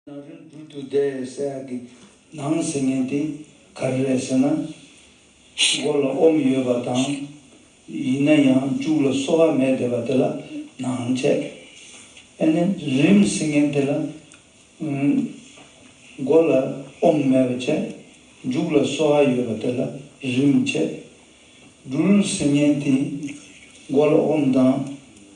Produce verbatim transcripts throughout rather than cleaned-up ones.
ནང་རིམ་སྦྲུལ་དུ་བསྡད་ཟེར་ཡག་གི་ནང་ཟེར་མཁན་དེ་ག་རེ་རེད་ཟེར་ན། མགོ་ལ་ཨོམ་ཡོད་པ་དང་། ཡིན་ན་ཡང་མཇུག་ལ་སོ་ཧ་མེད་བསྡད་པ་དེ་ལ་ནང་བྱས། ཨ་ནི་རིམ་ཟེར་མཁན་དེ་ལ། ཨུམ། མགོ་ལ་ཨོམ་མེད་པ་བྱས། མཇུག་ལ་སོ་ཧ་ཡོད་པ་དེ་ལ་རིམ་བྱས། སྦྲུལ་ཟེར་མཁན་དེ་མགོ་ལ་ཨོམ་དང་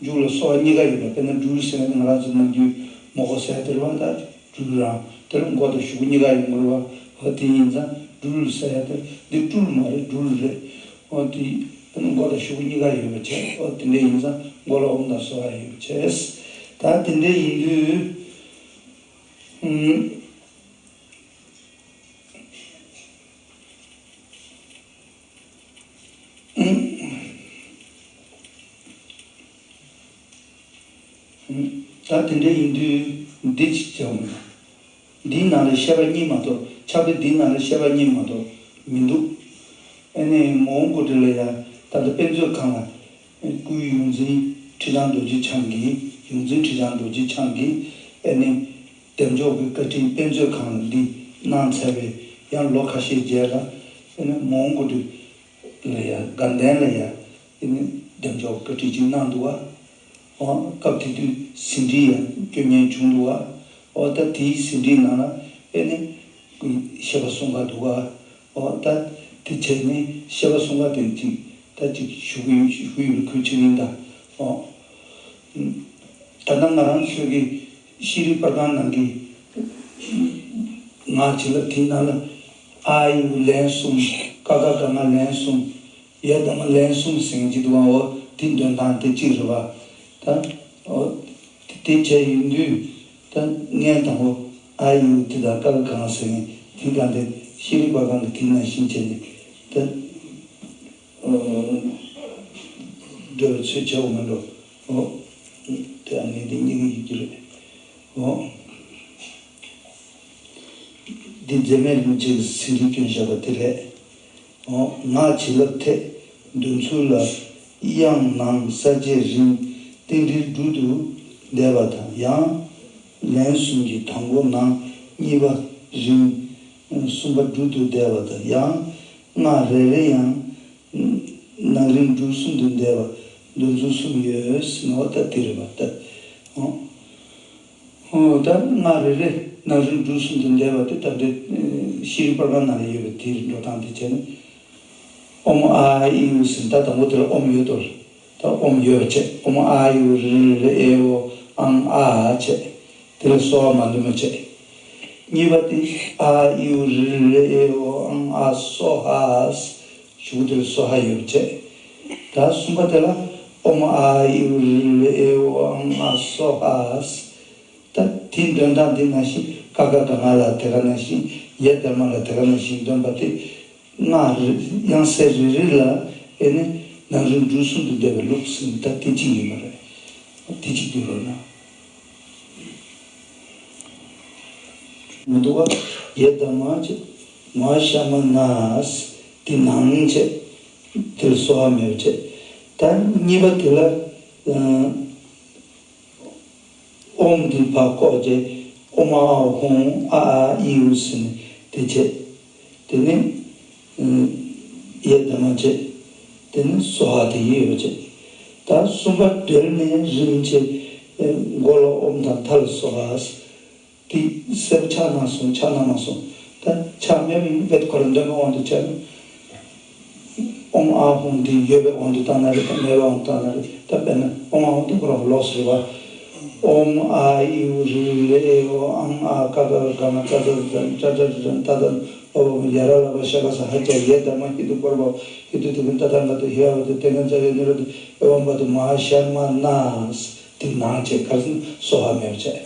མཇུག་ལ་སོ་ཧ་གཉིས་ཀ་ཡོད་པ། དཔེར་ན་སྦྲུལ་ཟེར་མཁན་དེ་ང་རང་ཚོ་ནམ་རྒྱུན་མོ་གོ་ཟེར་དེ་རེད་པ། ད་སྦྲུལ་རང་དེ་ལ་མགོ་དང་གཞུག་གུ་གཉིས་ཀ་ཡོང་གི་རེད་པ། འོ་དེ་ཡིན་ཙང་སྦྲུལ་ཟེར་ཡ་དེ་འདི་སྦྲུལ་མ་རེད། སྦྲུལ་རེད། འོ་དེ་དཔེར་ན་མགོ་དང་གཞུག་གུ་གཉིས་ཀ་ཡོད་པ་བྱས། འོ་དེ་འདྲ་ཡིན་ཙང་མགོ་ལ་ཨོམ་དང་སོ་ཧ་ཡོད་པ་བྱས། ད་དེ་འདྲ་ཡིན་དུས། ཨུམ། ད་དེ་འདྲ་ཡིན་དུས་འདི་ཅིག་བྱ་འོང་། འདིའི་ནང་ལ་བཤད་པ་གཉིས་མ་གཏོགས། ཕྱག་དཔེ་འདིའི་ནང་ལ་བཤད་པ་གཉིས་མ་གཏོགས་མི་འདུག་ཨ་ནི་མོའུ་འགོ་ཁྲིད་ལ་ཡ་ད་ལྟ་དཔེ་མཛོད་ཁང་ལ་སྐུའི་ཡོངས་འཛིན་ཁྲི་བྱང་རྡོ་རྗེ་འཆང་གིས། ཡོངས་འཛིན་ཁྲི་བྱང་རྡོ་རྗེ་འཆང་གིས་ཨ་ནི། བདེ་མཆོག་གི་བཀའ་དྲིན་དཔེ་མཛོད་ཁང་ལ་འདི་གནང་ཚར་བའི་ཡང་ལོ་ཁ་ཤས་རྗེས་ལ། ཨ་ནི་མོའུ་འགོ་ཁྲིད་ལ་ཡ། དགའ་ལྡན་ལ་ཡ། ཨ་ནི་བདེ་མཆོག་བཀའ་དྲིན་ཅིག་གནང་འདུག་པ། འོ་སྐབས་དེ་དུས་ཟིན་བྲིས་ཡང་སྐྱོན་ཉན་བྱུང་འདུག་པ། འོ་ད་དེའི་ཟིན་བྲིས་ནང་ལ་ཨ་ནི་བཤད་པ་གསུང་ག་འདུག་པ། འོ་ད་དེ་བྱས་ནས་བཤད་པ་གསུང་ག་དེ་ཅིག་ད་ཅིག་ཞུ་གི་ཡོད། ཞུ་གི་ཡོད་ལ་ཁུལ་ཆེ་ཡིན་ད། འོ། ད་ལྟ་ང་རང་ཚོའི་གི་ཤེས་རིག་པར་ཁང་ནང་གི་ངག་བྱིན་རླབས་དེའི་ནང་ལ་ཨ་ཨི་ཨུ་ལན་གསུམ། ཀ་ཁ་ག་ང་ལན་གསུམ། ཡ་ད་མ་ལན་གསུམ་ཟེར་གྱི་འདུག་པ། འོ་དེ་འདོན་སྟངས་དེ་གཅིག་རེད་པ། ད་འོ་དེ་དེ་བྱས་ཡིན་དུས་ད་ངས་དང་པོ་ཨ་ཨི་ཨུ་དེ་དང་ཀ་ཁ་ག་ང་ཟེར་མཁན་དེ་གང་དེ་ཤེས་རིག་པར་ཁང་གི་དེ་ནང་བཞིན་བྱས་ནས་ད། འགྲོ་བའི་ཚུལ་བྱེད་འོ་མ་འགྲོ། འོ། དེ་ཨ་ནི་དེ་གཉིས་ཀ་ཡིན་གྱི་རེད། འོ། འདི་མཛེས་མའི་ལུས་ཅན་གྱི་ཟིན་བྲིས་བསྐྱོན་བཞག་པ་དེ་རེད། འོ། ངག་བྱིན་རླབས་ཐད་འདོན་ཚུལ་ལ། དབྱངས་ནང་གསལ་བྱེད་རིམ་རྟེན་འབྲེལ་སྦྲུལ་དུ་བསྡད་པ་དང་། ཡང་ལན་གསུམ་གྱི་དང་པོ་ནང་གཉིས་པ་རིམ་གསུམ་པ་སྦྲུལ་དུ་བསྡད་པ་དང་། ཡང་སྔགས་རེ་རེ་ཡང་། ནང་རིམ་སྦྲུལ་གསུམ་དུ་བསྡེབས་པ་འདོན་ཚུལ་གསུམ་ཡོད་ཟེར་ནོ། ད་དེ་རེད་པ་ད། ཨོ། ད་སྔགས་རེ་རེ་ནང་རིམ་སྦྲུལ་གསུམ་དུ་བསྡེབས་པ་དེ་ད་ལྟའི་ཤེས་རིག་པར་ཁང་ནང་ལ་ཡོད་པའི་དེའི་འགྲོ་སྟངས་དེ་བྱས་ན། ཨོཾ་ཨ་ཨི་ཨུ་ཟེར། ད་དང་པོ་དེ་ལ་ཨོཾ་ཡོད་དོ། ད་ཨོཾ་ཡོད་པ་བྱས། ཨོཾ་ཨ་ཨི་ཨུ་རི་རི་ཨེ་ཨོ་ཨཾ་ཨ་བྱས། དེ་ལ་སོ་ཧ་མ་འདུས་མ་བྱས། གཉིས་པ་དེ་ཨ་ཨི་ཨུ་རི་རི་ཨེ་ཨོ་ཨཾ་ཨ་སོ་ཧ། གཞུག་གུ་དེ་ལ་སོ་ཧ་ཡོད་པ་བྱས། ད་གསུམ་པ་དེ་ལ་ཨོཾ་ཨ་ཨི་ཨུ་རི་རི་ཨེ་ཨོ་ཨཾ་ཨ་སོ་ཧ། ད་དེ་འདོན་སྟངས་དེ་ནང་བཞིན། ཀ་ཁ་ག་ང་ལ་དེ་ག་ནང་བཞིན། ཡ་ད་མ་ལ་དེ་ག་ནང་བཞིན་འདོན་པ་དེ། སྔགས་རེ་དབྱངས་གསལ་རེ་རེ་ལ་ཨེ་ནི་ནང་རིམ་སྦྲུལ་གསུམ་དུ་བསྡེབས་པའི་ལུགས་ཟིན། ད་དེ་གཅིག་ཡིན་པ་རེད། དེ་གཅིག་བསྡུ་རོགས་གནང་། མི་འདུག་པ། ཡ་ད་མ་བྱས། མ་ཤ་མ་ན་ཟེར། དེ་ནང་བྱས། དེ་ལ་སོ་ཧ་མེད་པ་བྱས། ད་གཉིས་པ་དེ་ལ། ཨོཾ་དེ་ཕར་བཀོག་བྱས། ཨོཾ་ཨཱཿཧཱུྃ་ཨ་ཨ་ཨི་ཨུ་ཟེར་ནས་དེ་བྱས། དེ་ནས་ཡ་ད་མ་བྱས། དེ་ནས་སོ་ཧ་དེ་ཡོད་པ་བྱས། ད་གསུམ་པ་སྦྲེལ་ནས་རིམ་བྱས། མགོ་ལ་ཨོཾ་དང་མཐའ་ལ་སོ་ཧ། དེ་གསལ་པོ་ཆགས་ན་སོང་། ཆགས་ན་མ་སོང་། ད་ཆགས་མེད་པ་ཡིན་པས་ཁོ་རང་འདོན་པའི་དབང་དུ་བྱས་ན། ཨོཾ་ཨཱཿཧཱུྃ་དེ་ཡོད་པའི་དབང་དུ་བཏང་ན་རེད་དང་། མེད་པའི་དབང་དུ་བཏང་ན་རེད། ད་དཔེར་ན་ཨོཾ་ཨཱཿཧཱུྃ་དེ་ཁོ་རང་ལོགས་སུ་རེད་པ། ཨོཾ་ཨ་ཨི་ཨུ་རི་རི་ཨེ་ཨོ་ཨཾ་ཨ་ཀ་ཁ་ག་ང་ཙ་ཙ་ཛ་ཛ་ཏ་ཏ་ད་ད་ཨོ་ཡ་ར་ལ་བ་ཤ་ག་ས་ཧ་ཅ་ཡ་ད་མ་ཧི་དུ་བར་བ་ཧི་དུ་དེ་གིན་ཏ་ད་ང་ཏུ་ཧི་ཡ་བ་དུ་དེ་གིན་ཙ་ཡ་ནི་ར་དུ་ཨེ་བམ་བ་དུ་མ་ཤ་མ་ན། དེ་ནང་བྱས། ག་རེ་ཟེར་ན་སོ་ཧ་མེད་པ་བྱས།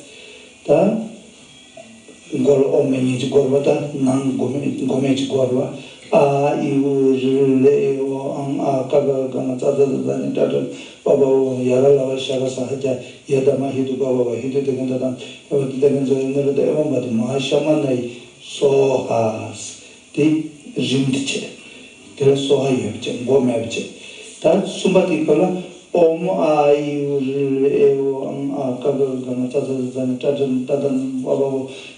ད་མགོ་ལ་ཨོཾ་མེད་མཁན་ཅིག་དགོས་རེད་པ། ད་ནང་མགོ་མེད་མགོ་མེད་ཅིག་དགོས་རེད་པ། ཨ་ཨི་ཨུ་རི་རི་ལེ་ཨེ་ཨོ་ཨཾ་ཨ་ཀ་ཁ་ག་ང་ཙ་ཙ་ཛ་ཛ་ནི་ཏ་ཏ་པ་བ་འོ་ཡ་ར་ལ་བ་ཤ་ག་ས་ཧ་ཅ་ཡ་ད་མ་ཧི་དུ་ག་བ་བ་ཧི་དུ་དེ་གིན་ཏ་ད་ཨེ་བ་དེ་གིན་ཙ་ཡ་ནི་ར་ད་ཨེ་བམ་བ་དུ་མ་ཤ་མ་ན་ཡི་སོ་ཧ། དེ་རིམ་དེ་བྱས། དེ་ལ་སོ་ཧ་ཡོད་པ་བྱས། མགོ་མེད་པ་བྱས། ད་གསུམ་པ་དེ་ཁོ་ལ་ ཨོཾ་ཨ་ཨི་ཨུ་རི་ལི་ཨེ་ཨོ་ཨཾ་ཨ་ཀ་ག་ག་ང་ཙ་ཙ་ཛ་ཛ་ནི་ཏྲ་ཏྲ་ཏ་ཏ་ནི་པ་པ་བ་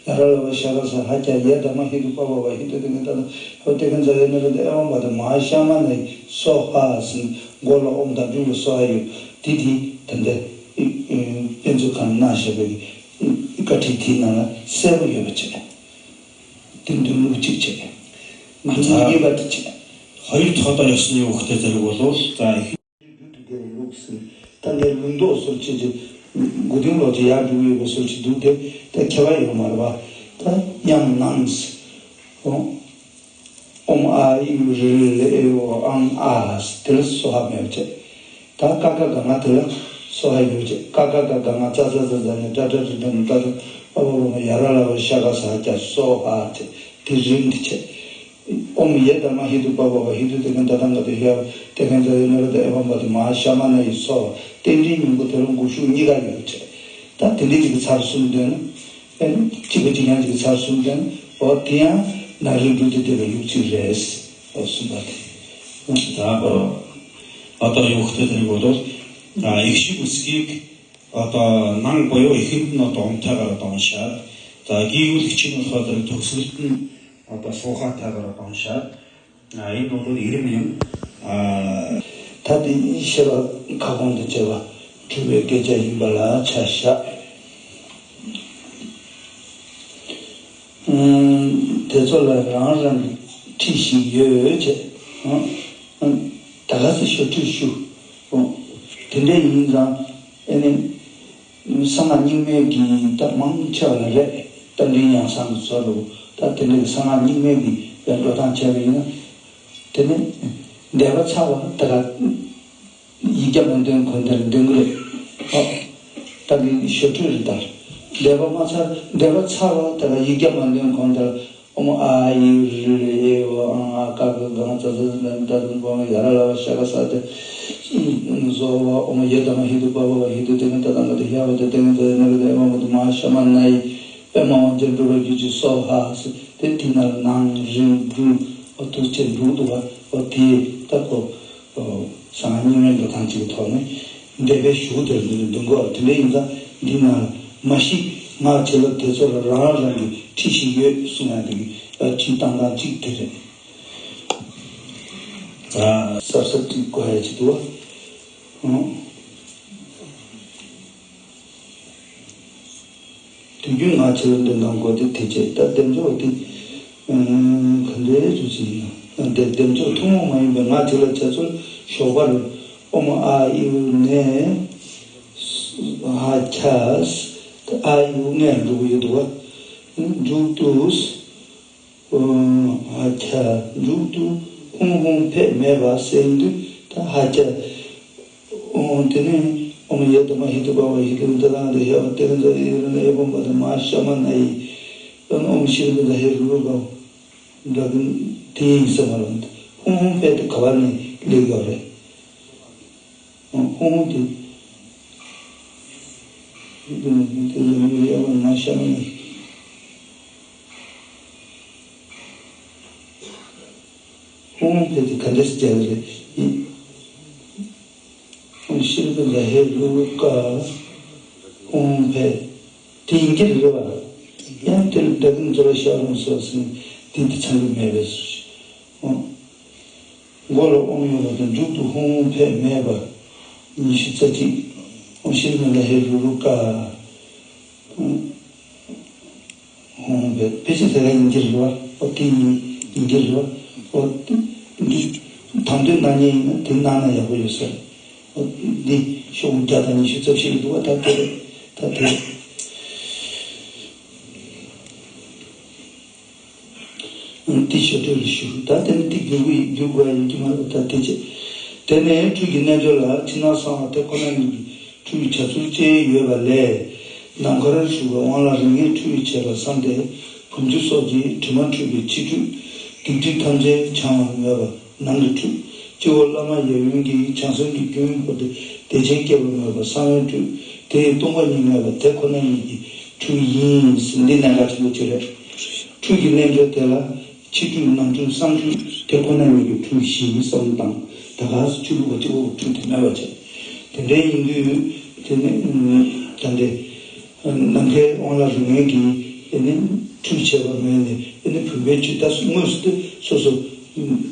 ཡ་ར་ལ་བ་ཤ་ག་ས་ཧ་ཀྱ་ཡ་ད་མ་ཧི་དུ་པ་པ་བ་ཧི་དུ་ཏི་ནི་ཏ་ཏ་ཧ་ཏེ་ག་ཛ་ཡ་ན་ར་ཏ་ཨེ་ཝ་མ་ཏ་མ་ཧ་ཤ་མ་ན་ཡི་སྭཱ་ཧཱ་ཟེར་མགོ་ལ་ཨོཾ་དང་འབྲུ་ལ་སྭཱ་ཧཱ་ཡོད། དེ་དེ་ད་ལྟ་དཔེ་མཛོད་ཁང་ནང་བཞག་པའི་བཀའ་ཁྲིད་དེའི་ནང་ལ་གསལ་པོ་ཡོད་པ་བྱས། དེ་འདུག་ལུགས་གཅིག་བྱས། ང་ཚོ་ཡིན་པ་དེ་བྱས། ཧ་ཡུ་ཐོག་ཏ་ཡོ་སི་ནི་འོ་ཁ་ཏེ་ཟེར་གོ་ལོ་ཙ་ཡི། རྒྱུ་དུ་དེ་ལུགས་ཟིན། ད་ངས་ལུང་རྟོགས་སོར་ཆེ་ཆེ། མགོ་རྟིང་ལོག་ཅེ་ཡར་འགྲོ་ཡོད་པའི་སོར་ཆེ་འདུག་དེ་ད་ཁྱད་པར་ཡོད་མ་རེད་པ། ད་ཡང་ནང་། ཨོ། ཨོཾ་ཨ་ཨི་ཨུ་རི་ལི་ལི་ཨེ་ཨོ་ཨཾ་ཨ་ཟེར་དེ་ལ་སྭཱ་ཧཱ་མེད་པ་བྱས། ད་ཀ་ཀ་ག་ང་དེ་ལ་སྭཱ་ཧཱ་ཡོད་བྱས། ཀ་ཀ་ག་ག་ང་ཙ་ཙ་ཛ་ཛ་ནི་ཏྲ་ཏྲ་ཏྲ་ཏ་ནི་ཏ་ཏ་པ་པ་བ་བ་ཡ་ར་ལ་བ་ཤ་ག་ས་ཧ་ཀྱ་སྭཱ་ཧཱ་བྱས། དེ་རིང་དེ་བྱས། ཨོཾ་ཡེ་ད་མ་ཧི་དུ་པ་པ་བ་ཧི་དུ་ཏེ་ག་ད་ཏ་ག་ཏེ་ཧ་ཡ་ཏེ་ག་ཛ་ཡ་ན་ར་ཏ་ཨེ་ཝ་མ་ཏ་མ་ཧ་ཤ་མ་ན་ཡི་སྭཱ་ཧཱ། རྟེན་འབྲེལ་སྙིང་པོ་དེ་ལ་འགུགས་གཞུག་གཉིས་ཀ་ཡོད་བྱས། ད་དེ་འདྲའི་ཅིག་གི་ཚར་གསུམ་འདོན་ན། ཨེ་ནི་གཅིག་པ་གཅིག་རྐྱང་གཅིག་ཚར་གསུམ་ཀྱང་འོ་དེ་ཡང་ནང་རིག་འབྲུ་དེ་བསྡེབས་པའི་ལུགས་གཅིག་རེད། འོ་གསུམ་པ་དེ། ད་འོ་ད་ཡོག་ཐེ་དེ་གོ་དོ། ཨ་ཡིག་ཤུ་གུ་སྐིག་ཨ་ད་ནང་པོ་ཡོ་ཡིག་ཤུ་ནོ་དོང་ཐ་ག་ར་དོང་ཤ། ད་གི་ཡུལ་ཁྱི་ནོ་ཐོ་དེ་ཐོག་སུལ་ཨ་ད་སོ་ཁ་ཐ་ག་ར་དོང་ཤ། ཨ་ཡིན་ནོ་ལོ་ཡི་རིམ་ཡིན། ཨ། ད་དེ་ཤེས་པ་ཁ་སྐོང་དུ་བྱས་པ་གྲུབ་པའི་སྐད་ཆ་ཡིན་པ་ལ་ཆ་བཞག་དེ་ཚོ་ལ་རང་རང་གི་ཁྲིད་ཞིག་ཡོད་བྱས། ད་ག་ཚོད་ཞོ་ཁྲིད་ཞུ། དེ་འདྲ་ཡིན་ཙང་ཨེ་ནི། གསང་སྔགས་རྙིང་མའི་གི་ད་མང་ཆེ་བ་ལ་རེད། རྟ་མགྲིན་ཡང་གསང་གི་ཚོ་ལུགས་ད་དེ་འདྲའི་གསང་སྔགས་རྙིང་མའི་གི་ཡང་འགྲོ་སྟངས་བྱས་པ་ཡིན་ན། དེ་ནི་བཟླས་པ་ཚར་བ་ད་ག་ཡིག་བརྒྱ་མ་འདོན་གོང་དེར་འདོན་གི་རེད། ཨོ། ད་གི་ཞོ་ཁྲིད་རེད་ད། བཟླས་པ་མ་ཚར་བཟླས་པ་ཚར་བ་ད་ག་ཡིག་བརྒྱ་མ་འདོན་གོང་དེར། ཨོཾ་ཨ་ཨི་རི་ལི་ཨེ་ཨོ་ཨཾ་ཨ་ཀ་ག་ག་ང་ཙ་ཙ་ཛ་ཛ་ནི་ཏ་ཏ་ནི་པ་པ་ཡ་ར་ལ་བ་ཤ་ག་ས་ཏེ་སྭཱ་ཧཱ། ཨོཾ་ཡེ་ད་མ་ཧི་དུ་པ་པ་བ་ཧི་དུ་ཏེ་ག་ཏ་ཏ་ག་ཏེ་ཧ་ཡ་བ་ཏེ་ཏེ་ག་ཛ་ཡ་ན་ར་ཏ་ཨེ་ཝ་མ་ཏ་མ་ཧ་ཤ་མ་ན་ཡི་པདྨ་དབང་ཆེན་འགྲུབ་པར་གྱུར་ཅིག་སྭཱ་ཧཱ་ཟེར་ཏེ་དེ་ན་ནང་རིང་འབྲུ་འོ་དུ་ཅེ་འབྲུ་འདུག་བ་འོ་དེ་ད་ཁོ། གསང་སྔགས་རྙིང་མའི་འགྲོ་སྟངས་གཅིག་གི་ཐོག་ནས་འདས་པའི་གཞུག་དེར་འདོན་དགོས་པ་དེ་འདྲ་ཡིན་ཙང་འདི་ན་མ་གཞི་ང་བྱེད་ལ་དེ་ཚོ་ལ་རང་རང་གི་ཁྲིད་ཞིག་ཡོད་གསུང་ཡ་དེ་གི་ཁྲིད་བཏང་སྟངས་གཅིག་དེ་རེད། གསར་གསར་གཅིག་དགོས་ཡ་གཅིག་འདུག་བ། དུས་རྒྱུན་ང་བྱེད་ལ་འདོན་སྟངས་དགོས་ཏེ་དེ་བྱས་ད་བདེ་མཆོག་དེ་ག་འདྲའི་ཚུལ་ཞིག་ཡིན་ན་བདེ་བདེ་མཆོག་ཐུན་མོང་མ་ཡིན་པའི་ང་བྱེད་ལ་བྱ་ཚུལ་ཞོགས་པར་ཨོཾ་ཨ་ཨི་ཨུ་ནས་ཧ་ཆ་ཨ་ཨི་ཨུ་ནས་འགྲོ་གི་ཡོད་འདུག་བ། མཇུག་ཏུ། ཨ་ཁྱ། མཇུག་ཏུ་ཧཱུྃ་ཧཱུྃ་ཕཊ་མེད་པ་གསལ་དུས་ད་ཧ་ཁྱ། ཨོ་དེ་ནས་ཨོཾ་ཡེ་ད་མ་ཧི་དུ་པ་པ་ཧི་དུ་ད་ལ་འདི་ཧེ་བ་ཏེ་ན་ཛ་ཡེ་ར་ན་ཨེ་བོ་མ་ད་མ་ཤ་མ་ན་ཡི། ཨོཾ་ཤྲཱི་པཉྩ་ཧེ་རུ་རུ་པ། འདྲ་གི་དེ་ཡིན་ས་མ་རུང་། ཧཱུྃ་ཧཱུྃ་ཕཊ་དེ་ག་བ་ནས་སླེབས་ཡོད་རེད། ཧཱུྃ་ཧཱུྃ་དེ། དེ་ལ་མི་རེ་བ་མ་ཤར་ནས། ཧཱུྃ་ཧཱུྃ་ཕཊ་དེ་ག་འདྲས་སེ་སྦྱར་རེད། ཧཱུྃ་ཤྲཱི་པཉྩ་ཧེ་རུ་རུ་ཀ། ཧཱུྃ་ཧཱུྃ་ཕཊ། དེ་ཡིན་གྱི་རེད་བ། ཡང་དེ་ལ་འདྲ་གི་མཛོ་ལ་ཤར་རུང་སོ་ཟེར་ནས་དེ་འདི་ཚང་གི་མེད་པས་སོ། མགོ་ལ་ཨོཾ་ཡོད་པ་དང་མཇུག་ཏུ་ཧཱུྃ་ཧཱུྃ་ཕཊ་མེད་པ། ཉི་ཤུ་རྩ་གཅིག་ཨོཾ་ཤྲཱི་པཉྩ་ཧེ་རུ་རུ་ཀ། ཧཱུྃ་ཧཱུྃ་ཕཊ་ཕལ་ཆེར་དེ་ག་ཡིན་གྱི་རེད་བ། ཨོ་དེ་ཡིན་ཡིན་གྱི་རེད་བ། ཨོ་འདི་དང་དོད་གནང་མཁན་ཡིན་ན་དེ་གནང་ན་ཡག་པོ་ཡོད་ས་རེད། ཨོ་འདི་ཤོག་བུ་བརྒྱ་དང་ཉི་ཤུ་རྩ་བཞི་ལ་འདུག་བ། ད་དེ་རེད། ད་དེ་རེད། འདི་ཞོ་སྟོད་ལ་ཞུ། ད་དེ་ནི་འདི་རྒྱུག་གི་རྒྱུག་དགོས་ཡ་ཡོད་ཀྱི་མ་རེད། ད་དེ་བྱས། དེ་ནས་ཁྲུས་ཀྱི་རྣལ་འབྱོར་ལ་ཕྱི་ནང་གསང་བ་དེ་ཁོ་ན་ཉིད་ཀྱི་ཁྲུས་ཀྱི་བྱ་ཚུལ་བཅས་ཡོད་པ་ལས། ནམ་མཁར་བཞུགས་པའི་དབང་ལ་རིགས་ལྔའི་ཁྲུས་བྱས་པར་བསམས་ཏེ། བུམ་ཆུ་སོགས་ཀྱི་དྲི་མ་འཁྲུད་པའི་ཕྱི་ཁྲུས། སྡིག་སྒྲིབ་ཐམས་ཅད་བྱང་བར་མོས་པ། ནང་གི་ཁྲུས། སྤྱི་བོར་བླ་མ་ཡབ་ཡུམ་གྱི་བྱང་སེམས་ཀྱི་རྒྱུན་བསྐོར་ཏེ་བདེ་ཆེན་བསྐྱེད་པར་མོས་པ་གསང་བའི་ཁྲུས། དེ་ཡི་སྟོང་པ་ཉིད་མེད་པ་དེ་ཁོ་ན་ཉིད་ཀྱི་ཁྲུས་ཡིན་ཟེར། འདི་གནད་འགག་ཆེན་པོ་གཅིག་རེད། ཁྲུས་ཀྱི་རྣལ་འབྱོར་དེ་ལ་ཕྱི་ཁྲུས་ནང་ཁྲུས་གསང་ཁྲུས་དེ་ཁོ་ན་ཉིད་ཀྱི་ཁྲུས་བཞི་གསུམ་དང་། ད་ག་སེ་ཆུ་བླུགས་པ་གཅིག་པོ་ཁྲུས་དེ་མེད་པ་བྱས། ད་ དེ་འདྲའི་ཡིན་དུས་དེ་ནི་ད་འདི་ནམ་མཁའི་དབང་ལ་རིགས་ངན་གྱིས་དེ་ནི་ཁྲུས་བྱས་པ་མེད་ནས་དེ་ནི་བུམ་པའི་བཅུད་ད་དངོས་སུ་དེ་སོ་སོ་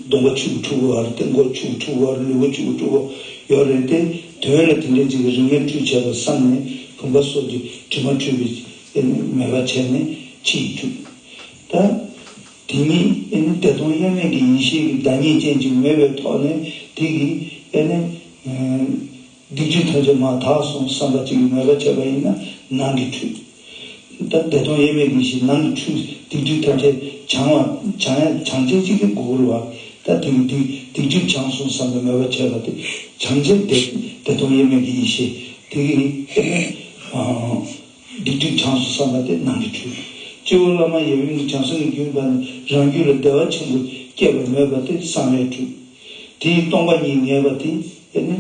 གདོང་པ་ཆུ་གིས་འཁྲུ་དགོས་པ་རེད། དེ་མགོ་ཆུ་གིས་འཁྲུ་དགོས་པ་རེད། ལུས་པོ་ཆུ་གིས་འཁྲུ་དགོས་ཡོད་རེད། དེ་དོན་ལ་དེ་འདྲའི་ཅིག་གི་རིགས་ངན་ཁྲུས་བྱས་པ་བསམ་ནས་བུམ་པ་སོགས་ཀྱི་དྲི་མ་འཁྲུད་པའི་དེ་ནི་མོས་པ་བྱས་ནས་ཕྱི་ཡི་ཁྲུས་ད། དེ་ཉིད་ཨེ་ནི་བདེ་སྟོང་དབྱེར་མེད་ཀྱི་ཡེ་ཤེས་ཀྱི་བདག་ཉིད་ཅན་ཅིག་མེད་པའི་ཐོག་ནས་དེ་གིས་ཨེ་ནི་སྡིག་སྒྲིབ་ཐམས་ཅད་མར་དག་སོང་བསམ་པ་ཅིག་གིས་མོས་པ་བྱས་པ་ཡིན་ན་ནང་གི་ཁྲུས། ད་བདེ་སྟོང་དབྱེར་མེད་ཀྱི་ཡེ་ཤེས་ནང་གི་ཁྲུས་སྡིག་སྒྲིབ་ཐམས་ཅད་བྱང་བ་བྱང་ཡ་བྱང་ཆེན་གཅིག་གི་དགོས་རུ་བ། ད་དེ་གིས་སྡིག་སྡིག་སྒྲིབ་བྱང་སོང་བསམ་པའི་མོས་པ་བྱས་པ་དེ་བྱང་ཆེན་བདེ་བདེ་སྟོང་དབྱེར་མེད་ཀྱི་ཡེ་ཤེས་དེ་གིས་ཨེ་ནི། སྡིག་སྒྲིབ་བྱང་སོང་བསམ་པ་དེ་ནང་གི་ཁྲུས། སྤྱི་བོར་བླ་མ་ཡབ་ཡུམ་གྱི་བྱང་སེམས་ཀྱི་རྒྱུན་བབས་ནས་རང་རྒྱུད་ལ་བདེ་བ་ཆེན་པོ་སྐྱེས་པར་མོས་པ་དེ་གསང་བའི་ཁྲུས། དེའི་སྟོང་པ་ཉིད་ངེས་པ་དེ་ཨེ་ནི་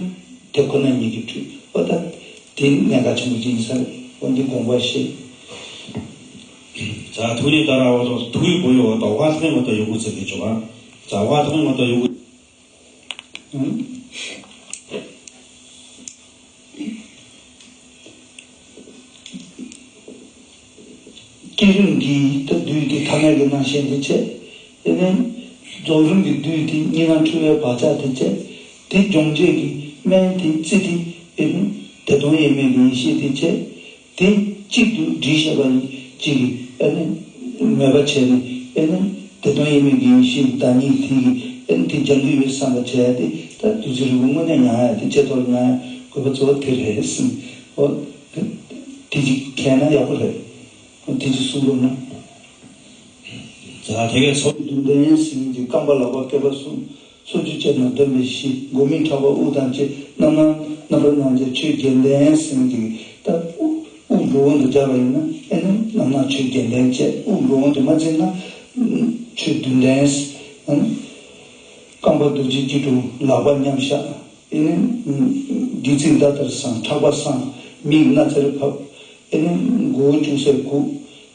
དེ་ཁོ་ན་ཉིད་ཀྱི་ཁྲུས། འོ་ད་དེ་གནད་འགག་ཆེན་པོ་ཅིག་ཡིན་ས་རེད། འོ་འདི་དགོངས་པ་བཞེས། ཛ་ཐུགས་ཉིད་ལྟར་ར་བ་དང་ཐུགས་ཡིད་བུམ་ཡོད་པ་དང་དབང་ཐང་མ་དང་ཡོད་དགུ་ཚིག་གི་ཆོ་ག་ཛ་དབང་ཐང་མ་དང་ཡོད་དགུ། བསྐྱེད་རིམ་གྱི་ད་བདུད་དེ་ཐ་མལ་གྱི་རྣམ་ཤེས་དེ་བྱས། དེ་ནས་རྫོགས་རིམ་གྱི་བདུད་དེ་གཉིས་སྣང་འཁྲུལ་པའི་བག་ཆགས་དེ་བྱས། དེ་སྦྱོང་བྱེད་ཀྱི་སྨན་དེ་རྩི་དེ་དེ་ནི་བདེ་སྟོང་དབྱེར་མེད་ཀྱི་ཡེ་ཤེས་དེ་བྱས། དེ་གཅིག་ཏུ་སྒྲིལ་བྱས་པ་ཡིན་གཅིག་གིས་ཨེ་ནི་མོས་པ་བྱས་ནས་ཨེ་ནི་བདེ་སྟོང་དབྱེར་མེད་ཀྱི་ཡེ་ཤེས་བདག་ཉིད་དེ་གིས་ཨེ་ནི་དེ་སྦྱང་གི་ཡོད་བསམ་པ་བྱས་ཏེ་ད་བདུད་རྩི་རིལ་བུ་དངོས་གནས་མྱང་ཡ་དེ་ཆེས་མཐོར་མྱང་ཡ་དགོས་པ་གཙོ་བོ་དེ་རེད་ཟེར། འོ་དེ་གཅིག་མཁྱེན་ན་ཡག་པོ་རེད། འོ་དེ་གཅིག་གསུང་རོགས་གནང་། ཛ་དེ་གའི་ཚོགས་བདུན་ལྡན་ཟེར་མཁན་གྱི་རྐང་པ་ལག་པ་སྐེད་པ་གསུམ། སོ་བཅུ་བཅས་ན་བསྡམས་པའི་བཞི། མགོ་སྨད་ཕྲག་པ་དབུ་དང་བཅས། རྣམ་སྣང་རྣམ་པར་སྣང་མཛད་ཆོས་བརྒྱད་ལྡན་ཟེར་མཁན་གྱི་ད་དབུ་དབུ་འགྲོ་འོང་དུ་སྦྱར་བ་ཡིན་ན་ཨེ་ནི་རྣམ་སྣང་ཆོས་བརྒྱད་ལྡན་བཅས། དབུ་འགྲོ་འོང་དུ་མ་བརྩིས་ན་ཆོས་བདུན་ལྡན་ཟེར། རྐང་པ་རྡོ་རྗེ་སྐྱིལ་ཀྲུང་། ལག་པ་མཉམ་བཞག་ཨེ་ནི་སྒལ་ཚིགས་ཟླ་ལྟར་བཟང་། ཕྲག་པ་བཟང་། མིག་སྣ་རྩེར་ཕབ། ཨེ་ནི་མགོ་བོ་ཅུང་ཟད་སྒུག་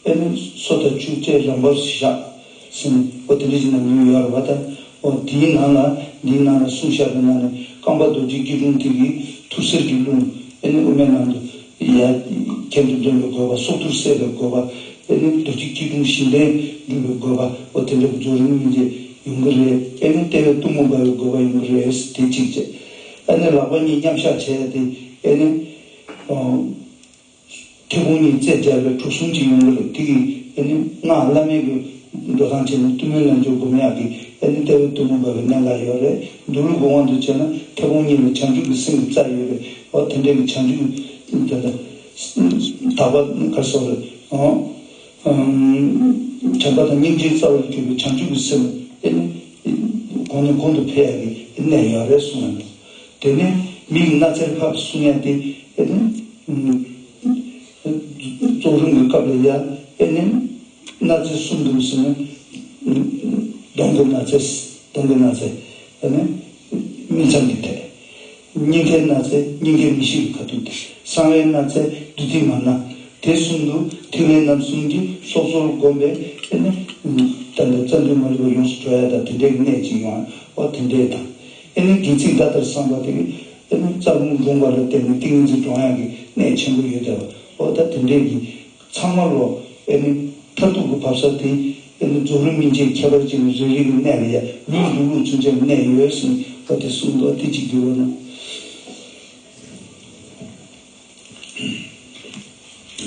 ཨེ་ནི་སོ་ཐ་ཆུ་རྩེ་རང་བབས་སུ་བཞག་ཟེར་ནས་འོ་དེ་འདྲ་ཞིག་ནང་ཡོད་ཡོད་རེད་བ། ད་འོ་དེའི་ནང་ལ་འདིའི་ནང་ལ་གསུངས་བཞག་པའི་ནང་ནས་རྐང་པ་རྡོ་རྗེ་སྐྱིལ་ཀྲུང་དེ་གི་ཐུར་སེལ་གྱི་རླུང་ཨེ་ནི་དབུ་མའི་ནང་དུ་ཡར་གྱེན་དུ་འདྲེན་པའི་དགོས་པ། སྲོག་ཐུར་སེལ་བའི་དགོས་པ། ཨེ་ནི་རྡོ་རྗེ་སྐྱིལ་ཀྲུང་བཞི་ལྡན་སྒྲུབ་པའི་དགོས་པ། འོ་དེ་འདྲ་གི་རྫོགས་རིམ་སྙིང་རྗེ་ཡོང་གི་རེད། ཨེ་ནི་ལྟེ་བའི་གཏུམ་མོ་འབར་བའི་དགོས་པ་ཡོང་གི་རེད། དེ་གཅིག་བྱས། ཨེ་ནི་ལག་པ་གཉིས་མཉམ་བཞག་བྱས་ཏེ་ཨེ་ནི། མཐེ་བོང་གཉིས་རྩེ་སྦྱར་བའི་གྲུ་གསུམ་གྱི་ཡོང་གི་རེད། དེ་གིས་ཨེ་ནི་སྔགས་བླ་མེད་ཀྱི་འགྲོ་སྟངས་བྱས་ནས་གཏུམ་མོའི་ལམ་སྦྱོར་སྒོམ་ཡག་གི་ཨེ་ནི་ལྟེ་བའི་གཏུམ་མོ་འབར་བའི་གནད་འགག་ཡོད་རེད། མདོ་ལུགས་ཀྱི་དབང་དུ་བྱས་ན་མཐེ་བོང་གཉིས་ལ་བྱང་ཆུབ་ཀྱི་སེམས་ཀྱི་རྩ་ཡོད་རེད། འོ་དེ་འདྲའི་གི་བྱང་ཆུབ་ཀྱི་དེ་ལ་དག་པ་ག་སོགས་རེད། འོ་བྱམས་པ་དང་སྙིང་རྗེའི་རྩ་བར་གྱུར་པའི་བྱང་ཆུབ་ཀྱི་སེམས་ཨེ་ནི་གོང་ནས་གོང་དུ་འཕེལ་ཡག་གི་གནད་ཡོད་རེད་གསུངས་ཡོད། དེ་ནས་མིག་སྣ་རྩེར་ཕབ་གསུང་ཡ་དེ་ཨེ་ནི་རྫོགས་རིམ་གྱི་སྐབས་ལ་ཡ་ཨེ་ནི་སྣ་རྩེ་གསུམ་དུ་ཟིན་ན་གདོང་གི་སྣ་རྩེ། གདོང་གི་སྣ་རྩེ་ཨེ་ནི་སྨིན་མཚམས་ཀྱི་ཐད། སྙིང་གའི་སྣ་རྩེ་སྙིང་གའི་མིག་ཤེས་ཀྱི་ཁ་ཐུག་དེ། གསང་བའི་སྣ་རྩེ་བདུད་རྩི་མར་སྣ། དེ་གསུམ་དུ་ཐིག་ལེ་རྣམ་གསུམ་གྱི་སོ་སོར་བསྒོམས་པས་ཨེ་ནི་ད་ལྟ་རྩ་མདུད་མ་ལུས་པ་ཡོངས་སུ་གྲོལ་ཡ་དང་དེ་འདྲའི་གནད་ཅིག་ཡོང་། འོ་དེ་འདྲའི་དང་། ཨེ་ནི་སྒལ་ཚིགས་ཟླ་ལྟར་བཟང་བ་དེ་ཨེ་ནི་རྩ་རླུང་རུང་བ་ལ་བརྟེན་ནས་ཏིང་ངེ་འཛིན་འདྲོང་ཡག་གི་གནད་ཆེན་པོ་ཡོད་བསྡད་པ། འོ་ད་དེ་འདྲའི་གི་ཚང་མ་ལོ་ཨེ་ནི་མཐར་ཐུག་གི་བབས་ས་དེ་ཨེ་ནི་རྫོགས་རིམ་སྨིན་བྱེད་ཁྱད་པར་ཅན་རེ་རེ་གི་གནད་ལ་ཡ་ལུས་འདུག་ལུགས་ཚུན་ཆད་གནད་ཡོད་ཟེར་ནས་འོ་དེ་གསུངས་འདུག་དེ་གཅིག་བསྡུས་པ་ན།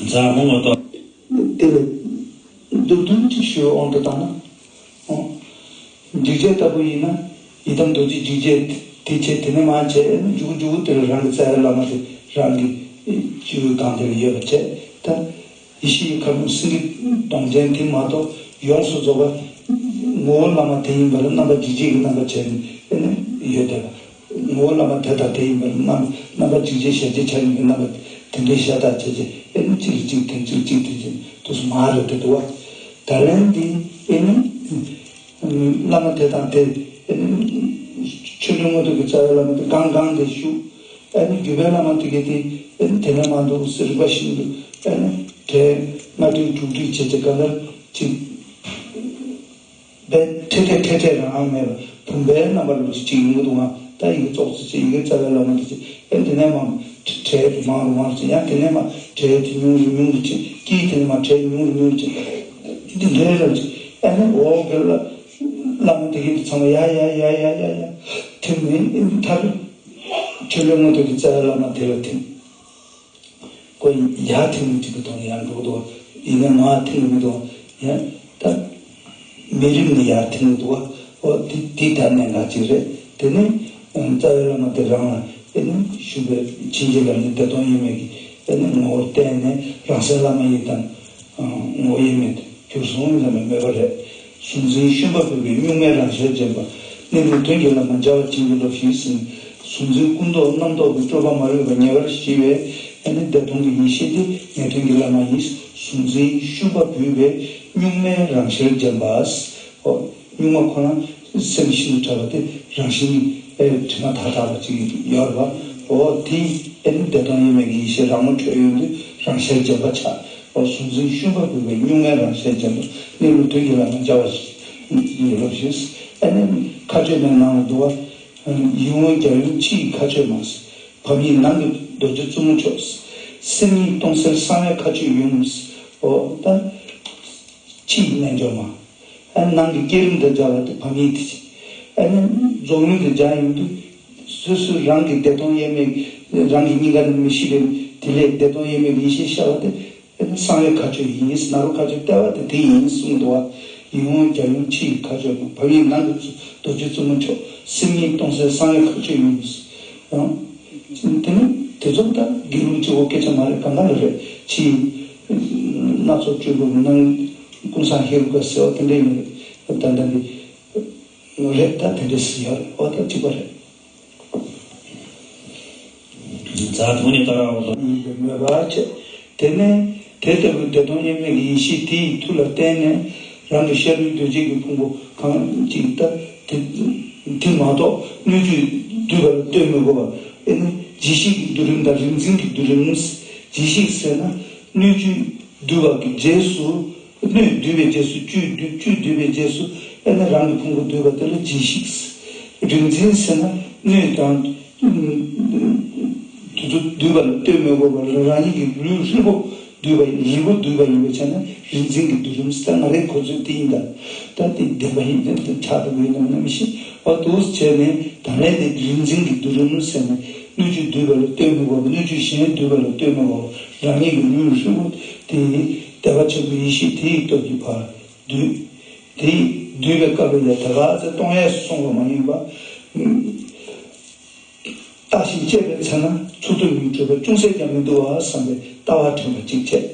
ཛ་མོ་མ་ཏོ། དེ་ལ་མདོར་བསྡུས་ཅིག་ཞུ་དབང་དུ་བཏང་ན། འོ། འཇིགས་བྱེད་ལྟ་བུ་ཡིན་ན་ཡི་དམ་རྡོ་རྗེ་འཇིགས་བྱེད་དེ་བྱས། དེ་ནས་མར་བྱས་མཇུག་མཇུག་དེར་རང་གི་རྩ་བའི་བླ་མ་དེ་རང་གི་སྤྱི་བོའི་སྒང་དེར་ཡོད་པ་བྱས། ད་ཡེ་ཤེས་ཀྱི་མཁའ་རླུང་སེང་གེ་གདོང་ཅན་དེ་མ་གཏོགས་ཡོངས་སུ་རྫོགས་པ་ངོ་བོ་བླ་མ་དེ་ཡིན་པ་ལ་རྣམ་པ་འཇིགས་བྱེད་ཀྱི་རྣམ་པ་བྱས་ནས་ཡོད་བསྡད་པ། ངོ་བོ་བླ་མ་དེ་དང་དེ་ཡིན་པར་རྣམ་རྣམ་པ་གཅིག་ཅན་ཞལ་གཅིག་ཕྱག་གཉིས་ཀྱི་རྣམ་པ་དེ་འདྲའི་ཤ་སྟག་བྱས་རྗེས་ཨེ་ནི་གཅིག་ལ་གཅིག་བརྟེན་གཅིག་ལ་གཅིག་བརྟེན་བྱས་དུས་སུ་མ་རེད་དེ་འདུག་བ། ད་ལན་འདི་ཨེ་ནི་བླ་མ་དེ་དང་དེ་ཨེ་ནི་ཆོས་འབྲེལ་དངོས་གྲུབ་ཀྱི་རྩ་བའི་བླ་མ་དེ་སྒང་སྒང་དེ་བཞུགས། ཨེ་ནི་བརྒྱུད་པའི་བླ་མ་དེ་གས་དེ་ཨེ་ནི་དེ་ནས་མ་འདུག་ཟེར་རིག་པ་ཤིན་ཏུ་ཨེ་ནི་གྲས་ལྔ་སྒྲིག་དྲུག་སྒྲིག་བྱས་རྗེས་གང་ལྟར་གཅིག་དཔེ་ཁྲེ་ཁྲེ་ཁྲེ་ཁྲེ་རང་མེད་པ་བུམ་པའི་རྣམ་པ་ལོ་ཅིག་ཅིག་ཡོང་གི་འདུག་ང་ ད་ཡི་གེ་ཙོག་ཙེ་བྱས། ཡི་གེ་རྩ་བའི་བླ་མ་དེ་བྱས། ཨེ་དེ་ནས་མར་གྲལ་དེ་མང་རུ་མང་རུ་བྱས། ཡང་དེ་ནས་མར་གྲལ་དེ་ཉུང་རུ་ཉུང་རུ་བྱས། དཀྱིལ་དེ་ནས་མར་གྲལ་ཉུང་རུ་ཉུང་རུ་བྱས། འདི་འདྲའི་རབ་བྱས། ཨེ་ནས་འོག་གི་བླ་མ་དེ་གི་ཚང་མ་ཡ་ཡ་ཡ་ཡ་ཡ་ཡ་ཐིམ་ནས། ཨེ་མཐར་ཆོས་ལས་མངོན་མཐོ་གི་རྩ་བའི་བླ་མ་དེ་ལ་ཐིམ། ཁོ་ཡར་ཐིམ་གཅིག་གི་ཐོག་ནས་ཡར་འགྲོ་གི་འདུག། ཡིན་ནའི་མར་ཐིམ་གི་མི་འདུག། ཡང་ད་མི་རིམ་ནས་ཡར་ཐིམ་གི་འདུག། འོ་དེ་དེ་ད་གནད་འགག་ཅིག་རེད། དེ་ནས་རྩ་བའི་བླ་མ་དེ་རང་ལ་ཨེ་ནི་ཞུགས་པའི་བྱིན་གྱིས་བརླབས་ནས་བདེ་སྟོང་དབྱེར་མེད་ཀྱི་ཨེ་ནི་ངོ་བོར་བརྟེན་ནས་རང་སེམས་བླ་མ་ཡི་དམ་ངོ་བོ་དབྱེར་མེད་དུ་གྱུར་སོང་བསམ་པའི་མོས་པ་རེད། གཟུང་འཛིན་ཤུན་པ་འབུད་པའི་གཉུག་མའི་རང་ཞལ་བརྒྱན་པ། གནས་ལུགས་དོན་གྱི་བླ་མ་མཇལ་བར་བྱིན་གྱིས་རློབས་ཤིག་ཟེར། གཟུང་འཛིན་ཀུན་རྟོག་རྣམ་རྟོག་གི་སྤྲོས་པ་མ་ལུས་པ་ཉེ་བར་ཞི་བའི་ཨེ་ནི་བདེ་སྟོང་གི་ཡེ་ཤེས་དེ་གནས་དོན་གྱི་བླ་མ་ཡིན། གཟུང་འཛིན་ཤུན་པ་འབུད་པའི་གཉུག་མའི་རང་ཞལ་བརྒྱན་པ། འོ། གཉུག་མ་ཁོ་རང་སེམས་ཤིན་ཏུ་ཕྲ་བ་དེ་རང་བཞིན་གྱིས་དྲི་མ་དག་དྲགས་པ་ཅིག་ཡོད་རེད་པ། འོ་དེ་ཨེ་ནི་བདེ་སྟོང་དབྱེར་མེད་ཀྱི་ཡེ་ཤེས་རང་ངོ་འཕྲོད་ཡོང་དུས་རང་ཞལ་བརྒྱན་པ་ཆགས། འོ་གཟུང་འཛིན་ཤུན་པ་འབུད་པའི་གཉུག་མའི་རང་ཞལ་བརྒྱན་པ། གནས་ལུགས་དོན་གྱི་བླ་མ་མཇལ་བར་བྱིན་གྱིས་རློབས་ཤིག། ཨེ་ནི་ཁ་ཆོས་མའི་ནང་ལ་འདུག་པ། ཡིད་འོང་རྒྱལ་ཡུམ་ཕྱི་ཡི་མཁའ་སྤྱོད་མ། བམ་ཡིག་ནང་གི་རྡོ་རྗེ་བཙུན་མོ་མཆོག། སེམས་ཉིད་སྟོང་གསལ་གསང་བའི་མཁའ་སྤྱོད་ཡུམ། འོ་ད་ཕྱི་ཡི་རྣལ་འབྱོར་མ། ཨ་ནང་གི་བསྐྱེད་རིམ་དང་སྦྱར་བ་དེ་བམ་ཡིག་དེ་བྱས། ཨ་ནི་རྫོགས་རིམ་དང་སྦྱར་ཡོང་དུས་སོ་སོའི་རང་གི་བདེ་སྟོང་དབྱེར་མེད། རང་གི་སྙིང་ག་ནས་མི་ཤིགས་པའི་དེ་ལས་བདེ་སྟོང་དབྱེར་མེད་ཡེ་ཤེས་ཤར་བ་དེ་ཨ་ནི་གསང་བའི་མཁའ་སྤྱོད་ཡིན། ནཱ་རོ་མཁའ་སྤྱོད་ལྟེ་བ་དེ་དེ་ཡིན་གསུངས་འདུག་པ། ཡིད་འོང་རྒྱལ་ཡུམ་ཕྱི་ཡི་མཁའ་སྤྱོད་མ། བམ་ཡིག་ནང་གི་རྡོ་རྗེ་བཙུན་མོ་མཆོག། སེམས་ཉིད་སྟོང་གསལ་གསང་བའི་མཁའ་སྤྱོད་ཡིན། ཡང་དེ་ནི་དེ་ཚོ་ད་དགེ་ལུགས་གཅིག་པོ་སྐད་ཆ་མ་རེད། གང་ག་ལ་རེད། ཕྱི་ཡི་སྣ་ཚོགས་སྤྲུལ་སྐུ། ནང་ཀུན་བཟང་ཧེ་རུ་ཀ་ཟེར་བ་དེ་འདྲ་ཡིན་རེད། ད་ལྟ་འདི་རེད། ད་དེ་འདྲ་ཟེར་ཡོད་རེད། འོ་ད་གཅིག་པ་རེད། ཛ་དུ་ནི་ཏཱ་ར་འོ་ལོ། ཡིན་པའི་མོས་པ་བྱས། དེ་ནས་དེ་ལྟ་བུའི་བདེ་སྟོང་དབྱེར་མེད་ཀྱི་ཡེ་ཤེས་དེའི་མཐུ་ལ་བརྟེན་ནས་རང་གི་ཤ་རུས་གདོས་བཅས་ཀྱི་ཕུང་པོ་གང་ཅིག་ལྟ། དེ་དེ་མ་གཏོགས་སྣོད་བཅུད་འདུས་པ་ལ་ལྟོས་མི་དགོས་པ། ཨེ་ནི་ལྗིད་ཤེས་ཀྱི་སྡུད་རིམ་དང་རིག་འཛིན་གྱི་སྡུད་རིམ། ལྗིད་ཤེས་ཟེར་ན་སྣོད་བཅུད་འདུས་པ་གི་རྗེས་སུ། སྣོད་འདུས་པའི་རྗེས་སུ་བཅུད་འདུས། བཅུད་འདུས་པའི་རྗེས་སུ་ཨེ་ནི་རང་གི་ཕུང་པོ་འདུས་པ་དེ་ལ་ལྗིད་ཤེས། རིག་འཛིན་ཟེར་ན་སྣོད་དང་དེ་ཚོ་འདུས་པ་ལ་ལྟོས་མི་དགོས་པར་རང་ཉིད་ཀྱི་ལུས་ཧྲིལ་པོ་འདུས་པ་ཡིན། རིལ་པོ་འདུས་པ་ཡིན་པའི་ཆ་ནས་རིག་འཛིན་གྱི་སྡུད་རིམ་ཟེར། ད་ང་རའི་གོ་ཚོད་དེ་ཡིན། ད་ད་དེ་བདེན་པ་ཡིན། དེ་ཆགས་འགྲོ་གི་ཡིན་ནམ་ན་མི་ཤེས། འོ་འདུག་བྱས་ནས་ད་རེས་དེ་རིག་འཛིན་གྱི་སྡུད་རིམ་ཟེར་ནས་སྣོད་བཅུད་འདུས་པ་ལ་ལྟོས་མི་དགོས་པར། སྣོད་བཅུད་གཞན་འདུས་པ་ལ་ལྟོས་མི་དགོས་པར་རང་ཉིད་ཀྱི་ལུས་ཧྲིལ་པོ་དེ་བདེ་བ་ཆེན་པོའི་ཡེ་ཤེས་དེའི་སྟོབས་ཀྱིས་ཕར་འདུས། དེ་འདུས་པའི་སྐབས་ལ་ཡང་དེ་ག་ཚོད་གཏོང་ཡས་སུ་སོང་བ་མ་ཡིན་པ། བརྟགས་ཤིང་དཔྱད་པའི་ཚེ་ན་ཚུར་ཐུབ་ཉིད་གྲུབ་པ་ཅུང་ཟད་ཀྱང་མི་འདུག་བ་བསམ་པའི་ལྟ་བ་དྲན་པ་གཅིག་བྱས།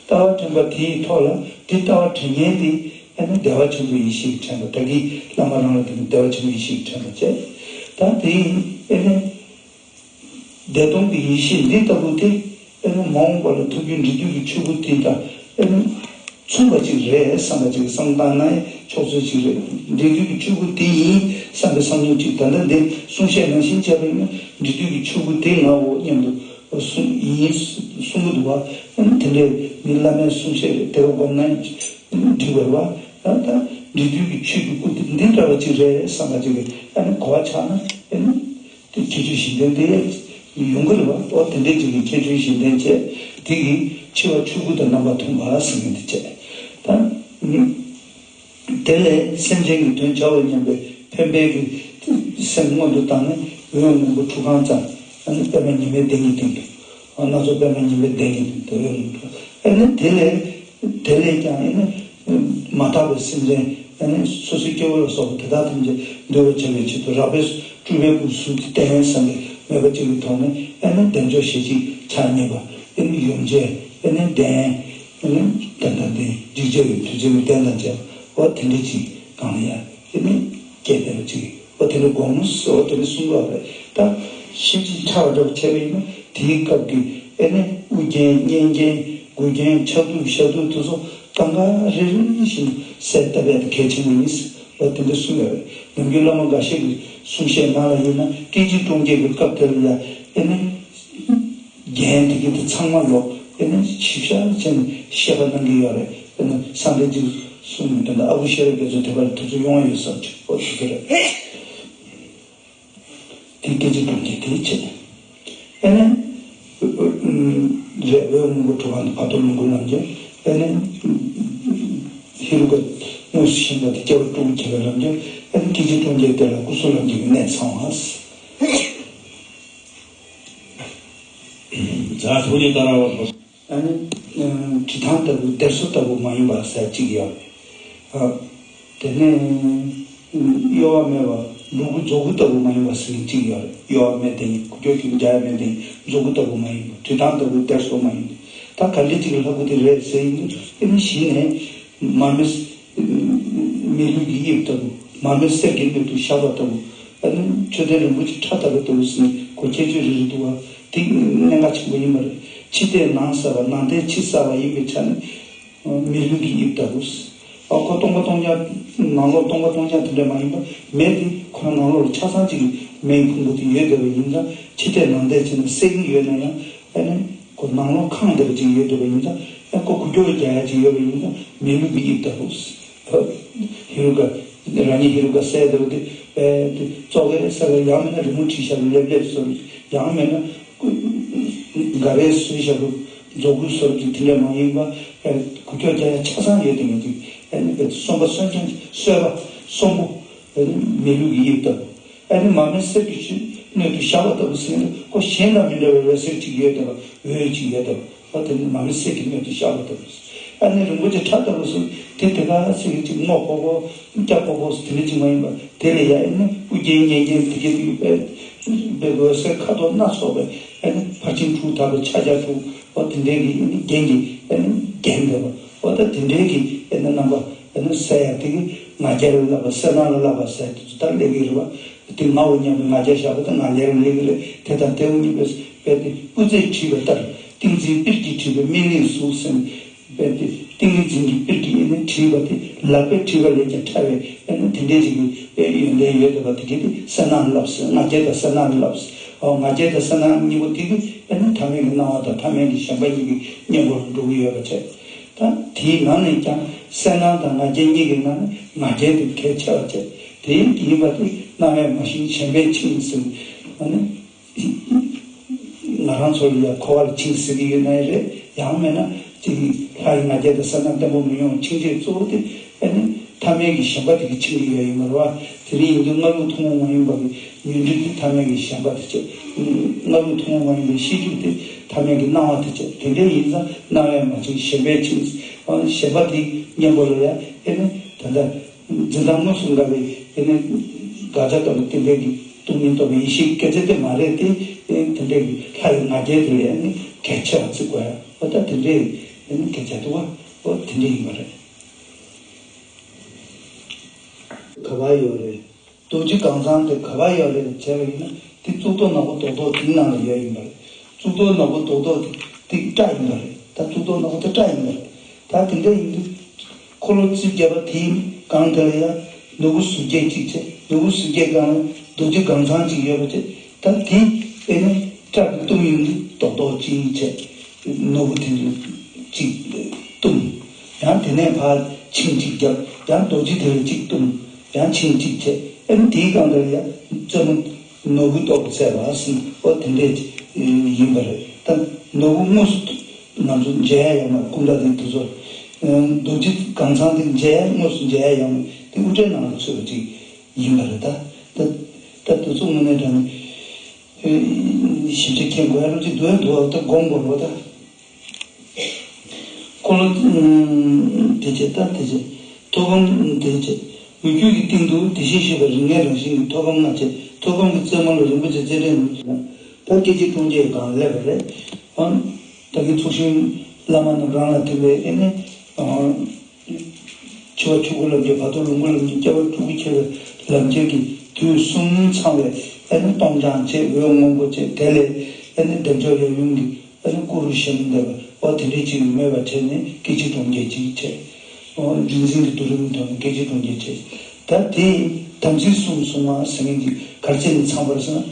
ལྟ་བ་དྲན་པ་དེའི་ཐོག་ལ་དེ་ལྟ་བ་དྲན་མཁན་དེ་ཨེ་ནི་བདེ་བ་ཆེན་པོའི་ཡེ་ཤེས་ཀྱི་དྲན་པ། ད་གིན་བླ་མ་རང་ལ་དེ་ནི་བདེ་བ་ཆེན་པོའི་ཡེ་ཤེས་ཀྱི་དྲན་པ་བྱས། ད་དེ་ཡིན་ཨེ་ནི། བདེ་སྟོང་གི་ཡེ་ཤེས་འདི་ལྟ་བུ་དེ་ཨེ་ནི་མ་འོངས་པ་ལ་ཐུགས་རྒྱུད་འབྲས་རྒྱུད་ཀྱི་ཆོས་སྐུ་དེ་དང་ཨེ་ནི་མཚུངས་པ་ཅིག་རེད་བསམ་པ་ཅིག་བསམ་བཏང་ན་ཡང་ཆོག་ཚོད་ཅིག་རེད། འབྲས་རྒྱུད་ཀྱི་ཆོས་སྐུ་དེ་ཡིན་བསམ་པའི་བསམ་བློ་ཅིག་ད་ལྟ་འདི་གསུང་བཤད་ནང་བཞིན་བྱས་པ་ཡིན་ན་འབྲས་རྒྱུད་ཀྱི་ཆོས་སྐུ་དེ་ངའོ་སྙམ་དུ་གསུང་ཡིན་གསུང་གི་འདུག་བ། ཨེ་ནི་དེ་འདྲའི་མི་བླ་མའི་གསུང་བཤད་རེད། དེ་ག་སྒོམ་ན་འགྲིག་པ་རེད་བ། ད་ལྟ་འབྲས་རྒྱུད་ཀྱི་ཆོས་ཀྱི་སྐུ་དེ་འདི་འདྲ་བ་ཅིག་རེད་བསམ་པ་ཅིག་གི་ཨ་ནི་གོ་བ་ཆགས་ན་ཨེ་ནི། དེ་ཁྱད་ཆོས་གཞན་དོན་དེ་ཡོང་གི་རེད་བ། འོ་དེ་འདྲའི་ཅིག་གི་ཁྱད་ཆོས་གཞན་དོན་བྱས། དེ་གིས་འཆི་བ་ཆོས་སྐུ་དང་རྣམ་པ་མཐུན་པ་ཟེར་མཁན་དེ་བྱས། ད་དེ་ལས་སེམས་ཅན་གྱི་དོན་བྱ་བར་སྙམ་པའི་འཕེན་པའི་གི་སེམས་མངོན་དུ་བཏང་ནས་འོད་སྔོན་པོ་ཁྲུ་གང་ཙམ། ཨ་ནི་པདྨ་ཉི་མའི་གདན་གྱི་སྟེང་དུ། སྣ་ཚོགས་པདྨ་ཉི་མའི་གདན་གྱི་སྟེང་དུ་འོད་སྔོན་པོ། ཨ་ནི་དེ་ལས། དེ་ལས་ཀྱང་ཨེ་ནི་མ་དག་པའི་སེམས་ཅན་ཨེ་ནི་སོ་སོའི་སྐྱེ་བོ་ལ་སོགས་པ་དེ་དག་ཐམས་ཅད་འདུལ་བར་བྱ་བའི་ཆེད་དུ་རགས་པའི་སྤྲུལ་པའི་སྐུ་གསུང་གི་རྟེན་བསམ་པའི་མོས་པ་གཅིག་གི་ཐོག་ནས་ཨེ་ནི་བདེ་མཆོག་ཞལ་གཅིག་ཕྱག་གཉིས་པ། ཨེ་ནི་ཡུམ་ཆེན། ཨེ་ནི་གདན། ཨེ་ནི་གདན་དང་ལྡན། འཇིགས་བྱེད་ཀྱི་བདུད་རྩི་གི་གདན་དང་བཅས་པ་འོ་དེ་འདྲ་ཅིག་གང་ལ་ཡང་ཨེ་ནི་སྐྱེས་བསྡད་པ་ཅིག་འོ་དེ་འདྲ་དགོངས་སོ། དེ་འདྲ་གསུང་གི་ཡོད་རེད། ད་ཤིན་ཏུ་ཕྲ་བ་འདྲ་བོ་བྱས་པ་ཡིན་ན་དེའི་སྐབས་ཀྱི་ཨེ་ནི་དབུ་རྒྱན་སྙན་རྒྱན་མགུལ་རྒྱན་ཕྱག་གདུབ་ཞབས་གདུབ་དེ་ཚོ་གང་ག་རེ་རེ་བཞིན་གསལ་བཏབ་ཡ་དེ་གལ་ཆེན་པོ་ཡིན། འོ་དེ་འདྲ་གསུང་ཡོད་རེད། ནམ་རྒྱུན་བླ་མ་འགའ་ཤས་ཀྱི་གསུང་བཤད་ནང་ལ་ཡིན་ན་སྐད་ཅིག་སྟོང་སྐད་ཀྱི་སྐབས་དེ་ལ་ཡ་ཨེ་ནི། རྒྱན་དེ་གི་དེ་ཚང་མ་ལོ་ཨེ་ནི་ཞིབ་ཆ་བྱས་ནས་བཤད་པ་གནང་གི་ཡོད་རེད། ཨེ་ནི་སངས་རྒྱས་ཀྱིས་གསུངས་ནས་དེ་འདྲ་ཨ་ཁུ་ཤེས་རབ་རྒྱ་མཚོ་དེ་གར་ཐུགས་རྗེ་ཡོང་བ་ཡོད་བསམ་གྱི་འོ་ཞུ་གི་རེད། སྐད་ཅིག་གྲོང་ཁྱེར་དེའི་ཆེད། ཨེ་ནས། རེད། འོད་སྔོན་པོ་གྲུབ་པ་ནི་བར་དོ་ལོངས་སྐུའི་ལམ་ཁྱེར། ཨེ་ནས། ཧེ་རུ་ཀ་དངོས་སུ་ཞེན་པ་དེ་སྐྱེ་བ་དྲུག་གི་ཁྱེར་བའི་ལམ་ཁྱེར། ཨེ་ནས་སྐད་ཅིག་གྲོང་ཁྱེར་དེ་ལ་སྐུ་གསུམ་ལམ་ཁྱེར་གྱི་གནད་ཚང་བ། ཛཿ་ཐུགས་ཉིད་ལྟར་བ། ཨ་ནི། ཨ། བྲི་ཐང་ལྟ་བུ་གཏེར་སོ་ལྟ་བུ་མ་ཡིན་པ་ཟེར་གཅིག་ཡོད་རེད། ཨ། དེ་ནས། གཡོ་བ་མེད་པ་ལུ་གུ་མཛོ་གུ་ལྟ་བུ་མ་ཡིན་པ་ཟེར་མཁན་གཅིག་ཡོད་རེད། གཡོ་བ་མེད་དེ་ཡིན། ཁུ་ཁྱོ་ཁྱོ་རྒྱག་ཡ་མེད་དེ་ཡིན། མཛོ་གུ་ལྟ་བུ་མ་ཡིན་པ། བྲི་ཐང་ལྟ་བུ་གཏེར་སོ་མ་ཡིན་པ། ད་ག་འདྲ་གཅིག་ལྷ་སྐུ་དེ་རེད་ཟེར་ཡིན་ན། ཨེ་ནི་གཞི་ནས་མར་མེ། མི་ལུས་ཀྱི་དབྱིབས་ལྟ་བུ། མར་མེ་གསེར་གྱི་སྣོད་དུ་བཞག་པ་ལྟ་བུ། ཨ་ནི་མཆོད་རྟེན་རིན་པོ་ཆེ་ཕྲ་ལྟ་བུ་ལྟ་བུ་ཟེར་ནས་གོ་ཁྱད་ཆོས་རེ་རེ་འདུག་བ། དེ་གནད་འགག་ཆེན་པོ་ཡིན་པ་རེད། ཕྱི་བལྟས་ནང་གསལ་བ། ནང་བལྟས་ཕྱི་གསལ་བ་ཡིན་པའི་ཆ་ནས། མི་ལུས་ཀྱི་དབྱིབས་ལྟ་བུ། ཨ། ཁོ་སྟོང་པ་སྟོང་རྐྱང་། ནང་ལོགས་སྟོང་པ་སྟོང་རྐྱང་དེ་འདྲ་མ་ཡིན་པ། མེ་དེ་ཁོ་རང་ནང་ལོགས་ལ་ཆ་ཚང་གཅིག་མེའི་ཕུང་པོ་དེ་ཡོད་བསྡད་པ་ཡིན་ཙང་། ཕྱི་བལྟས་ནང་བལྟས་བྱས་ན་གསེར་གྱི་ཡོད་ན་ཡང་། ཨ་ནི་ཁོ་ནང་ལོགས་ཁེངས་བསྡད་པ་ཅིག་ཡོད་བསྡད་པ་ཡིན་ཙང་། ཨ། ཁོ་ཁུ་ཁྱོ་རྒྱག་ཡ་ཅིག་ཡོད་པ་ཡིན་ཙང་། མི་ལུས་ཀྱི་དབྱིབས་ལྟ་བུ། ཧེ་རུ་ཀ། རང་ཉིད་ཧེ་རུ་ཀ་གསལ་བསྡད་པ་དེ། ཨེ། དེ་ཙོག་གེ་གསལ་བ། ཡང་མིན་ན་རི་མོ་བྲིས་བཞག་པའི་ལེབ་ལེབ་བཟོ་འདྲ། ཡང་མིན་ན་སྒ་རས་བཟོས་བཞག་པའི་མཛོ་གུ་བཟོ་འདྲ་དེ་འདྲ་མ་ཡིན་པ། ཨེ། ཁུ་ཁྱོ་རྒྱག་ཡ་ཆ་ཚང་ཡོད་དེ་ཡིན་དུས། ཨེ་ནི་བས་གསོན་པ་གསོན་རྐྱང་། གསོན་པ་གསོན་པོ། ཨེ་ནི་མི་ལུས་ཀྱི་དབྱིབས་ལྟ་བུ། ཨ་ནི་མར་མེ་གསེར་གྱི་ཆུ་སྣོད་དུ་བཞག་པ་ལྟ་བུ་ཟེར་ན། ཁོ་གཞན་དང་མི་འདྲ་བའི་འོད་ཟེར་གཅིག་ཡོད་བསྡད་པ། འོད་གཅིག་ཡོད་བསྡད་པ། ཨོ། དེ་ནི་མར་མེ་གསེར་གྱི་སྣོད་དུ་བཞག་པ་ལྟ་བུ། ཨ་ནི་རིན་པོ་ཆེ་ཕྲ་ལྟ་བུ་ཟེར་དེ། དེ་ག་ཚོད་ཅིག་སྔོ་ཀོ་ཀོ་སྐྱ་ཀོ་ཀོ་ཟེར་དེ་འདྲ་ཅིག་མ་ཡིན་པ། དེ་ལས་ཡང་ཨ་ནི་དབུ་རྒྱན་སྙན་རྒྱན་དེ་གའི་དེ་གའི་དཔེ་དཔེ་འོད་ཟེར་ཁ་དོག་སྣ་ཚོགས་པའི། ཨ་ནི་ཕར་ཕྱིན་དྲུག་དག་པའི་ཕྱག་རྒྱ་དྲུག། ཨོ། དེ་འདྲའི་གི་ཨ་ནི་རྒྱན་གྱིས་ཨ་ནི་བརྒྱན་བསྡད་པ། ཨོ། ད་དེ་འདྲའི་གི་ཨ་ནི་རྣམ་པ་ཨ་ནི་གསལ་ཡ་དེ་གི་ང་རྒྱལ་ལ་བསླབ་པ། གསལ་སྣང་ལ་བསླབ་པ་ཟེར་དེ་ཚོ་ད་སླེབས་ཀྱི་རེད་པ། དེ་ངའོ་སྙམ་པའི་ང་རྒྱལ་བཞག་པ་དེ་ང་རྒྱལ་ལ་སླེབས་ཀྱི་རེད། དེ་དང་དེའོ་སྙམ་པའི་དཔེ་དེ་སྐུ་རྩེད་བྲིས་པ་ལྟར། ཏིང་འཛིན་པིར་གྱིས་བྲིས་པའི་སྨིན་གླིང་གཟུགས་ཟེར་ནས། དཔེ་དེ་ཏིང་ངེ་འཛིན་གྱི་པིར་གྱིས་ཨེ་ནས་བྲིས་པ་དེ། ལག་པས་བྲིས་པ་ལས་ཀྱང་ཕྲ་བའི་ཨེ་ནས་དེ་འདྲའི་ཅིག་གི་ཡོན་ཏན་ཡོད་བསྡད་པ་དེ་གས་དེ་གསལ་སྣང་ལ་བསླབ་ཟེར། ང་རྒྱལ་དང་གསལ་སྣང་ལ་བསླབ་ཟེར། ཨོ། ང་རྒྱལ་དང་གསལ་སྣང་གཉིས་པོ་དེ་གིས་ཨེ་ནས་ཐ་མལ་གྱི་སྣང་བ་དང་ཐ་མལ་གྱི་ཞེན་པ་གཉིས་ཀྱི་གཉེན་པོ་ལ་འགྲོ་གི་ཡོད་པ་བྱས། ད་དེའི་ནང་ནས་ཀྱང་གསལ་སྣང་དང་ང་རྒྱལ་གཉིས་ཀྱི་ནང་ནས་ང་རྒྱལ་དེ་གལ་ཆེ་བ་བྱས། དེ་ཡིན་པ་དེ་སྣང་བས་མ་ཞེན་ཞེན་པས་འཆིང་ཟེར། ཨ་ནི་ང་རང་ཚོ་ལ་ཡང་འཁོར་བ་ལ་འཆིང་ཟེར་གྱི་ཡོད་ན་ཡང་རེད། ཡང་མིན་ན་ཅིག་ལྷ་ཡི་ང་རྒྱལ་དང་གསལ་སྣང་བརྟན་པོ་མི་ཡོང་། འཆིང་བྱེད་གཙོ་བོ་དེ་ཨ་ནི་ཐ་མལ་གྱི་ཞེན་པ་དེ་གིས་འཆིང་གི་ཡོད་ཡིན་པ་རེད་པ། དེ་རིང་ཡིན་དུས་སྔ་ལུགས་ཐུན་མོང་མ་ཡིན་པ་གི་ཉོན་སྒྲིབ་དེ་ཐ་མལ་གྱི་ཞེན་པ་དེ་བྱས། སྔ་ལུགས་ཐུན་མོང་མ་ཡིན་པའི་ཤེས་སྒྲིབ་དེ་ཐ་མལ་གྱི་སྣང་བ་དེ་བྱས། དེ་འདྲ་ཡིན་ཙང་སྣང་བས་མ་འཆིང་ཞེན་པས་འཆིང་། ཞེན་པ་དེའི་གཉེན་པོ་ལ་ཡང་ཨེ་ནི་ད་ལྟ་འཛིན་སྟངས་དངོས་སུ་འགལ་བའི་ཨེ་ནི་དགག་བྱ་ལྟ་བུ་དེ་འདྲ་གི་སྟོང་ཉིད་རྟོགས་པའི་ཡེ་ཤེས་སྐད་ཆ་དེ་མ་རེད་དེ། ཨེ་དེ་འདྲ་གི་ལྷ་ཡི་ང་རྒྱལ་དེ་ལ་ཨེ་ནི་གལ་ཆེ་བ་བརྩི་དགོས་ཡ། འོ་ད་དེ་འདྲ་ཨེ་ནི་སྐད་ཆ་འདུག་བ། འོ་དེ་འདྲ་ཡིན་པ་རེད། ག་པར་ཡོད་རེད། རྡོ་རྗེ་གང་ཚང་དེ་ག་པར་ཡོད་རེད་བྱས་པ་ཡིན་ན། དེ་གཙུག་ཏོར་ནག་པོ་རྡོག་རྡོག་དེའི་ནང་ལ་ཡོད་ཡིན་པ་རེད། གཙུག་ཏོར་ནག་པོ་རྡོག་རྡོག་དེ་དེ་སྐྲ་ཡིན་པ་རེད། ད་གཙུག་ཏོར་ནག་པོ་དེ་སྐྲ་ཡིན་པ་རེད། ད་དེ་འདྲ་ཡིན་དུས་འཁོར་ལོ་རྩིབས་བརྒྱད་པ་དེའི་སྒང་དེ་ལ་ཡང་ནོར་བུ་ཟུར་བརྒྱད་གཅིག་བྱས། ནོར་བུ་ཟུར་བརྒྱད་སྒང་ལ་རྡོ་རྗེ་གང་ཚང་གཅིག་ཡོད་པ་བྱས། ད་དེ་དཔེར་ན་སྐྲ་གི་གཏུམ་ཡིན་དུས་རྡོག་རྡོག་གཅིག་བྱས། ནོར་བུ་དེ་ཚོ་གཅིག་གཏུམ། ཡང་དེ་ནས་ཕར་ཆིངས་གཅིག་བརྒྱབ། ཡང་རྡོ་རྗེ་དེ་ལ་གཅིག་གཏུམ། ཡང་ཆིངས་གཅིག་བྱས། ཨ་ནི་དེའི་སྒང་དེར་ཡང་རྩེ་མོ་ནོར་བུའི་ཏོག་བཙལ་བ་ཟེར། འོ་དེ་འདྲས་ཡིན་པ་རེད། ད་ནོར་བུ་དངོས་སུ་ང་ཚོ་མཇལ་ཡ་ཡོད་མ་རེད། སྐུ་འདྲ་དེ་དེ་ཚོ་རྡོ་རྗེ་གང་ཚང་དེ་མཇལ་ཡ་དངོས་སུ་མཇལ་ཡ་ཡོད་མ་རེད། དེ་དབུ་སྐྲའི་ནང་ལ་ཚུད་པ་ཅིག་ཡིན་པ་རེད། ད་ད་ད་དེ་ཚོ་དངོས་གནས་དྲང་ནས་ཞིབ་ཆ་མཁྱེན་དགོས་ཡ་རོ་ཅིག་འདུག་ཡ་འདུག་བ། ད་སྒོམ་དགོས་རོ་ད། འཁོར་ལོ་དེ་བྱས། ད་དེ་བྱས། ཐོད་སྐམ་དེ་བྱས། འོད་སྐྱོད་ཀྱི་སྟེང་དུ་དེ་བཞིན་གཤེགས་པ་རིགས་ལྔའི་རང་བཞིན་གྱི་ཐོད་སྐམ་ལྔ་བྱས། ཐོད་སྐམ་གྱི་རྩེ་མོ་ལ་རིན་པོ་ཆེ་རྩེ་སྤྲིན་རྣམས་སུ་ལ། ད་སྐད་ཅིག་གྲོང་ཁྱེར་སྒང་སླེབས་པ་རེད། ཨང་། ད་གིན་ཚོགས་ཞིང་བླ་མ་རྣམས་རང་ལ་དེ་བས་ཨེ་ནས། ཨང་། འཆི་བ་ཆོས་སྐུ་ལམ་གྱི་བར་དོ་ལོངས་སྐུ་ལམ་གྱི་སྐྱེ་བ་དྲུག་གི་ཁྱེར་བའི་ལམ་ཁྱེར་གྱི་དུས་གསུམ་ཚང་བའི་ཨེ་ནས་སྟོང་སྦྱངས་བྱས། འོད་སྔོན་པོ་བྱས། དེ་ལས་ཨེ་ནས་བདེ་མཆོག་ཡབ་ཡུམ་གྱི་ཨ་ནི་སྐུ་རུ་བཞེངས་བསྡད་པ། འོ་དེ་འདྲའི་ཅིག་མོས་པ་བྱས་ནས་སྐད་ཅིག་གྲོང་ཁྱེར་ཅིག་བྱས། འོ་རིག་འཛིན་གྱི་དུ་རུ་མི་ཐོག་ནས་སྐད་ཅིག་གྲོང་ཁྱེར་བྱས། ད་དེ་དམ་ཚིག་གསུམ་གསུང་བ་ཟེར་མཁན་གྱི་ག་རེ་བྱས་ནས་ཚང་བ་རེད་ཟེར་ན།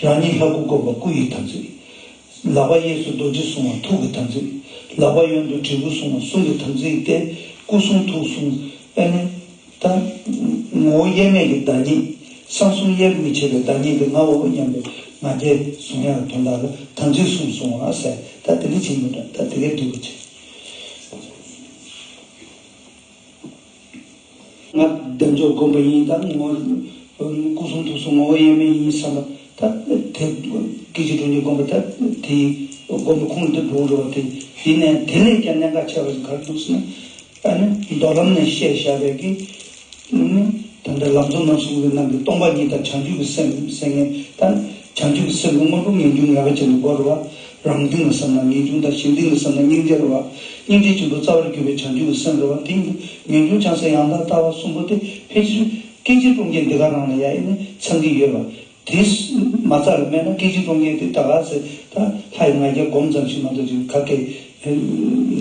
རང་ཉིད་ལྷ་སྐུ་བསྒོམ་པ་སྐུ་ཡི་དམ་ཚིག། ལག་པ་གཡས་སུ་རྡོ་རྗེ་བསྲུང་བ་ཐུགས་ཀྱི་དམ་ཚིག། ལག་པ་གཡོན་དུ་དྲིལ་བུ་བསྲུང་བ་གསུང་གི་དམ་ཚིག་སྟེ། སྐུ་གསུང་ཐུགས་གསུང་། ཨ་ནི། ད་ངོ་བོ་དབྱེར་མེད་ཀྱི་བདག་ཉིད། བསམ་གསུམ་དབྱེར་མི་ཕྱེད་པའི་བདག་ཉིད་དེ་ངའོ་སྙམ་པའི་ང་རྒྱལ་བཟུང་ཡག་གི་དོན་དག་ལ་དམ་ཚིག་གསུམ་བཟུང་བ་ཟེར། ད་དེ་འདྲ་བྱེད་མི་འདྲ། ད་དེ་གའི་འདུག་གི་བྱེད། ང་བདེ་མཆོག་སྒོམ་པ་ཡིན། ད་ངོ་སྐུ་གསུང་ཐུགས་གསུམ་ངོ་བོ་དབྱེར་མེད་ཡིན་བསམ་པ། ད་དེ་སྐད་ཅིག་སྒྲུབ་གཉིས་སྒོམ་པ། ད་དེའི་སྒོམ་པའི་ཁུངས་དེ་འགྲོ་འགྲོ་བ་དེ་ཡིན་ནས། དེ་ལས་ཀྱང་གནད་འགག་ཆེ་བ་ཞིག་ག་རེ་འདུག་ཟེར་ན། ཨ་ནི་མདོ་ལམ་ནས་བཤད་བཞག་པའི་གི་ཨ་ནི་ད་ལྟ་ལམ་གཙོ་རྣམ་གསུམ་གྱི་ནང་གི་སྟོང་པ་ཉིད་དང་བྱང་ཆུབ་ཀྱི་སེམས་ཟེར་མཁན། ད་བྱང་ཆུབ་ཀྱི་སེམས་ལ་སྔོན་པོ་ངེས་འབྱུང་ངེས་པ་ཅན་དུ་གོ་རུ་བ། རང་སྟེང་ལ་བསམ་ན་ངེས་འབྱུང་དང་གཞན་སྟེང་ལ་བསམ་ན་སྙིང་རྗེ་རུ་བ། སྙིང་རྗེ་ཆེན་པོ་རྩ་བར་གྱུར་པའི་བྱང་ཆུབ་ཀྱི་སེམས་རུ་བ། དེ་ངེས་འབྱུང་བྱང་སེམས་ཡང་དག་ལྟ་བ་གསུམ་པོ་དེ་ཕལ་ཆེར་སྐད་ཅིག་སྟོང་ཉིད་འདི་ག་རང་ལ་ཡ་ཨེ་ནི་ཚང་གི་ཡོད་པ། དེ་མ་རྩ་ལ་མེད་ན་སྐད་ཅིག་སྟོང་ཉིད་དེ་ད་ག་ཟེ་ད་ལྷ་ཡི་ང་རྒྱལ་སྒོམ་ཙམ་ཞིག་མ་གཏོགས་ཅིག་ག་གེ་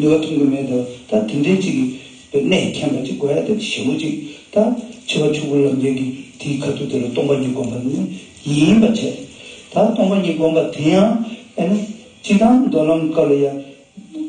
ནུས་པ་ཐོན་གི་མེད་དོ། ད་དེ་འདྲའི་ཅིག་གི་གནད་མཁྱེན་པ་ཅིག་དགོས་ཡ་དེ་ཞེ་པོ་ཅིག་ད་འཆི་བ་ཆོས་སྐུ་ལམ་རྒྱས་ཀྱི་དེའི་ཁ་ཐུག་དེ་ལ་སྟོང་པ་ཉིད་སྒོམ་པ་ནི་ཡིན་པ་བྱས། ད་སྟོང་པ་ཉིད་སྒོམ་པ་དེ་ཡང་ཨེ་ནི་སྤྱིར་བཏང་མདོ་ལམ་སྐབས་ལ་ཡ།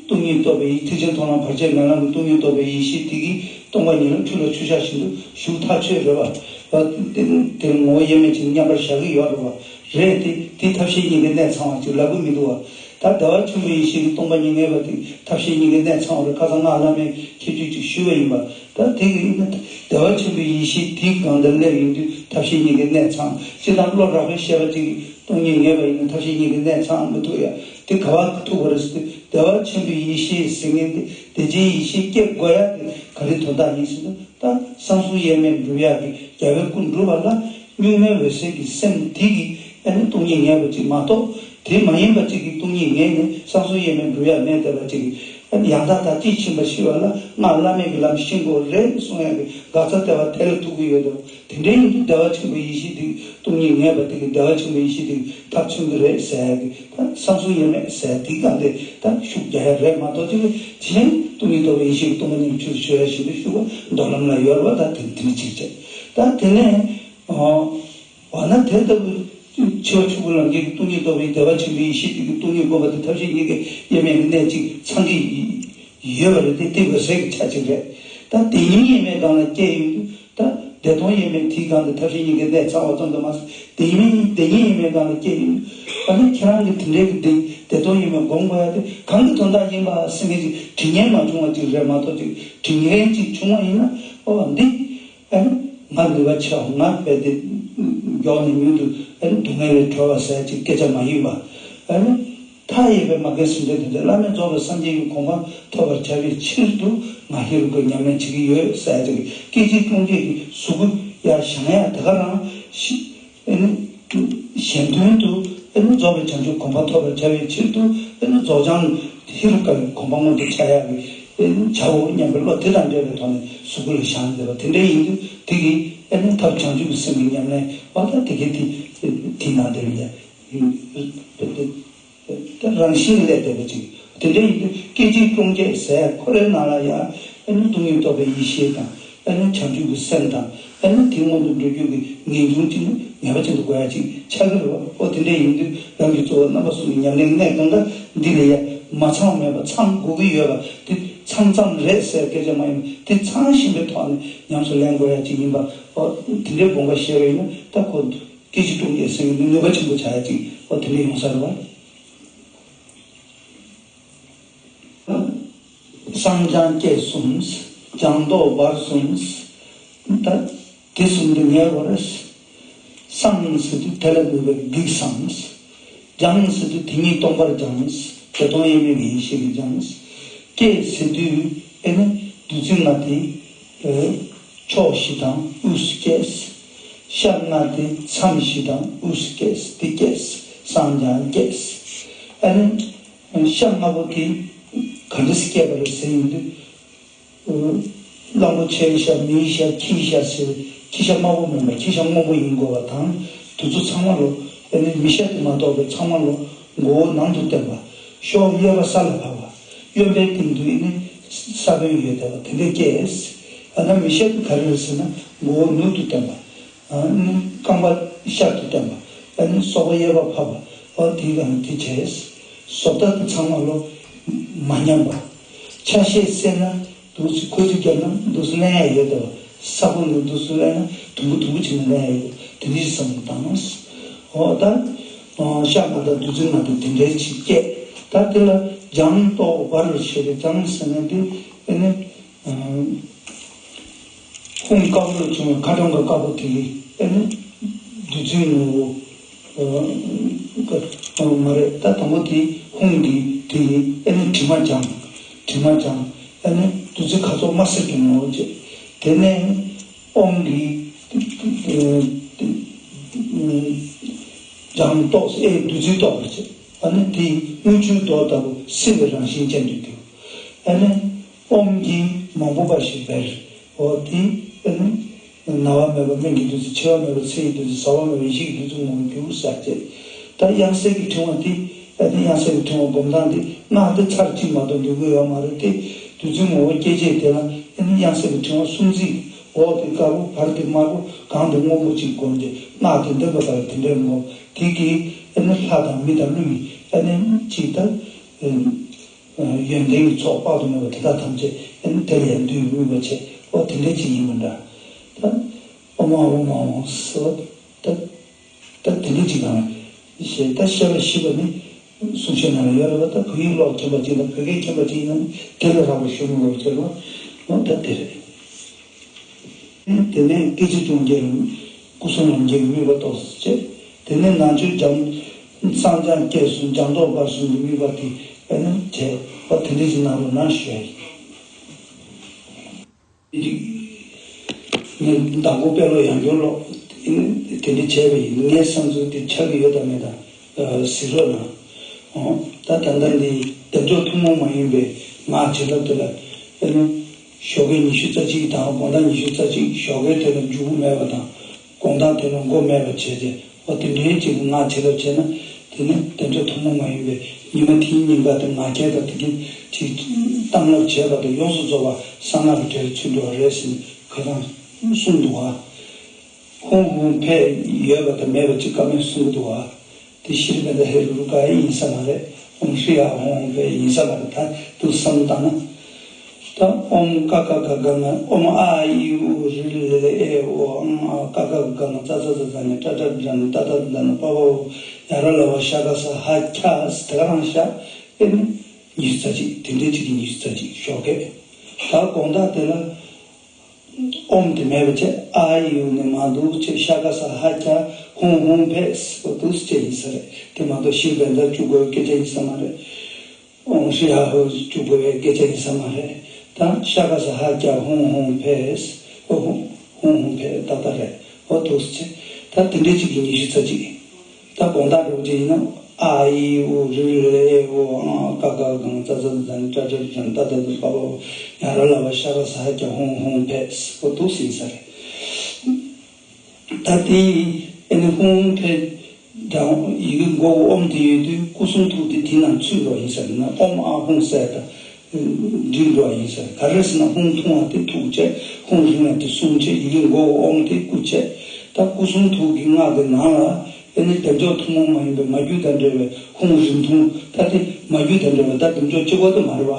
སྟོང་ཉིད་རྟོགས་པའི་ཡིད། ཐེག་ཆེན་མཐོང་ལམ་བར་ཆད་མེད་ལམ་གྱི་སྟོང་ཉིད་རྟོགས་པའི་ཡེ་ཤེས་དེ་གིས་སྟོང་པ་ཉིད་ལ་འཁྲུལ་བ་ཆུ་བཞག་བཞིན་དུ་ཞུགས་ཐག་ཆོད་རེད་བ། དེ་དེ་ངོ་བོ་དབྱེར་མེད་ཅིག་མཉམ་པར་བཞག་གི་ཡོད་རེད་བ། རེད་དེ། དེ་ཐབས་ཤེས་གཉིས་ཀའི་གནད་ཚང་བ་ཅིག་ལབ་གི་མི་འདུག་བ། ད་བདེ་བ་ཆེན་པོའི་ཡེ་ཤེས་ཀྱིས་སྟོང་པ་ཉིད་ངེས་པ་དེ་ཐབས་ཤེས་གཉིས་ཀའི་གནད་ཚང་བ་རེད། ཁ་སང་སྔགས་བླ་མའི་ཁྱད་ཆོས་ཅིག་ཞུས་པ་ཡིན་པ། ད་དེ་གི་བདེ་བ་ཆེན་པོའི་ཡེ་ཤེས་དེའི་སྒང་དུ་སླེབས་ཡོང་དུས་ཐབས་ཤེས་གཉིས་ཀའི་གནད་ཚང་། སྤྱིར་བཏང་བློ་རགས་པའི་ཤེས་པ་ཅིག་གིས་སྟོང་ཉིད་ངེས་པ་ཡིན་ན་ཐབས་ཤེས་གཉིས་ཀའི་གནད་ཚང་མི་ཐུབ་ཡ། དེ་ག་བ་ཐུབ་པ་རེད་ཟེར་དུས། བདེ་བ་ཆེན་པོའི་ཡེ་ཤེས་ཟེར་མཁན་དེ་བདེ་ཆེན་ཡེ་ཤེས་སྐྱེ་དགོས་ཡ་དེ་ག་རེ་དོན་དག་ཡིན་ཟེར་ན། ད་བསམ་གསུམ་དབྱེར་མེད་འགྲུབ་ཡ་གི་རྒྱལ་བའི་སྐུ་འགྲུབ་པ་ལ་གཉུག་མའི་འོད་གསལ་གྱི་སེམས་དེ་གིས་ཨ་ནི་སྟོང་ཉིད་ངེས་པ་ཅིག་མ་གཏོགས། དེ་མ་ཡིན་པ་ཅིག་གིས་སྟོང་ཉིད་ངེས་ནས་བསམ་གསུམ་དབྱེར་མེད་འགྲུབ་ཡ་མེད་བསྡད་པ་ཅིག་གིས། ཨ་ནི་ཡང་དག་དང་དེས་ཕྱིན་པ་ཤེས་པ་ལ་སྔགས་བླ་མེད་ཀྱི་ལམ་ཤེས་དགོས་རེད་གསུང་ཡ་གི་དགག་རྩ་དེ་བ་དེ་ལ་ཐུག་གི་ཡོད་དོ། དེ་འདྲ་ཡིན་དུས་བདེ་བ་ཆེན་པོའི་ཡེ་ཤེས་དེ་སྟོང་ཉིད་ངེས་པ་དེ་གིས་བདེ་བ་ཆེན་པོའི་ཡེ་ཤེས་དེ་ཐབས་མཚོན་གྱི་རེད་ཟེར་ཡ་གི། ད་བསམ་གསུམ་དབྱེར་མེད་ཟེར་དེའི་སྒང་དེ་ད་ཤུགས་རྒྱག་ཡ་རེད་མ་གཏོགས། དེ་གི་གཞན་སྟོང་ཉིད་རྟོགས་པའི་ཡེ་ཤེས་ཀྱིས་སྟོང་པ་ཉིད་ཆོས་སུ་ཆུད་ཡ་ཞིག་ཏུ་ཞུ་བ་མདོ་ལམ་ལ་ཡོད་རེད་བ། ད་དེ་དེ་ནི་གཅིག་བྱས། ད་དེ་ནས་འོ་ན་དེ་ལྟ་བུ་འཆི་བ་ཆོས་སྐུ་ལམ་རྒྱས་ཀྱི་སྟོང་ཉིད་རྟོགས་པའི་བདེ་བ་ཆེན་པོའི་ཡེ་ཤེས་དེ་གིས་སྟོང་ཉིད་སྒོམ་པ་དེ་ཐབས་ཤེས་གཉིས་ཀའི་དབྱེར་མེད་ཀྱི་གནད་གཅིག་ཚང་གི་ཡོད་པ་རེད་དེ། དེ་འོད་གསལ་གྱི་ཆ་གཅིག་རེད། ད་དེ་ཉིད་དབྱེར་མེད་སྒང་ལ་སྐྱེས་ཡོང་དུས། ད་བདེ་སྟོང་དབྱེར་མེད་དེའི་སྒང་དུ་ཐབས་ཤེས་གཉིས་ཀའི་གནད་ཚང་བ་ཙམ་དུ་མ་ཟད། དེ་ཉིད་དེ་ཉིད་དབྱེར་མེད་སྒང་ལ་སྐྱེས་ཡོང་དུས། ད་ནི་ཁྱེད་རང་གིས་དེ་འདྲའི་གི་བདེ་བདེ་སྟོང་དབྱེར་མེད་སྒོམ་དགོས་ཡ་དེ་གང་གི་དོན་དག་ཡིན་པ་ཟེར་མཁན་ཅིག་དྲི་ཉན་མ་བྱུང་བ་ཅིག་རེད་མ་གཏོགས། ཅིག་དྲི་ཉན་ཅིག་བྱུང་བ་ཡིན་ན། ཨོ་འདི་ཨ་ནི་ང་ནུས་པ་ཆེ་བ། ང་རྦད་དེ་མགྱོགས་ནས་མྱུར་དུ་ཨ་ནི་སྡུག་བསྔལ་ལས་གྲོལ་བ་ཟེར་ཅིག་སྐད་ཆ་མ་ཡིན་པ། ཨ་ནི་མཐའ་ཡས་པའི་མ་རྒན་སེམས་ཅན་དེ་ཚོ་བླ་མེད་རྫོགས་པའི་སངས་རྒྱས་ཀྱི་གོ་འཕང་ཐོབ་པར་བྱ་བའི་ཕྱིར་དུ་ང་ཧེ་རུ་ཀའི་ཉམས་ལེན་བྱེད་ཀྱི་ཡོད་ཟེར་ཅིག་སྐད་ཅིག་སྟོང་ཉིད་ཀྱི་གཟུགས་སྐུ་ཡར་བཞེངས་ཡ་དེ་ག་རང་ཤི་ཨ་ནི་གཞན་དོན་དུ་ཨ་ནི་རྫོགས་པའི་བྱང་ཆུབ་གོ་འཕང་ཐོབ་པར་བྱ་བའི་ཕྱིར་དུ། ཨ་ནི་རྫོགས་བྱང་ཧེ་རུ་ཀ་གི་གོ་འཕང་མངོན་དུ་བྱ་ཡག་གི་ཨ་ནི་བྱའོ་སྙམ་པའི་བློ་དེ་དང་འབྲེལ་བའི་ཐོག་ནས་གཟུགས་སྐུ་ལ་བཞེངས་བསྡད་པ་དེ་འདྲ་ཡིན་དུས། དེ་གིས་ཨ་ནི་ཐབས་བྱང་ཆུབ་ཀྱི་སེམས་ཀྱི་ཉམས་ལེན་པ་དང་། དེ་གིས་དེ་དེ་ནང་དེར་ཡ། ད་རང་བཞིན་སླེབས་བསྡད་པ་ཅིག་དེ་འདྲ་ཡིན་དུས་སྐད་ཅིག་སྟོང་ཉིད་ཟེར་ཁོ་རའི་ནང་ལ་ཡང་ཨ་ནི་སྟོང་ཉིད་རྟོགས་པའི་ཡེ་ཤེས་དང་། ཨ་ནི་བྱང་ཆུབ་ཀྱི་སེམས་དང་། ཨ་ནི་དེ་སྔོན་དུ་འགྲོ་རྒྱུ་གི་ངེས་འབྱུང་ཅིག་ནི་ངེས་པ་ཅན་དུ་དགོས་ཡ་ཅིག་ཆགས་ཀྱི་རེད་བ། ཨོ་དེ་འདྲ་ཡིན་དུས་རང་གི་གཙོ་བོ་རྣམ་པ་གསུམ་གྱི་ཉམས་ལེན་གནད་གང་ག་འདི་ལ་ཡ་མ་ཚང་བ་མེད་པ་ཚང་དགོས་ཀྱི་ཡོད་པ་དེ་ཚང་ཙམ་རེད་ཟེར་སྐད་ཆ་མ་ཡིན་པ། དེ་ཚང་བཞིན་པའི་ཐོག་ནས་ཉམས་སུ་ལེན་དགོས་ཡ་ཅིག་ཡིན་པ། ཨོ་དེ་འདྲའི་དགོངས་པ་བཞེས་པ་ཡིན་ན། ད་ཁོ་སྐད་ཅིག་སྟོང་ཉིད་ཟེར་བའི་ནུས་པ་ཆེན་པོ་ཆགས་ཡ་ཅིག་ཨོ་དེ་འདྲ་ཡོང་ས་རེད་བ། སངས་སྦྱངས་སྐྱེས་གསུམ། སྦྱངས་རྟོགས་བར་གསུམ། ད་དེ་གསུམ་དུ་ངེས་པར། སངས་ཟེར་དུས་དེ་ལ་དམིགས་པའི་གེགས་སངས། སྦྱངས་ཟེར་དུས་དེ་ཉིད་སྟོང་པར་སྦྱངས། བདེ་སྟོང་དབྱེར་མེད་ཀྱི་ཡེ་ཤེས་ཀྱིས་སྦྱངས། སྐྱེས་ཟེར་དུས་ཨེ་ནི་བདུད་རྩི་ལྔ་སྟེ་ཕྱོགས་བཞི་དང་དབུས་སུ་སྐྱེས། ཤ་ལྔ་སྟེ་མཚམས་བཞི་དང་དབུས་སུ་སྐྱེས། དེ་སྐྱེས། སངས་སྦྱངས་སྐྱེས། ཨ་ནི་ཤ་ལྔ་པོ་དེ་ག་འདྲ་སེ་སྐྱེས་པ་རེད་ཟེར་ཡོང་དུས། གླང་པོ་ཆེའི་ཤ། མིའི་ཤ། ཁྱིའི་ཤ་ཟེར། ཁྱི་ཤ་དམར་པོ་མིན་པར་ཁྱི་ཤ་སྔོན་པོ་ཡིན་དགོས་པ་དང་། དེ་ཚོ་ཚང་མ་ལོ། ཨ་ནི་མི་ཤ་དེ་མ་གཏོགས་པའི་ཚང་མ་ལོ་མགོ་བོ་ནང་དུ་བསྟན་པ། གཤོག་གཡས་པ་ས་ལ་བབས་པ། གཡོན་པའི་སྟེང་དུ་ཨེ་ནི་ས་བོན་ཡོད་བསྡད་པ་དེ་འདྲ་སྐྱེས། ཨ་ནི་མི་ཤ་དེ་ག་རེ་རེད་ཟེར་ན་མགོ་བོ་ནུབ་ཏུ་བསྟན་པ། ཨ་ནི་རྐང་པ་ཤར་དུ་བསྟན་པ། ཨ་ནི་སོ་པ་གཡས་པ་ཕབ་པ། ཨ་དེའི་སྒང་དེ་བྱས། བཟོ་ལྟ་དེ་ཚང་མ་ལོ་མ་ཉམས་པ། ཆ་ཤས་བསྲེས་ན་འདུག་སེ་ཁོལ་ཚིག་བརྒྱབ་ན་འདུག་སེ་ལེན་ཡ་ཡོད་དོ། ས་བོན་ལ་འདུག་སེ་ལེན་ན་དུམ་བུ་དུམ་བུ་བྱས་ནས་ལེན་ཡ་ཡོད། དེ་འདྲའི་བསམ་བློ་བཏང་ན། འོ་ད། ཤ་མ་དང་བདུད་རྩི་མ་དང་དེ་འདྲའི་ཅིག་སྐྱེས། ད་དེ་ལ་སྦྱངས་རྟོགས་སྦར་ཞེས་པའི་སྦྱངས་ཟེར་ན་དེ་ཨེ་ནི། ཧཱུྃ་དཀར་པོ་ལ་བྱུང་བའི་མཁའ་འགྲོ་མཁའ་དཀར་པོ་དེ་ཨེ་ནི། བདུད་རྩིའི་ངོ་བོ། མ་རེད། ད་དང་པོ་དེ་ཧཱུྃ་གི་དེ་ཨེ་ནི་དྲི་མ་སྦྱངས། དྲི་མ་སྦྱངས། ཨེ་ནི་བདུད་རྩི་ཁ་ཚོགས་དམར་སེར་གྱི་ངོ་བོ་བྱས། དེ་ནས། ཨོཾ་གྱིས། སྦྱངས་རྟོགས་ཨེ་བདུད་རྩི་རྟོགས་པར་བྱེད། ཨ་ནི་དེས་དངུལ་ཆུའི་མདོག་ལྟ་བུ་བསིལ་བའི་རང་བཞིན་ཅན་དུ་གྱུར། ཨ་ནི་ཨོཾ་གྱིས་མ་བུ་པ་ཞིག་སྦར། འོ་དེས་ཨ་ནི་ན་བ་མེད་པ་སྨན་གྱི་བདུད་རྩི། འཆི་བ་མེད་པ་ཚེ་ཡི་བདུད་རྩི། ཟ་བ་མེད་པ་ཡེ་ཤེས་ཀྱི་བདུད་རྩི་ངོ་བོར་གྱུར་ཟེར་བྱས། ད་དབྱངས་གསལ་གྱི་ཕྲེང་བ་དེ། ཨ་ནི་དབྱངས་གསལ་གྱི་ཕྲེང་བ་སྒོམ་སྟངས་དེ་སྔགས་དེ་ཚར་གཅིག་མ་གཏོགས་འདོན་གྱི་ཡོད་མ་རེད་དེ། བདུད་རྩི་ངོ་བོ་སྐྱེད་བྱེད་དེ་ལ་ཨ་ནི་དབྱངས་གསལ་གྱི་ཕྲེང་བ་སུམ་བརྩེགས། འོག་དེ་དཀར་པོ། བར་དེ་དམར་པོ། གང་དེ་སྔོན་པོ་གཅིག་བསྒོམས་ཏེ་སྔགས་དེ་འདོན་པ་ལྟར་དེ་འདྲའི་ངོ་བོ་དེ་གིས་ཨ་ནི་ལྷ་དང་མི་དང་ཀླུ་ཡི་ཨ་ནི་གཅིག་ད་ཡོན་ཏན་གྱི་ཚོགས་དཔག་ཏུ་མེད་པ་དེ་དག་ཐམས་ཅད་ཨ་ནི་དེ་ལ་ཡང་འདུས་དམིགས་པ་བྱས། འོ་དེ་འདྲའི་གཅིག་ཡིན་པ་འདྲ། ད་ཨོཾ་ཨཱཿཧཱུྃ་ཨཱཿཧཱུྃ་ཟེར་བ་ད། ད་དེ་འདྲ་ཅིག་དང་། ཞེས་ད་བཤད་པ་ཞིབ་པ་ནི། གསུང་བཤད་ནང་ལ་ཡོད་རེད་པ། ད་བོད་ཡིག་ཀློག་མཁྱེན་པ་ཅིག་དང་བོད་སྐད་མཁྱེན་པ་ཅིག་ཡིན་ན་ནི་དེ་ལས་རག་པ་ཞུ་མི་དགོས་པ་ཅིག་རེད་པ། འོ་ད་དེ་རེད། དེ་ནས་སྐད་ཅིག་སྟོང་གྱེར། སྐུ་གསུམ་ལམ་འཁྱེར་གྱི་དམིགས་པ་རྟོགས་སོ་བྱས། དེ་ནས་ནང་མཆོད་སྦྱང་། བསང་སྦྱང་བསྐྱེད་གསུམ། སྦྱངས་རྟོགས་སྦར་གསུམ་གྱི་དམིགས་པ་དེ་ཨ་ནི་བྱས། འོ་དེ་འདྲ་ཅིག་གནང་རོགས་གནང་ཞུ་ཡ་ཡིན། ངས་བདག་པོ་དཔེ་ཀློག་ཡང་བསྐྱར་ཀློག་དེ་འདྲ་བྱས་པ་ཡིན། ངའི་བསམ་ཚུལ་དེ་ཆགས་ཀྱི་ཡོད་དམ་མེད་དམ་གཟིགས་རོགས་གནང་། ཨོ། ད་ད་ལྟ་འདི་བདེ་མཆོག་ཐུན་མོང་མ་ཡིན་པའི་སྔགས་བྱིན་རླབས་དེ་ལ་ཨེ་ནི་ཞོགས་ཀས་ཉི་ཤུ་རྩ་གཅིག་དང་དགོང་དག་ཉི་ཤུ་རྩ་གཅིག་ཞོགས་ཀས་དེ་ལ་མཇུག་མེད་པ་དང་། དགོང་དག་དེ་ལ་མགོ་མེད་པ་བྱས་ཏེ། འོ་དེ་འདྲའི་ཅིག་སྔགས་བྱིན་རླབས་བྱས་ན། དེ་ནི་བདེ་མཆོག་ཐུན་མོང་མ་ཡིན་པའི་ཉི་མ་དེའི་ཉིན་དཀར་དེ་ང་རྒྱལ་དང་དེ་གིན་ཅིག་གཏང་རླབས་བྱས་པ་དང་ཡོངས་སུ་རྫོགས་པ་གསང་སྔགས་ཀྱི་གྲལ་ལ་ཚུད་འགྲོ་བ་རེད་ཟེར་ནས་ཁ་སང་གསུངས་འདུག་བ། ཧཱུྃ་ཧཱུྃ་ཕཊ་ཡོད་པ་དང་མེད་པ་ཅིག་བཀའ་མོལ་གསུང་གི་འདུག་བ། དེ་ཤྲཱི་པཎྜི་ཧེ་རུ་ཀ་ཡིན་ས་མ་རེད། ཨོཾ་ཤྲཱི་ཧཱུྃ་ཧཱུྃ་ཕཊ་ཡིན་ས་མ་རེད། ད་དུ་བསམ་བཏང་ན། ད་ཨོཾ་ཀ་ཁ་ག་ག་ང་། ཨོཾ་ཨ་ཨི་ཨུ་རི་ལ་ལ་ཨེ་ཨོ་ཨང་། ཨ་ཀ་ཁ་ག་ག་ང་། ཙ་ཚ་ཛ་ཛ་ཉ། ཏྲ་ཏྲ་ཌ་ཌ་ན། ཏ་ཏ་ད་ད་ན། པ་པ་བ་ཡ་ར་ལ་བ། ཤ་ཀ་ས་ཧ་ཀྱ་ས། དེ་ག་རང་ཤ་ཨེ་ནི་ཉི་ཤུ་རྩ་གཅིག་དེ་འདྲའི་ཅིག་གི་ཉི་ཤུ་རྩ་གཅིག་ཞོགས་ཀས། ད་དགོང་དག་དེ་ལ་ཨོཾ་དེ་མེད་པ་བྱས། ཨ་ཨི་ཨུ་ནི་མ་འདུག་བྱས། ཤ་ཀ་ས་ཧ་ཀྱ་ཧཱུྃ་ཧཱུྃ་ཕཊ་ཟེར་བ་འདུག་སེ་བྱས་ཡིན་ས་རེད། དེ་མ་གཏོགས་ཤྲཱི་པཎྜི་ཏ་བཅུག་དགོས་པའི་སྐད་ཆ་ཡིན་ས་མ་རེད། ཨོཾ་ཤྲཱི་ཧཱུྃ་བཅུག་དགོས་པའི་སྐད་ཆ་ཡིན་ས་མ་རེད། ད་ཤ་ཀ་ས་ཧ་ཀྱ་ཧཱུྃ་ཧཱུྃ་ཕཊ། ཨོ་ཧཱུྃ་ཧཱུྃ་ཕཊ་ཏག་ཏག་རེད། ཨོ་འདུག་སེ་བྱས། ད་དེ་འདྲའི་ཅིག་གི་ཉི་ཤུ་རྩ་གཅིག་ད་དགོང་དག་འགྲོ་རྒྱུ་ཡིན་ན། ཨ་ཨི་ཨུ་རི་ལ་ལ་ཨེ་ཨོ་ཨང་། ཨ་ཀ་ཁ་ག་ང་། ཙ་ཚ་ཛ་ཛ་ཉ། ཏྲ་ཏྲ་ཌ་ཌ་ན། ཏ་ཏ་ད་ད་ན། པ་པ་བ་ཡ་ར་ལ་བ། ཤ་ཀ་ས་ཧ་ཀྱ་ཧཱུྃ་ཧཱུྃ་ཕཊ། ཨོ་འདུག་སེ་ཡིན་ས་རེད། ད་དེ་ཨེ་ནི་ཧཱུྃ་ཕཊ་དང་ཡི་གེ་མགོ་བོ་ཨོཾ་དེ་ཡོད་དུས་སྐུ་གསུང་ཐུགས་དེ་དེ་ནང་ཚུད་འགྲོ་ཡིན་ས་རེད་ན། ཨོཾ་ཨཱཿཧཱུྃ་ཟེར་ད་འགྲིག་འགྲོ་ཡིན་ས་རེད། ག་རེ་ཟེར་ན་ཧཱུྃ་ཐུང་བ་དེ་ཐུགས་བྱས། ཧཱུྃ་རིང་བ་དེ་གསུང་བྱས། ཡི་གེ་མགོ་བོ་ཨོཾ་དེ་སྐུ་བྱས། ད་སྐུ་གསུང་ཐུགས་ཀྱི་སྔགས་དེ་ནང་ལ་ཨེ་ནི་བདེ་མཆོག་ཐུན་མོང་མ་ཡིན་པའི་མ་རྒྱུད་དང་འབྲེལ་བའི་ཧཱུྃ་རིང་ཐུང་། ད་དེ་མ་རྒྱུད་དང་འབྲེལ་བ་ད་བདེ་མཆོག་གཅིག་པོ་དེ་མ་རེད་བ།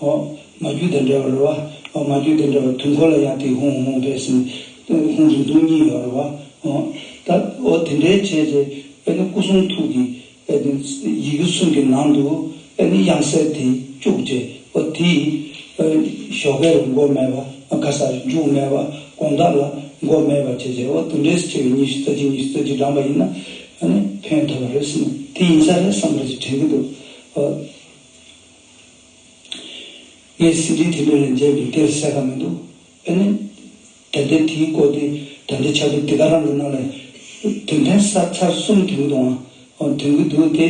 ཨོ། མ་རྒྱུད་དང་འབྲེལ་བ་རེད་བ། ཨོ། མ་རྒྱུད་དང་འབྲེལ་བ་དུས་འཁོར་ལ་ཡང་དེ་ཧཱུྃ་ཧཱུྃ་ཕཊ་ཟེར་ནས་ཧཱུྃ་རིང་ཐུང་གཉིས་ཡོད་རེད་བ། ཨོ། ད་ཨོ་དེ་འདྲའི་བྱས་རྗེས་ཨེ་ནི་སྐུ་གསུང་ཐུགས་ཀྱི་ཨེ་ནི་ཡི་གེ་གསུམ་གྱི་ནང་དུ་ཨེ་ནི་དབྱངས་གསལ་དེ་བཅུག་རྗེས་ཨོ་དེ་ཨེ་ཞོགས་ཀས་ལ་མགོ་མེད་པ། ཨ་ག་ས་མཇུག་མེད་པ། དགོང་དག་ལ་མགོ་མེད་པ་བྱས་རྗེས་ཨོ་དེ་འདྲའི་བྱས་པའི་ཉི་ཤུ་རྩ་གཅིག་ཉི་ཤུ་རྩ་གཅིག་བགྲངས་པ་ཡིན་ན་ཨ་ནི་ཕན་ཐོགས་པ་རེད་ཟེར་ནས་དེ་ཡིན་ས་རེད་བསམ་པ་ཞིག་དྲན་གྱི་འདུག་ཨོ། ངས་སྲིད་ཁྲིའི་དེ་འདྲ་ལ་མཇལ་བའི་དེར་གསལ་ཁ་མི་འདུག་ཨ་ནི། ད་ལྟའི་དེའི་སྐོར་དེ་ད་ལྟའི་ཆ་ཚུལ་དེ་ག་རང་གི་ནང་ལ་དོན་ཚན་ས་ཚར་གསུམ་དོན་གྱི་འདུག་ཨང་། དོན་གྱི་འདུག་དེ་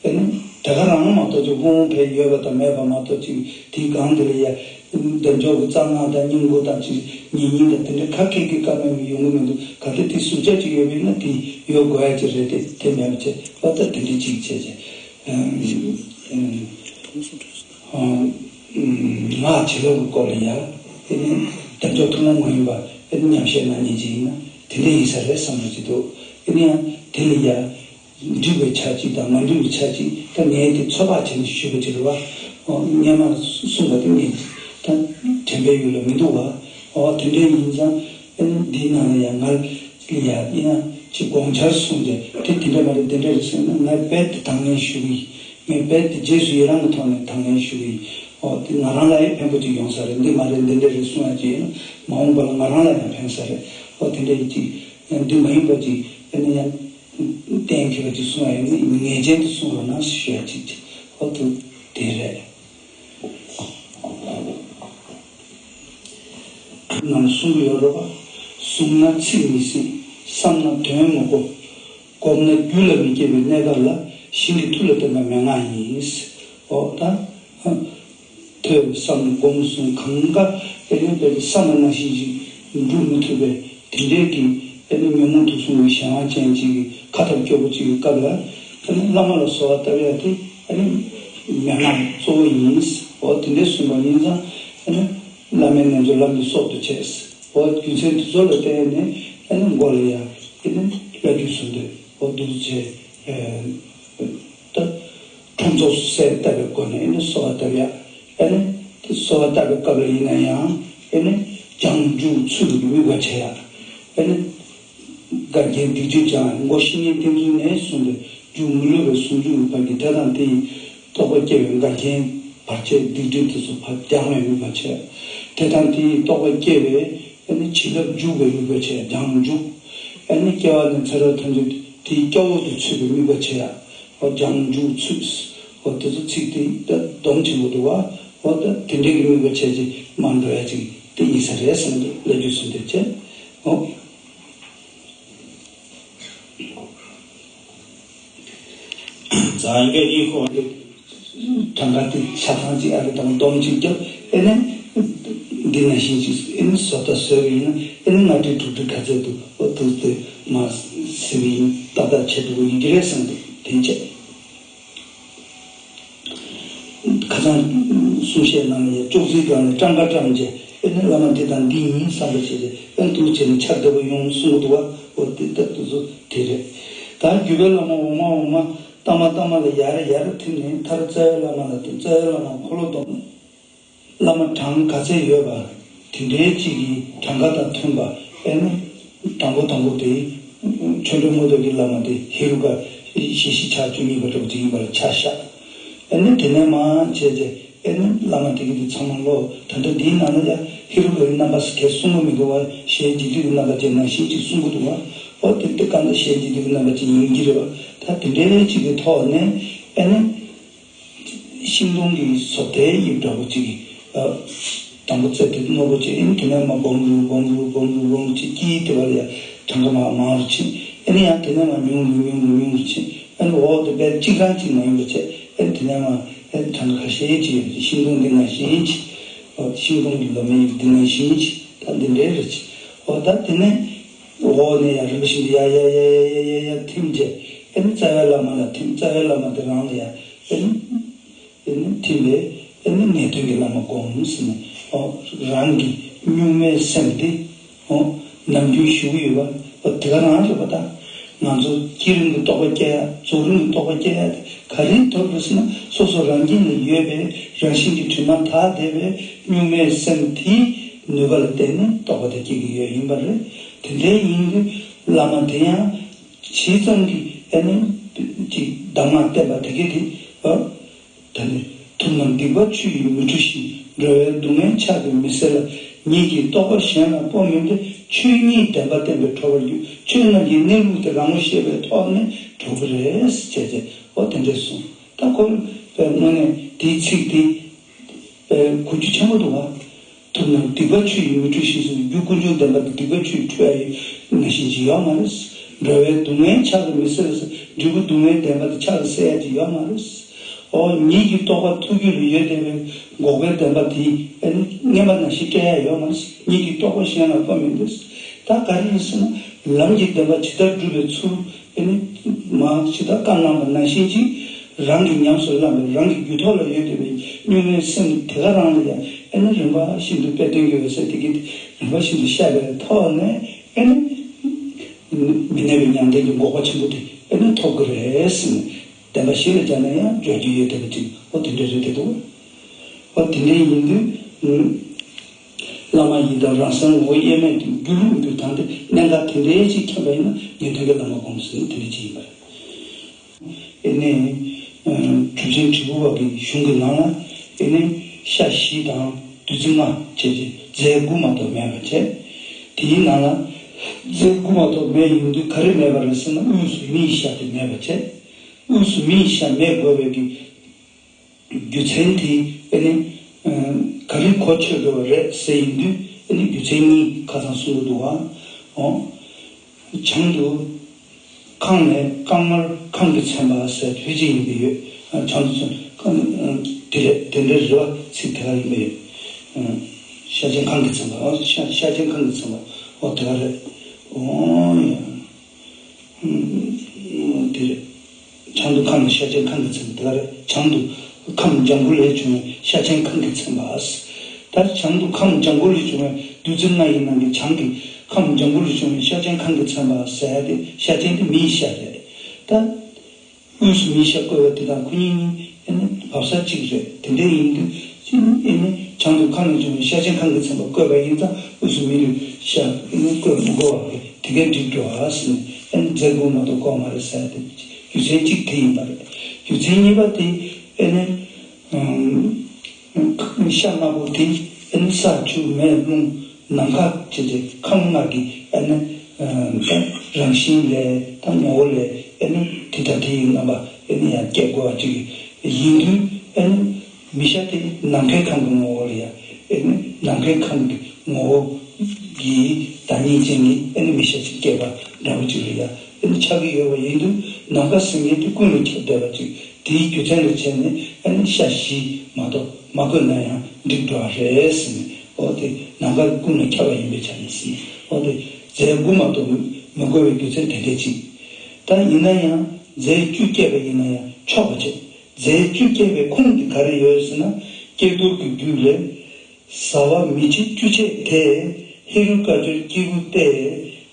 ཨ་ནི་ད་ག་རང་མ་གཏོགས་ཅིག་ཧཱུྃ་ཧཱུྃ་ཕཊ་ཡོད་པ་དང་མེད་པ་མ་གཏོགས་ཅིག་དེའི་སྒང་དེ་ལ་ཡ་བདེ་མཆོག་གི་རྩ་སྔགས་དང་སྙིང་པོ་དང་ཅིག་ཉེ་སྙིང་དང་དེ་འདྲ་ཁ་སྐད་ཀྱི་བཀའ་མོལ་ཡོང་གི་མི་འདུག་གལ་ཏེ་དེ་ཟུར་ཆ་ཅིག་ཡོད་པ་ཡིན་ན་དེ་ཡོད་དགོས་ཡ་ཅིག་རེད་དེ། དེ་མེད་པ་བྱས་ཨོ་ད་དེ་འདྲ་ཅིག་བྱས་བྱས། ཨ། ཨ། སྔགས་བྱིན་རླབས་ཀྱི་སྐོར་ལ་ཡ། ཨེ་ནི་བདེ་མཆོག་ཐུན་མོང་མ་ཡིན་པ་ཨེ་ནི་ཉམས་བཞེས་གནང་མཁན་ཅིག་ཡིན་ན་དེ་འདྲ་ཡིན་ས་རེད་བསམ་བློ་ཅིག་འདུག་ཨེ་ནི་ཡང་དེ་ལ་ཡ། འགྲིག་པའི་ཆ་གཅིག་དང་མ་འགྲིག་པའི་ཆ་གཅིག་ད་ངས་དེ་ཚོད་དཔག་བྱས་ནས་ཞུས་པ་ཅིག་རེད་བ། ཨོ། སྔོན་མ་གསུངས་པ་དེ་ངས་ད་དྲན་པའི་ཡུལ་ལ་མི་འདུག་བ། ཨོ་དེ་འདྲ་ཡིན་ཙང་ཨེ་ནི་འདིའི་ནང་ལ་ཡ་ང་ལ་ཡ་ཡིན་ན་ ཅིག་དགོངས་འཆར་གསུངས་ཏེ། དེ་དེ་འདྲ་མ་རེད། འདི་འདྲ་རེད་ཟེར་ན། ངས་རྦད་དེ་དང་ལེན་ཞུ་གི་ཡིན། ངས་རྦད་དེ་རྗེས་སུ་ཡི་རང་གི་ཐོག་ནས་དང་ལེན་ཞུ་གི་ཡིན། ཨོ་དེ་ང་རང་ལ་ཡང་ཕན་པོ་ཅིག་ཡོང་ས་རེད། འདི་མ་རེད་འདི་འདྲ་རེད་གསུང་ཡ་ཅིག་ཡིན་ན། མ་འོངས་པ་ལ་ང་རང་ལ་ཡང་ཕན་ས་རེད། ཨོ་དེ་འདྲ་ཡིན་ཅིག་འདི་མ་ཡིན་པ་ཅིག་ཨ་ནི་ཡང་གཏན་འཁེལ་བ་ཅིག་གསུང་ཡ་ཡིན་ན། ངེས་ཅན་དུ་གསུང་རོགས་གནང་ཞུ་ཡ་ཅིག་ཅིག་ཨོ་དེ་དེ་རེད། ནང་གསུང་གི་ཡོད་རེད་པ། གསུང་ན་ཚིག་མི་སྲིད། བསམ་ན་དོན་མི་གོ། བསྒོམས་ན་རྒྱུད་ལ་མི་སྐྱེ་བའི་གནས་སྐབས་ལ་ཞིང་གི་མཐུ་ལ་བརྟེན་པ་མན་ངག་ཡིན། འོ་ད། ཐོས་བསམ་སྒོམ་གསུམ་གང་ག་ཨེ་ནི་དཔེ་བསམ་པ་ནང་བཞིན་ཅིག་འགྲུབ་མི་ཐུབ་པའི་དེ་འདྲའི་གི་ཨེ་ནི་ཉོན་མོངས་དུག་གསུམ་གྱི་གཞན་དབང་ཅན་ཅིག་གི་ཁ་འཐབ་སྐྱོ་པོ་ཅིག་གི་སྐབས་ལ། ཨེ་ནི་བླ་མ་ལ་གསོལ་བ་བཏབ་ཡ་དེ་ཨེ་ནི་མན་ངག་གཙོ་བོ་ཡིན། འོ་དེ་འདྲའི་གསུངས་པ་ཡིན་ཙང་། ཨེ་ནི་བླ་མའི་རྣལ་འབྱོར་ལམ་གྱི་སྲོག་ཏུ་བྱས། འོ་རྒྱུ་མཚན་དེ་ཚོ་ལ་བརྟེན་ནས་ཨེ་ནི་མགོ་ལ་ཡ་ཨེ་ནི་བླ་བརྒྱུད་གསུམ་དེ་འོ་འདུག་བྱས། ཨེ་ད་ཁྲོམ་ཚོགས་སུ་གསལ་བཏབ་པའི་སྒོ་ནས་ཨེ་ནི་གསོལ་བ་བཏབ་ཡ། ཨེ་ནི་དེ་གསོལ་བ་བཏབ་པའི་སྐབས་ལ་ཡིན་ན་ཡང་ཨེ་ནི་བྱང་ཆུབ་ཚུལ་དུ་དམིགས་པ་བྱེད་ཡ། ཨེ་ནི་འགལ་རྐྱེན་སྡིག་སྒྲིབ་སྦྱང་ཡ། མགོ་བཤེས་གཉེན་བསྟེན་ཚུལ་ནས་བཟུང་སྟེ་མཇུག་མི་བསླུ་བའི་ཟུང་འཇུག་གི་བར་གྱི་དེ་དང་དེ་ཡི་རྟོགས་པ་སྐྱེ་བའི་འགལ་རྐྱེན་བར་ཆད་སྡིག་སྒྲིབ་དེ་ཚོ་ཕར་སྦྱང་བའི་དམིགས་པ་བྱེད། དེ་དང་དེ་ཡི་རྟོགས་པ་སྐྱེ་བའི་ཨེ་ནི་བྱིན་རླབས་འཇུག་པའི་དམིགས་པ་བྱེད། བྱང་ཆུབ། ཨེ་ནི་སྐྱེ་བ་ནས་ཚེ་རབས་ཐམས་ཅད་དེའི་སྐྱབས་འོག་ཏུ་ཚུད་པའི་དམིགས་པ་བྱེད་ཡ། འོ་བྱང་ཆུབ་ཚུལ། འོ་དེ་ཚོ་ཚིག་དེ་ད་སྡོམ་ཆེན་པོ་འདུག་བ། འོ་ད་དེ་འདྲའི་གི་དམིགས་པ་བྱས་ཅིག་མར་འགྲོ་ཡ་ཅིག་དེ་ཡིན་ས་རེད་བསམ་གི་འདུག་བླ་བརྒྱུད་གསུམ་དེ་བྱས། འོ། 咱一个以后 གྲངས་ཀ་དེ་ཆ་ཚང་ཅིག་ཨ་རི་དང་སྡོམ་ཅིག་བརྒྱབ། ཨེ་ནི་འདི་ནང་བཞིན་ཅིག་ཨེ་ནི་བཟོ་ལྟ་བཟོས་པ་ཡིན་ན། ཨེ་ནི་ལྔ་ཁྲི་དྲུག་ཁྲི་ག་ཚད་འདུག་འོ་དེ་དེ་མར་ཟེར་བ་ཡིན། ཏག་ཏག་བྱེད་ཐུབ་པ་ཡིན་གྱི་རེད་བསམ་འདུག་དེ་བྱས། ཁ་སང་གསུང་བཤད་ནང་ལ་ཡ་ཅོག་ཙེའི་སྒང་ལ་སྤྲང་ཀ་སྤྲང་བྱས། ཨེ་ནི་བླ་མ་དེ་དང་འདི་ཡིན་བསམ་པ་བྱས་ཏེ། ཨེ་ནི་འདུག་བྱས་ནས་ཆར་བདེ་པོ་ཡོང་གསུང་གི་འདུག་བ། འོ་དེ་ལྟ་དུས་ཚོད་དེ་རེད། ད་བརྒྱུད་པའི་བླ་མ་འོག་མ་འོག་མ་ལྟག་མ་ལྟག་མ་ལ་ཡར་ཡར་ཐིམ་ནས། མཐར་རྩ་བའི་བླ་མ་ལ་ཐིམ། རྩ་བའི་བླ་མ་འཁོར་ལོ་སྡོམ། བླ་མ་གྲངས་ག་ཚད་ཡོད་པ་དེ་འདྲའི་གཅིག་གི་གྲངས་ཀ་དང་མཐུན་པ། ཨེ་ནི་དང་པོ་དང་པོ་དེ་ཆོས་འབྲེལ་མངོན་རྟོགས་ཀྱི་བླ་མ་དེ་ཧེ་རུ་ཀ་ཞེ་བཞི་ཆ་བཅུ་གཉིས་པ་འདྲ་པོ་ཅིག་ཡིན་པ་ལ་ཆ་བཞག་ཨེ་ནི་དེ་ནས་མར་བྱས་རྗེས་ཨེ་ནི་བླ་མ་དེ་གི་དེ་ཚང་མ་ཀློག་ད་ལྟ་འདིའི་ནང་ལ་ཡང་ཧེ་རུ་ཀ་གི་རྣམ་པ་ཟེར་གང་གསུང་གི་མི་འདུག་བ། གཞལ་བྱེད་དུས་ཀྱི་རྣམ་པ་ཅན་ནང་བཞིན་ཅིག་གསུང་གི་འདུག་བ། འོ་དེ་དེ་གང་ལྟར་གཞལ་བྱེད་དུས་ཀྱི་རྣམ་པ་ཅན་ཡིན་གྱི་རེད་བ། ད་དེ་འདྲའི་ཅིག་གི་ཐོག་ནས་ཨེ་ནི། ཤིང་སྡོང་གི་བཟོ་ལྟའི་དབྱིབས་འདྲ་པོ་ཅིག་གི། ཨ། དང་པོ་རྩེ་དེ་རྣོ་པོ་ཅིག་ཨེ་ནི་དེ་ནས་མར་སྦོམ་རུ་སྦོམ་རུ་སྦོམ་རུ་སྦོམ་རུ་ཅིག་དཀྱིལ་དེ་བ་ལ་ཡ་གྲངས་ཀ་མར་མང་རུ་ཕྱིན། ཨེ་ནི་ཡང་དེ་ནས་མར་ཉུང་རུ་ཉུང་རུ་ཉུང་རུ་ཕྱིན། ཨེ་ནི་འོག་ཏུ་དཔེ་གཅིག་རང་གཅིག་མ་ཡིན་པ་བྱས། ཨེ་ནི་དེ་ནས་མར་ཨེ་ནི་གྲངས་ཀ་ཁ་ཤས་ཅིག་ཡོད་པ་ཅིག་ཤིང་སྡོང་འདི་ནང་བཞིན་ཅིག་འོ་ཤིང་སྡོང་གི་ལོ་མའི་དབྱིབས་འདི་ནང་བཞིན་ཅིག་ད་འདི་འདྲའི་རེད་ཅིག་འོ་ད་དེ་ནས་འོག་ནས་ཡར་རིམ་པ་བཞིན་དུ་ཡར་ཡར་ཡར་ཡར་ཡར་ཡར་ཐིམ་རྗེས། ཨེ་ནི་རྩ་བའི་བླ་མ་ལ་ཐིམ། རྩ་བའི་བླ་མ་དེ་རང་ལ་ཡ། ཨེ་ནི། ཨེ་ནི་ཐིམ་པས། ཨེ་ནི་ངེས་དོན་གྱི་བླ་མ་བསྒོམ་ཟེར་ནས། ཨོ། རང་གི་གཉུག་མའི་སེམས་དེ། ཨོ། ནམ་རྒྱུན་ཞུ་གི་ཡོད་པ། ཨོ་དེ་ག་རང་རེད་པ་ད། ང་ཚོ་བསྐྱེད་རིམ་གྱི་རྟོགས་པ་སྐྱེ་ཡ། རྫོགས་རིམ་གྱི་རྟོགས་པ་སྐྱེ་ཡ་དེ་ག་རེའི་ཐོག་རེད་ཟེར་ན། སོ་སོ་རང་ཉིད་ལ་ཡོད་པའི་རང་བཞིན་གྱི་དྲི་མ་དག་བསྡད་པའི་གཉུག་མའི་སེམས་དེའི་ནུས་པ་ལ་བརྟེན་ནས་རྟོགས་པ་དེ་སྐྱེ་གི་ཡོད་ཡིན་པ་རེད། དེ་འདྲའི་ཡིན་དུས་བླ་མ་དེ་ཡང་ཇི་ཙམ་གྱིས་ཨེ་ནི་ཅིག་གདམས་ངག་བསྟན་པ་དེ་གས་དེ། ཨ། ད་ནི་ཐུབ་རྣམས་སྡིག་པ་ཆུ་ཡིས་མི་འཁྲུ་ཞིང་། འགྲོ་བའི་སྡུག་བསྔལ་ཕྱག་གིས་མི་སེལ་ལ། ཉིད་ཀྱི་རྟོགས་པ་གཞན་ལ་སྤོ་མིན་ཏེ། ཆོས་ཉིད་བདེན་པ་བསྟན་པས་གྲོལ་བར་འགྱུར། ཆོས་རྣམས་ཀྱི་གནས་ལུགས་དེ་རང་ངོ་ཤེས་པའི་ཐོག་ནས་གྲུབ་པ་རེད་ཅེས་བྱས། འོ་དེ་འདྲས་གསུངས། ད་ཁོ་པའི་དངོས་གནས་དེའི་ཚིག་དེ་པའི་གོ་རྒྱུ་ཆེན་པོ་འདུག་བ། ཐུབ་རྣམས་སྡིག་པ་ཆུ་ཡིས་མི་འཁྲུ་ཞིང་ཟེར་རྒྱུ་ཀུན་འབྱུང་བདེན་པ་དེ་སྡིག་པ་ཆུ་ཡིས་འཁྲུ་ཡ་ཡི་ནང་བཞིན་ཅིག་ཡོད་མ་རེད། འགྲོ་བའི་སྡུག་བསྔལ་ཕྱག་གིས་མི་སེལ་ཟེར་འབྲས་བུ་སྡུག་བསྔལ་བདེན་པ་དེ་ཕྱག་གིས་སེལ་ཡ་ཅིག་ཡོད་མ་རེད། ཨོ་ཉིད་ཀྱི་རྟོགས་པ་ཐུགས་རྒྱུད་ལ་ཡོད་བསྡད་པའི་འགོག་པའི་བདེན་པ་དེ་ཨེ་ནི་རྔན་པ་ནང་བཞིན་སྤྲད་ཡ་ཡོད་མ་རེད། ཉིད་ཀྱི་རྟོགས་པ་གཞན་ལ་སྤོ་མི་འདུག་ད་ག་རེ་རེད་ཟེར་ན། ལམ་གྱི་བདེན་པ་ཇི་ལྟར་སྒྲུབ་པའི་ཚུལ། ཨེ་ནི་མ་ཇི་ལྟར་བཀའ་གནང་བ་ནང་བཞིན་གྱིས་རང་གིས་ཉམས་སུ་བླངས་པའི་རང་གི་རྒྱུད་ཐོག་ལ་ཡོད་བསྡད་པའི་གཉུག་མའི་སེམས་དེ་ག་རང་ལ་ཡང་ཨེ་ནི་རིམ་པ་བཞིན་དུ་དཔེ་སྟོན་གྱི་ཡོད་ཟེར། དེ་གི་རིམ་པ་བཞིན་དུ་བཤད་པའི་ཐོག་ནས་ཨེ་ནི་མི་གནས་པའི་མྱང་འདས་ཀྱི་འགོག་པ་ཆེན་པོ་དེ་ཨེ་ནི་ཐོབ་ཀྱི་རེད་ཟེར་ནས། བདེན་པ་གཞི་ལ་སྦྱར་ན་ཡང་འཇོག་རྒྱུ་ཡོད་བསྡད་པ་ཅིག་འོ་དེ་འདྲ་རེད་བསྡད་འདུག་འོ་དེ་འདྲ་ཡིན་དུས། བླ་མ་ཡི་དམ་རང་སེམས་ངོ་བོ་དབྱེར་མེད་དུ་སྒྱུ་ལུས་འདུག་ད་འདི་གནད་འགག་དེ་འདྲའི་ཅིག་མཁྱེན་པ་ཡིན་ན་ཉན་ཐོས་ཀྱི་བླ་མ་སྒོམ་ཟེར་ནས་དེ་འདྲ་ཅིག་ཡིན་པ་རེད། ཨེ་ནས། གྲུབ་ཆེན་དྲིལ་བུ་པ་གི་གཞུང་གི་ནང་ལ་ཨེ་ནས་ཤ་བཞི་དང་བདུད་རྩི་ལྔ་བཅས་ཀྱི་རྫས་དགུ་མ་གཏོགས་མེད་པ་བྱས། དེའི་ནང་ལ་རྫས་དགུ་མ་གཏོགས་མེད་ཡོང་དུས་ག་རེ་མེད་པ་རེད་ཟེར་ན་དངོས་སུ་མིའི་ཤ་དེ་མེད་པ་བྱས། དངོས་སུ་མིའི་ཤ་མེད་དགོས་པའི་གི་རྒྱུ་མཚན་དེ་ཨེ་ནི། ག་རེ་གོ་ཆོད་འགྲོ་བ་རེད་ཟེར་ཡིན་དུས་ཨེ་ནི་རྒྱུ་མཚན་གཉིས་ཁ་སང་གསུངས་འདུག་བ། འོ། བྱང་དུ་ཁམས་ནས་དཀར་དམར་ཁམས་ཀྱིས་མཚན་པ་ཟེར་དུས་གཅིག་ཡིན་པས་ཡོད། བྱང་དུ་ཚུན་ཁམས་དེ་རེད་དེ་འདྲའི་རེད་བ་ཚིག་དེ་ག་ཡིན་པས་ཡོད། ཤ་ཆེན་ཁམས་ཀྱིས་མཚན་པ་འོ་ཤ་ཤ་ཆེན་ཁམས་ཀྱིས་མཚན་པ་འོ་དེ་ག་རེད། འོ་ཡ། དེ་རེད། བྱང་དུ་ཁམས་ནི་ཤ་ཆེན་ཁམས་ཀྱིས་མཚན་པ་དེ་ག་རེད། བྱང་དུ་ཁམས་ལྗང་གུ་ལས་བྱུང་བའི་ཤ་ཆེན་ཁམས་ཀྱིས་མཚན་པ། ད་བྱང་དུ་ཁམས་ལྗང་གུ་ལས་བྱུང་བའི་བདུད་རྩི་ལྔ་ཡི་ནང་གི་བྱང་གི་ཁམས་ལྗང་གུ་ལས་བྱུང་བའི་ཤ་ཆེན་ཁམས་ཀྱིས་མཚན་པ་ཟེར་ཏེ་ཤ་ཆེན་དེ་མིའི་ཤ་རེད། ད། དངོས་སུ་མིའི་ཤ་བཀོལ་བ་དེ་དང་ཁོ་གཉིས་གཉིས་ཨེ་ནི་བབ་ས་གཅིག་རེད། དེ་འདྲ་ཡིན་དུས་ཨེ་ནི་བྱང་དུ་ཁམས་ནས་བྱུང་བའི་ཤ་ཆེན་ཁམས་ཀྱིས་མཚན་པ་བཀོལ་བ་ཡིན་ཙང་དངོས་སུ་མི་ལུས་ཤ་ཨེ་ནི་བཀོལ་མི་དགོས་པ་རེད། དེ་གས་འགྲིག་འགྲོ་ཨ་ཟེར་ནས་ཨེ་ནི་རྫས་དགུ་མ་གཏོགས་དགོས་མ་རེད་ཟེར་ཏེ་རྒྱུ་མཚན་གཅིག་དེ་ཡིན་པ་རེད། རྒྱུ་མཚན་གཉིས་པ་དེ་ཨེ་ནི། ཤ་ལྔ་པོ་དེ་ཨེ་ནི་ས་ཆུ་མེ་རླུང་ནམ་མཁའ་བཅས་ཀྱི་ཁམས་ལྔ་གི་ཨེ་ནི་རང་བཞིན་ལས་དང་ངོ་བོ་ལས་ཨེ་ནི་དེ་དང་དེ་ཡི་རྣམ་པ་ཨེ་ནི་ཡང་སྐྱེ་དགོས་པ་ཅིག་ཡིན་དུས་ཨེ་ནི་མི་ཤ་དེ་ནམ་མཁའི་ཁམས་ཀྱི་ངོ་བོ་ལ་ཡང་ཨེ་ནི་ནམ་མཁའི་ཁམས་ཀྱི་ངོ་བོ་གི་བདག་ཉིད་ཅན་གྱི་ཨེ་ནི་མི་ཤ་ཅིག་སྐྱེས་པ་འདྲ་པོ་ཅིག་ལ་ཡང་ཨེ་ནི་ཆགས་ཀྱི་ཡོད་པ་ཡིན་དུས་ནམ་མཁའ་ཟེར་མཁན་དེ་ཀུན་ལ་ཁྱབ་བསྡད་པ་ཅིག་དེའི་རྒྱུ་མཚན་ལ་བྱས་ནས་ཨ་ནི་ཤ་བཞི་མ་གཏོགས་མ་བཀོལ་ན་ཡང་འགྲིག་འགྲོ་བ་རེད་ཟེར་ནས་འོ་དེ་ནམ་མཁའ་ཀུན་ལ་ཁྱབ་པ་ཡིན་པའི་ཆ་ནས་ཟེར་འོ་དེ་རྫས་དགུ་མ་གཏོགས་མི་བཀོལ་བའི་རྒྱུ་མཚན་དེ་འདྲ་ཅིག་ད་ཡིན་ན་ཡང་རྫས་བཅུ་སྐྱེས་པ་ཡིན་ན་ཡང་ཆོག་པ་བྱེད། རྫས་བཅུ་སྐྱེས་པའི་ཁུངས་དེ་ག་རེ་ཡོད་ཟེར་ན་ཀྱེ་རྡོར་གྱི་རྒྱུད་ལས། ཟ་བ་མི་འཆི་བཅུ་ཆད་དེ། ཧེ་རུ་ཀ་སྦྱོར་སྐྱེས་བུ་སྟེ།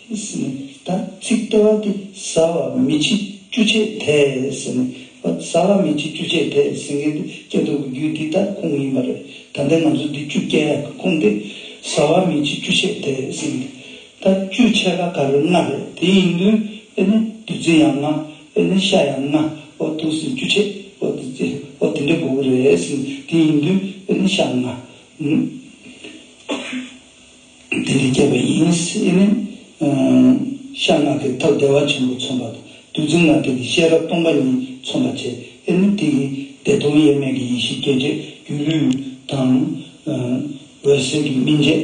ཟེར་ནས་ད་ཚིག་ལྟ་བ་དེ་ཟ་བ་མི་འཆི་བཅུ་ཆད་དེ་ཟེར་ནས་ཟ་བ་མི་འཆི་བཅུ་ཆད་དེ་ཟེར་མཁན་དེ་སྐྱེ་ཐོབ་ཀྱི་རྒྱུད་འདི་ལྟར་ཁུངས་ཡིན་པ་རེད། ད་ལྟ་ང་ཚོ་འདི་བཅུ་སྐྱེ་ཡག་གི་ཁུངས་དེ་ཟ་བ་མི་འཆི་བཅུ་ཆད་དེ་ཟེར་ནས་ད་བཅུ་ཆད་ལ་ག་རེ་ལྔ་རེད། དེ་ཡིན་དུས་ཨེ་ནི་བདུད་རྩི་ཡང་ལྔ་ཨེ་ནི་ཤ་ཡང་ལྔ་འོ་འདུག་ཟེར་བཅུ་ཆད་འོ་དེ་ཚེ་འོ་དེ་འདྲ་དགོས་ཀྱི་རེད་ཟེར་ནས་དེ་ཡིན་དུས་ཨེ་ནི་ཤ་ལྔ། དེ་འདྲ་སྐྱེས་པ་ཡིན་ཟེར་ནས། ཤ་ལྔ་དེ་ཐབས་བདེ་བ་ཆེན་པོས་མཚོན་པ་དང་བདུད་རྩི་ལྔ་དེ་གིས་ཤེས་རབ་སྟོང་པ་ཉིད་མཚོན་པར་བྱེད། ཨེ་ནི་དེ་གིས་བདེ་སྟོང་དབྱེར་མེད་ཀྱི་ཡེ་ཤེས་སྐྱེ་མཆེད་སྒྱུ་ལུས་དང་། འོད་གསལ་གྱི་སྨིན་བྱེད།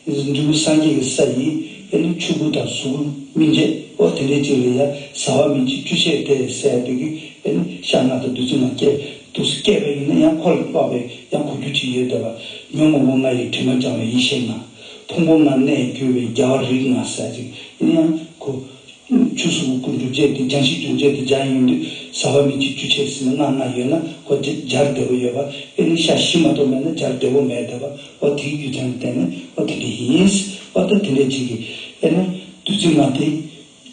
འབྲས་བུ་སངས་རྒྱས་ཀྱི་ས་ཡི་ཨེ་ནི་ཆོས་སྐུ་དང་གཟུགས་སྐུ་སྨིན་བྱེད་འོ་དེ་འདྲ་ཅིག་ལ་ཡང་ཟ་བ་མི་འཆི་བཅུ་ཆད་དེ་ཟེར་དེ་གིས་ཨེ་ནི་ཤ་ལྔ་དང་བདུད་རྩི་ལྔ་སྐྱེས་འདུག་སེ་སྐྱེས་པ་ཡིན་ན་ཡང་ཁོ་ལ་དཔག་པའི་ཡང་གོ་རྒྱུ་ཅིག་ཡོད་བསྡད་པ། ཉོན་མོངས་པ་ལྔ་ཡི་དྲི་མ་སྦྱང་བའི་ཡེ་ཤེས་ལྔ། ཕུང་པོ་ལྔ་གནས་གྱུར་པའི་རྒྱལ་བ་རིགས་ལྔ་ཟེར་ཅིག་ཡིན་ཡང་ཁོ། ཆོས་སྐུ་སྒྲུབ་བྱེད་དེ་སྦྱང་གཞི་སྦྱོང་བྱེད་དེ་སྦྱང་ཡིན་དུས་ཟ་བ་མི་འཆི་བཅུ་ཆད་ཟེར་ནས་ལྔ་ལྔ་ཡོད་ན་ཁོ་སྦྱར་བདེ་པོ་ཡོད་པ། ཨེ་ནི་ཤ་བཞི་མ་གཏོགས་མེད་ན་སྦྱར་བདེ་པོ་མེད་བསྡད་པ། འོ་དེའི་རྒྱུ་མཚན་ལ་བརྟེན་ནས་འོ་དེ་འདྲ་ཡིན། འོ་ད་དེ་འདྲ་ཅིག་གིས་ཨེ་ནི་བདུད་རྩི་ལྔ་དེ་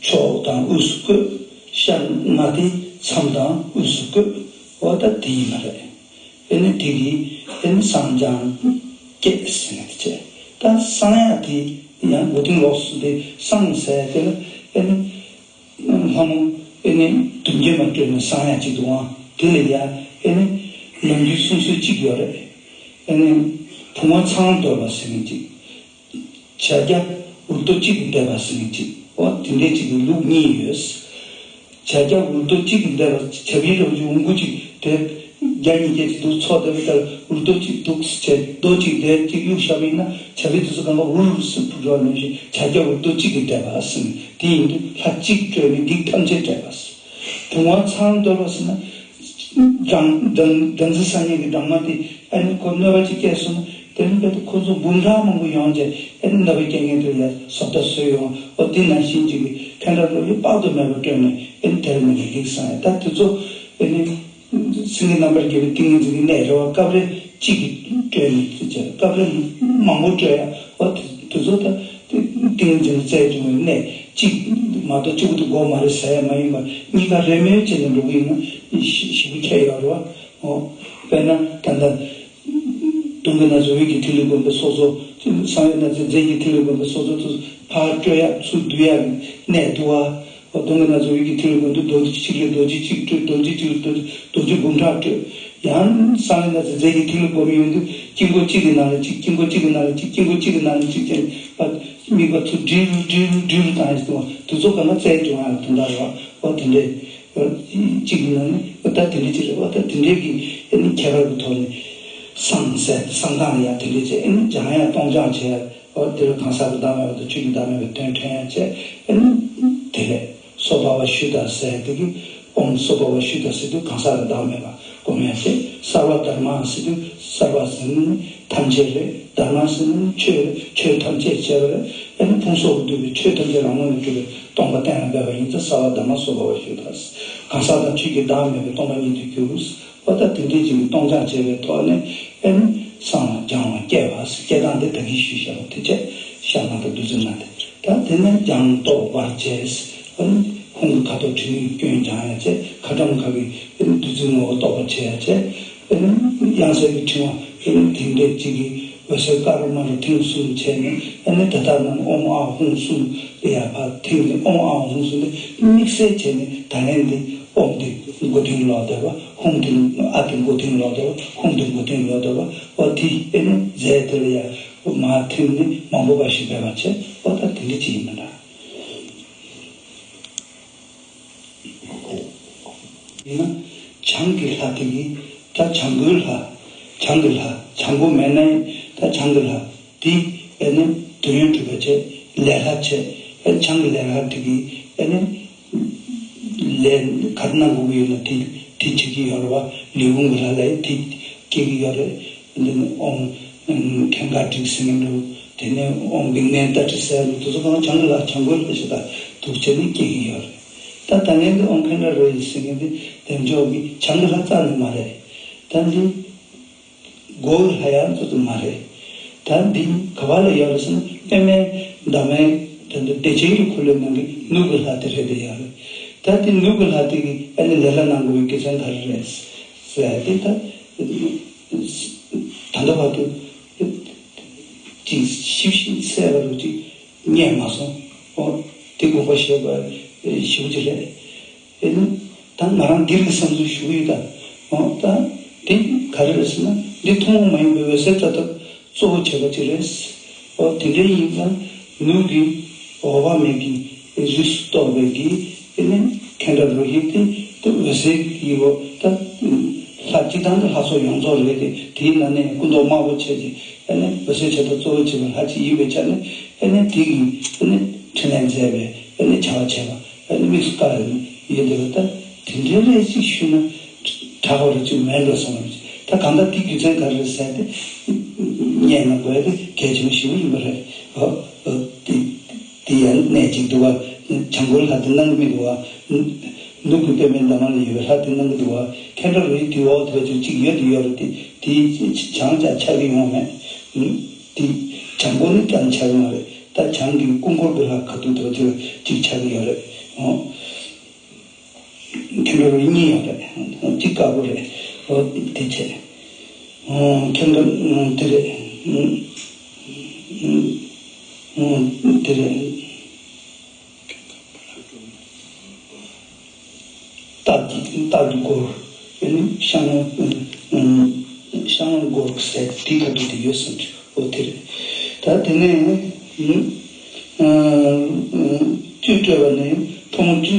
ཕྱོགས་དང་དབུས་སུ་བཀོད། ཤ་ལྔ་དེ་མཚམས་དང་དབུས་སུ་བཀོད། འོ་ད་དེ་ཡིན་པ་རེད། ཨེ་ནི་དེ་གིས་ཨེ་ནི་བསང་སྦྱང་སྐྱེད་ཟེར་ནས་བྱས། ད་བསང་ཡག་དེ་ཡང་མགོ་རྟིང་ལོགས་སུ་དེ་བསང་ཟེར་དེ་ལ་ཨེ་ནི་ལྷ་མོ་ཨེ་ནི་དུམ་སྐྱེས་མ་སྤྲོས་ནས་བསང་ཡག་ཅིག་འདུག་ཨང་། དེ་ལ་ཡང་ཨེ་ནི་ནམ་རྒྱུན་གསུང་སྲོལ་གཅིག་ཡོད་རེད། ཨེ་ནི་བུང་བ་ཚང་འདོད་པ་ཟེར་ནས་གཅིག་བྱ་རྒྱ་འུར་རྡོ་གཅིག་གིས་བསྡད་པ་ཟེར་མཁན་གཅིག་འོ་དེ་འདྲས་གཅིག་གི་ལུགས་གཉིས་ཡོད། བྱ་རྒྱ་འུར་རྡོ་གཅིག་གིས་བསྡད་པ་བྱ་བའི་རང་བཞིན་འུར་འགུག་གཅིག་དེ་རྒྱ་གཉིས་ཀྱི་གཅིག་འདུག་ཚོགས་བསྡད་པ་ལྟར་འུར་རྡོ་གཅིག་འདུག་ཟེར་རྡོ་གཅིག་དེ་གཅིག་གཡུག་བཞག་པ་ཡིན་ན་བྱ་བའི་དུས་སུ་གང་ག་འུར་ཟེར་འཕུར་འགྲོ་བ་ནང་བཞིན་བྱ་རྒྱ་འུར་རྡོ་གཅིག་གིས་བསྡད་པ་ཟེར་ནས་དེ་ཡིན་དུས་ལྷ་གཅིག་སྤྲོས་ནས་སྡིག་ཐམས་ཅད་སྤྲད་པ་ཟེར། བུང་བ་ཚང་འདོད་པ་ཟེར་ན། སྦྲང་སྦྲང་སྦྲང་རྩི་ཟ་མཁན་གྱི་སྦྲང་མ་དེ་ཨ་ནི་ཁོ་གནོད་པ་ཅིག་སྐྱེས་སོང་ན་དེ་ནི་རྦད་དེ་ཁོ་ཚོ་འབུམ་ཕྲག་མང་པོ་ཡོང་རྗེས་ཨ་ནི་གནོད་པ་སྐྱེལ་མཁན་དེ་ལ་བཟོ་ལྟ་བཟོས་ཡོང་། འོ་དེ་ནང་བཞིན་ཅིག་གི་ཕན་དྲག་རོ་ཡི་དཔག་ཏུ་མེད་པ་སྤྲོད་ནས་ཨ་ནི་དེར་མི་ལ་སྡིག་བསགས་ཡ། ད་དེ་ཚོ་ཨ་ནི་སེང་གེ་རྣམ་པར་རྒྱལ་བའི་ཏིང་ངེ་འཛིན་གྱི་གནས་རེད་བ། སྐབས་རེ་གཅིག་གིས་སྤྲོད་ནས་དེ་བྱས་སྐབས་རེ་མང་པོ་སྤྲོད་ཡ། འོ་དེ་དེ་ཚོ་ད་དེ་ཏིང་ངེ་འཛིན་གྱི་རྩལ་སྦྱོང་བའི་གནས་གཅིག་མ་གཏོགས་གཅིག་པུ་དེ་དགོས་མ་རེད་ཟེར་ཡ་མ་ཡིན་པར་གཉིས་ཀ་རེས་མོས་བྱས་ནས་འགྲོ་གི་ཡིན་ན་ཞི་ཞི་པོ་ཁྱད་ཡོད་རེད་བ། འོ། དཔེར་ན་ད་ལྟ་རྡོ་ སྟོང་གི་ན་བཟོ་བའི་གི་ཐིག་ལེ་བསྒོམས་པའི་སོ་སོ། གསང་བའི་ན་བཟོ་རྫས་ཀྱི་ཐིག་ལེ་བསྒོམས་པའི་སོ་སོ་དུ་ཕར་སྤྲོད་ཡག་ཚུར་བསྡུ་ཡག་གི་གནད་འདུག་བ། སྟོང་གི་ན་བཟོ་བའི་གི་ཐིག་ལེ་བསྒོམས་དུས་རྡོ་རྗེ་གཅིག་ལས་རྡོ་རྗེ་གཅིག་སྤྲོད། རྡོ་རྗེ་གཅིག་ལས་རྡོ་རྗེ་རྡོ་རྗེ་འབུམ་ཕྲག་སྤྲོད། ཡང་གསང་བའི་ན་བཟོ་རྫས་ཀྱི་ཐིག་ལེ་བསྒོམས་ཡོང་དུས་དཀྱིལ་འཁོར་གཅིག་གི་ནང་ལ་གཅིག་དཀྱིལ་འཁོར་གཅིག་གི་ནང་ལ་གཅིག་དཀྱིལ་འཁོར་གཅིག་གི་ནང་ལ་གཅིག་བྱས་ནས་དམིགས་པ་ཚུར་སྒྲིལ་རུ་སྒྲིལ་རུ་སྒྲིལ་རུ་བཏང་ཡོང་དུས་དུས་ཚོད་གང་ན་རྩལ་སྦྱོང་ཡག་དོན་དག་རེད་བ། འོ་དེ་འདྲས། གཅིག་ཡིན་ན་ནི་ད་དེ་འདྲས་ཅིག་རེད་བ། ད་དེ་འདྲས་ཀྱི་ཨ་ནི་ཁྱད་པར་གྱི་ཐོག་ནས་བསང་ཟེར་བསང་གཏང་ཡ་དེ་འདྲས་བྱས། ཨ་ནི་སྦྱང་ཡ་གཏོང་སྦྱང་བྱས། འོ་དེ་ལ་གང་ཟག་གི་བདག་མེད་པ་དང་ཆོས་ཀྱི་བདག་མེད་པའི་དོན་ཕྲན་ཡ་བྱས། ཨ་ནི་དེ་ལས་སྭ་བྷཱ་ཝ་ཤུདྡྷ་ཟེར་དེ་གི་ཨོཾ་སྭ་བྷཱ་ཝ་ཤུདྡྷ་ཟེར་དུས་གང་ཟག་གི་བདག་མེད་པ་སྒོམ་ཡ་བྱས། སརྦ་དྷརྨ་ཟེར་དུས་སརྦ་ཟེར་ན་ནི་ཐམས་ཅད་རེད། དྷརྨ་ཟེར་ན་ནི་ཆོས་རེད། ཆོས་ཐམས་ཅད་བྱས་པ་རེད། ཨ་ནི་ཕུང་སོགས་ཀྱིས་བསྡུས་པའི་ཆོས་ཐམས་ཅད་རང་ངོས་ནས་གྲུབ་པའི་སྟོང་པ་གཏན་ལ་འབེབས་པ་ཡིན་ཙང་སརྦ་དྷརྨ་སྭ་བྷཱ་ཝ་ཤུདྡྷ། གང་ཟག་དང་ཆོས་ཀྱི་བདག་མེད་པའི་སྟོང་པ་ཉིད་དུ་གྱུར། འོ་ད་དེ་འདྲའི་ཅིག་གི་གཏོང་སྦྱང་བྱས་པའི་ཐོག་ནས་ཨ་ནི་བསང་བ་སྦྱང་བ་བསྐྱེད་པ་ཟེར། བསྐྱེད་སྟངས་དེ་ད་གིན་ཞུས་བཞག་པ་དེ་བྱས། ཤ་མ་དང་བདུད་རྩི་མ་དེ། ད་དེ་ནས་སྦྱང་བཏོག་བར་བྱས། ཨ་ནི་ཧཱུྃ་གི་ཁ་དོག་དྲི་ནི་སྐྱོན་སྦྱང་ཡ་བྱས། ཁ་ཊྭཱཾ་ཁ་གི་ཨ་ནི་བདུད་རྩི་ངོ་བོ་རྟོགས་པར་བྱེད་ཡ་བྱས། ཨ་ནི་དབྱངས་གསལ་གྱི་ཕྲེང་བ་ཨ་ནི་དེ་འདྲའི་ཅིག་གི་འོད་ཟེར་དཀར་དམར་ཐིམ་གསུམ་བྱས་ནས། ཨ་ནི་ད་ལྟ་ནང་ཨོཾ་ཨཱཿ་ཧཱུྃ་གསུམ་དེ་ཡར་ཕར་ཐིམ་ནས། ཨོཾ་ཨཱཿ་ཧཱུྃ་གསུམ་དེ་དམིགས་བསལ་བྱས་ནས། ད་ལན་འདི་ཨོཾ་དེ་མགོ་རྟིང་ལོག་བསྡད་པ། ཧཱུྃ་དེ་ཨཱཿ་དེ་མགོ་རྟིང་ལོག་བསྡད་པ། ཧཱུྃ་དེ་མགོ་རྟིང་ལོག་བསྡད་པ། འོ་དེ་ཨ་ནི་རྫས་དེ་ལ་ཡར་མར་ཐིམ་ནས་མང་པོ་འབའ་ཞིག་འབད་པ་བྱས། འོ་ད་དེ་འདྲ་ཅིག་ཡིན་པ་འདྲ། ཡིན་ན་བྱང་གི་ལྷ་དེ་གིས་ད་བྱང་སྒོའི་ལྷ། བྱང་གི་ལྷ། བྱང་སྒོ་མེད་ན་ཡང་ད་བྱང་གི་ལྷ་དེ་ཨ་ནི་དོན་ཡོད་གྲུབ་པ་བྱས། ལས་ལྷ་བྱས། ཨ་ནི་བྱང་གི་ལས་ལྷ་དེ་གིས་ཨ་ནི་ལས་ག་རེ་གནང་དགོས་ཀྱི་ཡོད་ན་དེ་དེ་བྱེད་ཀྱི་ཡོད་རེད་བ། ལས་ཁུངས་ཀྱི་ལྷ་ལ་ཡང་དེ་སྐྱེ་གི་ཡོད་རེད། འདི་ནི་ཨོཾ་ཨ་ནི་ཁེངས་དཀར་བྲིས་ཟེར་མཁན་འདྲ་བོ། དེ་ནས་ཨོཾ་བིགྷྣཱི་ཏཱ་ཏྲི་ཟེར་བ་འདུག་ཚོ་གང་བྱང་གི་ལྷ་བྱང་སྒོའི་ལྷ་ཞིག་དང་འདུག་བྱས་ནས་སྐྱེ་གི་ཡོད་རེད། ད་ད་ངས་འདི་ཨོཾ་ཁེངས་དཀར་རོ་ཡི་ཟེར་མཁན་འདི་བདེ་མཆོག་གི་བྱང་གི་ལྷ་རྩ་ནས་མ་རེད། ད་འདི་སྒོ་གི་ལྷ་ཡང་ཙོ་ཙོ་མ་རེད། ད་འདི་ག་བ་ལ་ཡོད་རེད་ཟེར་ན། པདྨའི་འདབ་མའི་ད་འདི་བདེ་ཆེན་གྱི་འཁོར་ལོའི་ནང་གི་ནུབ་ཀྱི་ལྷ་དེ་རེད་དེ་ཡོད་རེད། ད་འདི་ནུབ་ཀྱི་ལྷ་དེ་གིས་ཨ་ནི་ལས་ལྷ་གནང་དགོས་པའི་དགེ་མཚན་ག་རེ་རེད་ཟེར་ཏེ། ད་ད་ལྟ་བར་དུ་ཅིག་ཞིབ་ཞིབ་གསལ་བ་རུ་ཅིག་རྙེད་མ་སོང་། ཨོ་དེ་དགོངས་པ་བཞེས་པ་ཞེ་པོ་ཅིག་རེད། ཨེ་ནི་ད་ང་རང་འདིར་གྱི་བསམ་ཚུལ་ཞུ་གི་ཡོད་ད། འོ་ད་འདི་ག་རེ་རེད་ཟེར་ན། འདི་ཐུན་མོང་མ་ཡིན་པའི་འོད་གསལ་རྩ་ཐིག་གཙོ་བོ་བྱས་པ་ཅིག་རེད། འོ་དེ་འདྲ་ཡིན་ཙང་ནུབ་ཀྱི་འོད་དཔག་མེད་ཀྱི་རིགས་སུ་གཏོགས་པའི་གི་ཨེ་ནི་ཁེངས་དཀར་རོ་ཧི་དེ་དེ་འོད་གསལ་གྱི་འོ་ད་ལྷ་སྤྱིར་བཏང་གི་ལྷ་ཚོགས་ཡོངས་རྫོགས་རེད་དེ། དེའི་ནང་ནས་སྐུ་མདོག་དམར་པོ་བྱས་ཀྱི་ཨེ་ནི་འོད་གསལ་བྱེ་བྲག་གཙོ་བོ་བྱས་པའི་ལྷ་ཅིག་ཡིན་པའི་ཆ་ནས། ཨེ་ནི་དེ་གི་ཨེ་ནི་འཕྲིན་ལས་མཛད་པའི་ཨེ་ནི་བྱ་བ་བྱས་པ། ཨ་ནི་དམིགས་སུ་བཀར་ཡོད་དེ་བ། ད་དེ་འདྲའི་རེ་ཞིག་ཞུས་ན་དྲག་པ་རེ་ཅིག་མེད་འགྲོ་བསམ་རེད། ད་གང་ལྟར་དེ་རྒྱུ་མཚན་ག་རེ་རེད་ཟེར་ཏེ་སྙད་ན་དགོས་ཏེ་གལ་ཆེན་པོ་ཞིག་ཡིན་པ་རེད། ཨོ་ཨོ་དེ་དེ་ཡང་གནད་ཅིག་འདུག་བ། བྱང་སྒོའི་ལྷ་དེ་གནང་གི་མི་འདུག་བ། ནུབ་ཀྱི་པདྨའི་འདབ་མ་ལ་ཡོད་པའི་ལྷ་དེ་གནང་གི་འདུག་བ། ཁེངས་དཀར་རོ་ཧི་དེའི་འོག་དེ་བ་ཅིག་ཅིག་ཡོད་དེ་ཡོད་རེད་དེ། དེ་བྱང་ཅང་ཆགས་ཀྱི་ཡོང་མེད། དེ་བྱང་སྒོ་ནི་ཀྱང་ཆགས་ཀྱི་མ་རེད། ད་བྱང་གི་སྐུ་འཁོར་གྱི་ལྷ་ཁ་ཐུག་དེ་བ་ཅིག་ཅིག་ཆགས་ཀྱི་ཡོད་རེད། ཨོ། ཁེངས་དཀར་རོ་ཧི་གཉིས་ཡོད་རེད། གཅིག་དཀར་པོ་རེད། འོ་དེ་བྱས། ཨོ་ཁེངས་དཀར་དེ་རེད། དེ་རེད། སྟག་གི་སྟག་གི་སྒོར། ཨེ་ནི་ཤ་ངོ་ཤ་ངོ་སྒོར་ཟེར་དེ་ཁ་ཐུག་དེ་ཡོད་བསམ་གྱི། འོ་དེ་རེད། ད་དེ་ནས་ཨ་ཨ་བཅུད་སྤྲོས་པ་ནི་ཕོ་མོ་བཅུ་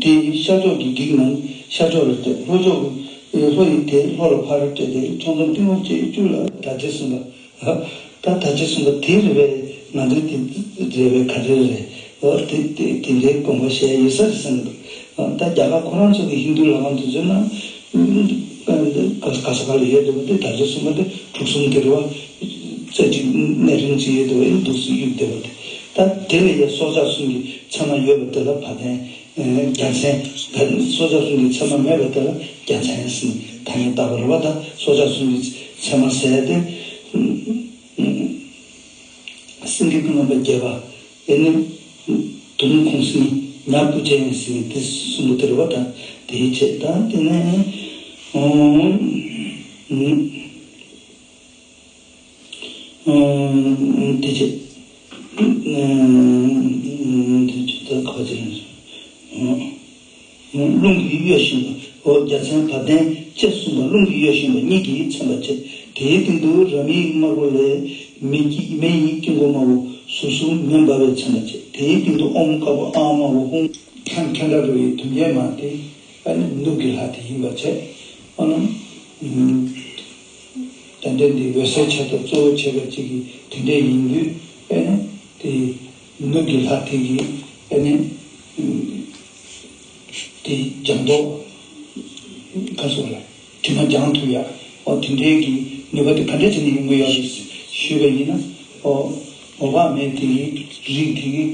དེ་ཤར་ཕྱོགས་ཀྱི་བགེགས་རྣམས་ཤར་ཕྱོགས་ལ་སྤྲད། ལྷོ་ཕྱོགས་ཀྱི་ལྷོ་ཡི་དེ་ལྷོ་ལ་ཕར་སྤྲད་དེ་ཕྱོགས་མཚམས་ཏིང་འོག་བཅས་བཅུ་ལ་དར་ལྕེ་གསུམ་པ། ད་དར་ལྕེ་གསུམ་པ་དེ་རེད་པས། ང་ཚོའི་དེ་རེད་པས། ག་རེ་རེད། འོ་དེ་དེ་དེ་འདྲའི་དགོངས་པ་བཞེས་ཡོད་ས་རེད་བསམ་གྱི་འདུག་ད་རྒྱ་གར་ཁོ་རང་ཚོ་གི་ཧིན་རྡུ་ལྷ་ཁང་དུ་མཚོན་ན། ག་ས་ག་ལ་ཡོད་འདུག་པ་དེ་དར་ལྕེ་གསུམ་པ་དེ་གྲུ་གསུམ་དེ་རེད་བ། རྩེ་གཅིག་སྣེ་རིང་གཅིག་ཡོད་འདུག་པ། ཡིན་འདུག་སེ་གཡུག་བསྡད་པ་དེ། ད་དེ་ལ་ཡ་སྲོག་ཆགས་གསུམ་གྱི་མཚན་མ་ཡོད་པ་དེ་ལ་བ་དན། རྒྱལ་མཚན། ད་སྲོག་ཆགས་གསུམ་གྱི་མཚན་མ་མེད་པ་དེ་ལ་རྒྱལ་མཚན་ཟེར་ནས་ཐ་སྙད་བཏགས་པ་རེད་བ། ད་སྲོག་ཆགས་གསུམ་གྱི་མཚན་མ་ཟེར་ཏེ། སེང་གེ་ཀུན་ལྡན་པ་བརྒྱད་པ། ཨེ་ནི་དུང་ཁུང་སེང་གེ་ཉ་སྤུ་ཅན་ཟེར་ནས་དེ་གསུམ་པོ་དེ་རེད་བ། ད་དེའི་ཆེད་ད་དེ་ནས་ཨོ། ཨུམ། དེ་ཅི། ཨུམ། དེ་ཅི་ད་ག་ཅི་རེད། ཨུམ། རླུང་གིས་གཡོ་བཞིན་པ། འོ། རྒྱལ་མཚན་བ་དན་ཅེས་གསུངས་པ། རླུང་གིས་གཡོ་བཞིན་པ་ཉིད་ཀྱིས་མཚན་པར་བྱེད། དེའི་སྟེང་དུ་ར་མའི་དམར་པོ་ལས་མེ་ཀྱི་མེ་ཡི་དཀྱིལ་འཁོར་དམར་པོ་ཟུར་ཟུར་མེ་འབར་བས་མཚན་པར་བྱེད། དེའི་སྟེང་དུ་ཨོཾ་དཀར་པོ་ཨཱཿདམར་པོ་ཧཱུྃ། ཁན་ཁན་ཏྲ་རོ་ཡི་དུམ་སྐྱེས་མ་དེ་ཨ་ནི་ནུབ་ཀྱི་ལྷ་དེ་ཡིན་པ་བྱས། ཨ་ནི། ཨུམ། ད་ལྟའི་འདི་འོད་གསལ་ཆེ་ཏོག་གཙོ་བོ་བྱས་པ་ཅིག་གིས་དེ་འདྲས་ཡིན་དུས། ཨ་ནི་དེ་ནུབ་ཀྱི་ལྷ་དེ་གིས་ཨ་ནི་དེ་སྦྱང་མདོག་ག་སོགས་ལ་དྲི་མ་སྦྱང་ཐུབ་ཡ། ཨོ། དེ་འདྲས་ཀྱི་ནུས་པ་དེ་ག་འདྲས་བྱས་ནས་ཡོང་གི་ཡོད་རེད་ཞུས་པ་ཡིན་ན། ཨོ། འོད་དཔག་མེད་དེ་གི་རིགས་དེ་གི་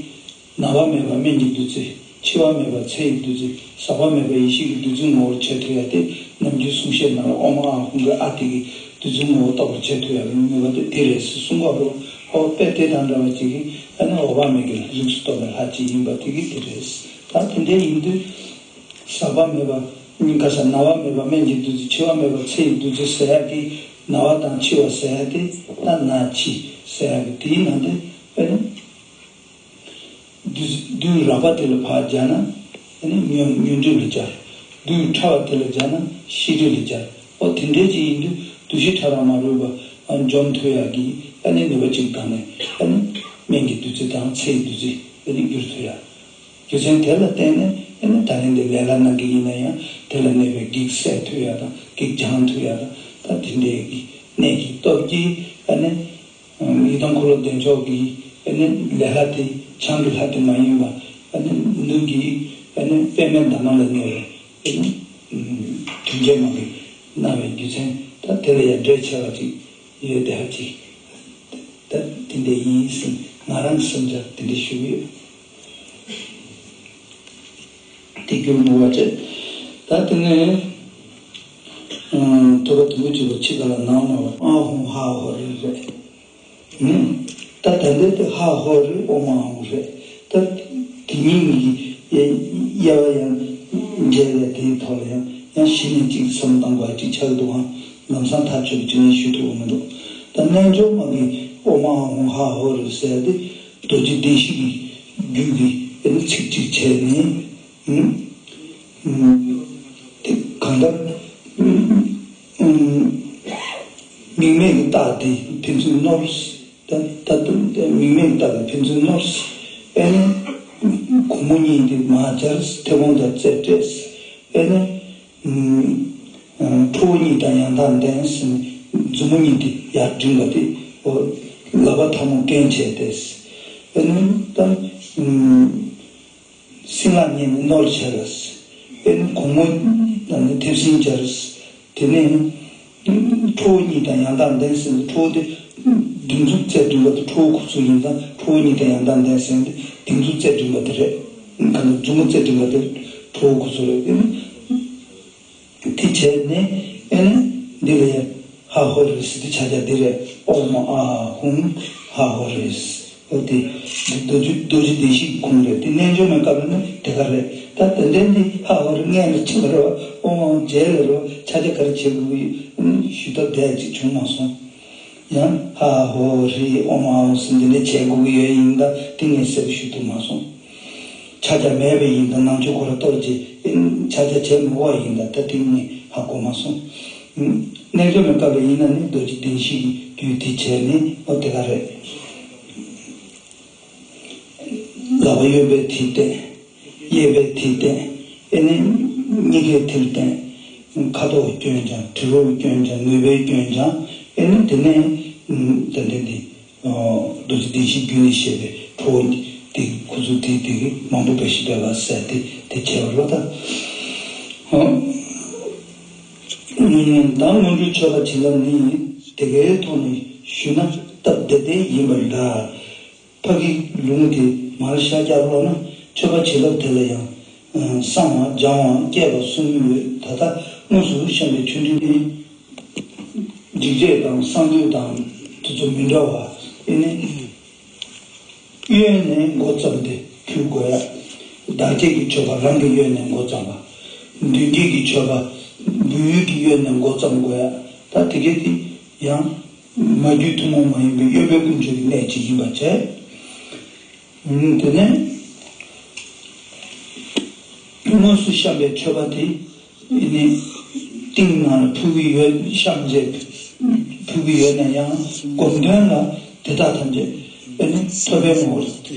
ན་བ་མེད་པ་སྨན་གྱི་བདུད་རྩི། འཆི་བ་མེད་པ་ཚེ་ཡི་བདུད་རྩི། ཟག་པ་མེད་པ་ཡེ་ཤེས་ཀྱི་བདུད་རྩི་ངོ་བོར་བྱེད་ཐུབ་ཡ་དེ། ནམ་རྒྱུན་གསུང་བཤད་ནང་ལ་ཨོཾ་ཨཱཿཧཱུྃ་གི་ཨ་དེ་གིས་བདུད་རྩི་ངོ་བོ་རྟོགས་པར་བྱེད་ཐུབ་ཡ་གི་ནུས་པ་དེ་དེ་རེད་ཟེར་གསུང་གི་ཡོད་རེད། ཨོ། དཔེ་དེ་དང་འདྲ་བ་ཅིག་གིས་ཨ་ནི་འོད་དཔག་མེད་ཀྱི་རིགས་སུ་གཏོགས་པའི་ལྷ་ཅིག་ཡིན་པ་དེ་གིས་དེ་རེད། ད་དེ་འདྲ་ཡིན་དུས། ཟག་པ་མེད་པ། སྙིང་ག་ས་ན་བ་མེད་པ་སྨན་གྱི་བདུད་རྩི། འཆི་བ་མེད་པ་ཚེ་ཡི་བདུད་རྩི་ཟེར་ཡ་གི། ན་བ་དང་འཆི་བ་ཟེར་ཡ་དེ། ད་ན་འཆི་ཟེར་ཡ་གི་དེའི་ནང་དེ། ཨ་ནི། བདུད་བདུད་རགས་པ་དེ་ལ་ཕར་སྦྱར་ན་ཨ་ནི་ཉོན་ཉོན་སྒྲིབ་ལ་སྦྱར། བདུད་ཕྲ་བ་དེ་ལ་སྦྱར་ན་ཤེས་སྒྲིབ་ལ་སྦྱར། ཨོ། དེ་འདྲས་ཅིག་ཡིན་དུས་བདུད་བཞི་ཕྲ་རགས་མ་རུངས་པ་འཇོམས་ཐུབ་ཡག་གི་ཨ་ནི་ནུས་པ་ཅིག་བཏང་ནས། ཨ་ནི་སྨན་གྱི་བདུད་རྩི་དང་ཚེ་ཡི་བདུད་རྩི་ཨ་ནི་བསྒྱུར་ཐུབ་ཡག། རྒྱུ་མཚན་དེ་ལ་བརྟེན་ནས་ཨ་ནི་ད་ལན་འདི་ལས་སླ་གནང་གི་ཡིན་ན་ཡང་། དེ་ལ་གནས་པའི་བགེགས་བསལ་ཐུབ་ཡག་དང་། བགེགས་སྦྱང་ཐུབ་ཡག་དང་། ད་དེ་འདྲས་ཀྱི་གནད་ཀྱི་སྟོབས་ཀྱིས་ཨ་ནི། ཡི་དམ་འཁོར་ལོ་བདེ་མཆོག་གི་ཨ་ནི་ལས་སླ་དེ། བྱང་གི་ལྷ་དེ་མ་ཡིན་པ། ཨ་ནི་ནུབ་ཀྱི་ཨ་ནི་པདྨའི་འདབ་མ་ལ་གནས་པའི་ཨ་ནི་དུམ་སྐྱེས་མ་གིས་གནང་བའི་རྒྱུ་མཚན། ད་དེ་ལ་ཡང་འབྲེལ་ཆེ་བ་ཅིག་ཡོད་དེ། ཧ་ཅིག་ད་དེ་འདྲ་ཡིན་ཟེར་ང་རང་གི་བསམ་འཆར་དེ་འདྲ་ཞུ་གི་ཡོད། དེ་རྒྱུར་མོས་པ་བྱས། ད་དེ་ནས་ཐུབ་པ་དུམ་བུ་གཅིག་པ་ཕྱི་ཁ་ལ་ནང་ན་བ་ཨཱཿཧཱུྃཧཱ་ཧོ་རི་རེད། ཨུམ། ད་ད་ལྟའི་དེ་ཧཱ་ཧོ་རི་ཨོཾ་ཨཱཿཧཱུྃ་རེད། ད་དེ་གཉིས་ཀྱི་དབྱེ་བ་ཡང་འབྲེལ་བའི་དེའི་ཐོག་ལ་ཡང་ཡང་གཞི་ནས་གཅིག་བསམ་བློ་བཏང་དགོས་ཡ་གཅིག་ཆགས་ཀྱི་འདུག་གམ། ལམ་སང་ཐག་ཆོད་པ་ཅིག་ནས་ཞུ་ཐུབ་ཀྱི་མི་འདུག། ད་རྣལ་འབྱོར་མ་གི་ཨོཾ་ཨཱཿཧཱུྃཧཱ་ཧོ་རི་ཟེར་དེ་རྡོ་རྗེ་གདན་བཞི་གི་རྒྱུད་ཀྱི་ཨ་ནི་ཚིག་གཅིག་བྱས་ནས། ཨུམ། ཨུམ། དེ་གང་ལྟར། ཨུམ། ཨུམ། དམིགས་མེད་ཀྱི་རྟགས་དེ་ཕན་ཚུན་བསྣོར། ད་ད་དུང་དེ་དམིགས་མེད་ཀྱི་རྟགས་དེ་ཕན་ཚུན་བསྣོར། ཨ་ནི་གུང་མོ་གཉིས་དེ་མར་སྦྱར། མཐེ་བོང་དང་རྩེ་སྤྲད། ཨ་ནི། ཨུམ། ཁྲོ་བོ་གཉིས་དང་ཡང་དག་ལྡན་ཟེར་ནས་མཛུབ་མོ་གཉིས་དེ་ཡར་བསྒྲེངས་པ་དེ། ཨོ། ལག་པ་ཐལ་མོ་སྐེམ་བྱས་ཏེ། ཨ་ནི་ད། ཨུམ། སྲིན་ལག་གཉིས་ནི་བསྣོལ་བྱས་ལ། ཨེ་ནི་གུང་མོ་ནི་མཐེབ་སྲིན་སྦྱར། དེ་ནས་ཁྲོ་བོ་གཉིས་དང་ཡང་དག་ལྡན་ཟེར་ནས། ཁྲོ་བོ་དེ་སྡིགས་མཛུབ་རྩེ་བསྒྲེངས་པ་དེ་ཁྲོ་བོ་ཁོ་ཚོ་ཡིན་ཙང་། ཁྲོ་བོ་གཉིས་དང་ཡང་དག་ལྡན་ཟེར་ནས་སྡིགས་མཛུབ་རྩེ་བསྒྲེངས་པ་དེ་རེད། གང་ལྟར་མཛུབ་མོ་རྩེ་བསྒྲེངས་པ་དེ་ཁྲོ་བོ་ཁོ་ཚོ་རེད། ཨེ་ནི། དེ་བྱས་ནས་ཨེ་ནི་འདི་ལ་ཡང་ཧ་ཧོ་རི་ཟེར་དེ་ཕྱག་རྒྱ་འདི་རེད། ཨོཾ་ཨཱཿཧཱུྃཧཱ་ཧོ་རི། ཨོ་དེ་རྡོ་རྗེ་རྡོ་རྗེ་གདན་བཞི་གི་ཁུངས་རེད། དེ་རྣལ་འབྱོར་མའི་སྐབས་ལ་ནི་དེ་ག་རེད། ད་དེ་འདྲའི་འདི་ཧ་ཧོ་རི་སྔོན་ལ་ཕྱི་ལ་རེད་པ། ཨོཾ་ཨཱཿ་རྗེས་ལ་རེད་པ། ཕྱག་རྒྱ་ག་རེ་བྱེད་དགོས་ཀྱི་ཡོད་ཞུ་ཐབས་དེ་ཅིག་བྱུང་མ་སོང་། ཡང་ཧ་ཧོ་རི་ཨོཾ་ཨཱཿཧཱུྃ་ཟེར་འདི་འདྲ་བྱེད་དགོས་ཀྱི་ཡོད་ཡིན། ད་དེ་ངས་གསལ་པོ་ཞུ་ཐུབ་མ་སོང་། ཕྱག་རྒྱ་མེད་པ་ཡིན་ད་ནང་ཆོས་ཁོ་ར་གཏོར་རྗེས་ཕྱག་རྒྱ་བྱེད་མི་དགོས་པ་ཡིན། ད་ད་དེ་ངས་ཧ་གོ་མ་སོང་། རྣལ་འབྱོར་མའི་སྐབས་ལ་ཡིན་ན་ནི་རྡོ་རྗེ་གདན་བཞི་གི་རྒྱུད་དེ་བྱས་ནས་ཨོ་དེ་ག་རེད། ལག་པ་གཡོན་པས་དེ་བསྟན། གཡས་པས་དེ་བསྟན། ཨེ་ནི་གཉིས་ཀས་དེར་བསྟན། ཁ་དོག་སྐྱོན་སྦྱང་། དྲི་རོ་སྐྱོན་སྦྱང་། ནུས་པའི་སྐྱོན་སྦྱང་། ཨེ་ནི་དེ་ནས་ད་ལྟ་འདི། རྡོ་རྗེ་གདན་བཞི་རྒྱུད་ལས་བཤད་པའི་ཁྲོ་བོ་དེ་ཁོ་ཚོ་དེ་དེ་གི་མང་པོ་འབད་ཞིབ་འབད་པ་ཟེར་ཏེ་དེ་བྱས་པ་ལོ། ད་ད་སྔོན་འགྲོའི་མཆོད་པ་བྱིན་རླབས་ནི་དེ་གའི་ཐོག་ནས་ཞུས་ན་སྟབས་བདེ་བདེ་ཡིན་པ་འདྲ། ཕ་གི་ལུང་དེ་མར་ཤར་རྒྱག་ཀློག་ན་མཆོད་པ་བྱིན་རླབས་དེ་ལ་ཡང་། ཨ། བསང་བ་སྦྱང་བ་བསྐྱེད་པ་གསུམ་ཡོད། ད་ལྟ་དངོས་སུ་བཤམས་པའི་མཆོད་སྤྲིན་ནི། འཇིགས་བྱེད་དང་གསང་འདུས་དང་དེ་ཚོ་མི་འདྲ་བ། ཨེ་ནི། གཡོན་ནས་འགོ་བརྩམས་ཏེ་ཕུལ་དགོས་ཡ། བདག་བསྐྱེད་ཀྱི་མཆོད་པ་རང་གི་གཡོན་ནས་འགོ་བརྩམས་པ། མདུན་བསྐྱེད་ཀྱི་མཆོད་པ་འབུལ་ཡུལ་གྱི་གཡོན་ནས་འགོ་བརྩམས་དགོས་ཡ། ད་དེ་གས་དེ་ཡང་། མ་རྒྱུད་ཐུན་མོང་མ་ཡིན་པའི་དབྱེ་བའི་ཀུན་སྤྱོད་ཀྱི་གནད་ཅིག་ཡིན་པ་བྱས། དེ་ནས་དངོས་སུ་བཤམས་པའི་མཆོད་པ་དེ་ནི་ཏིང་ནང་ལ་ཕུལ་གྱི་ཡོད། བཤམས་རྗེས་ཕུལ་གྱི་ཡོད་ན་ཡང་སྒོམ་དོན་ལ་དེ་དག་ཐམས་ཅད་ཨེ་ནི་ཐོད་པའི་ངོ་བོར།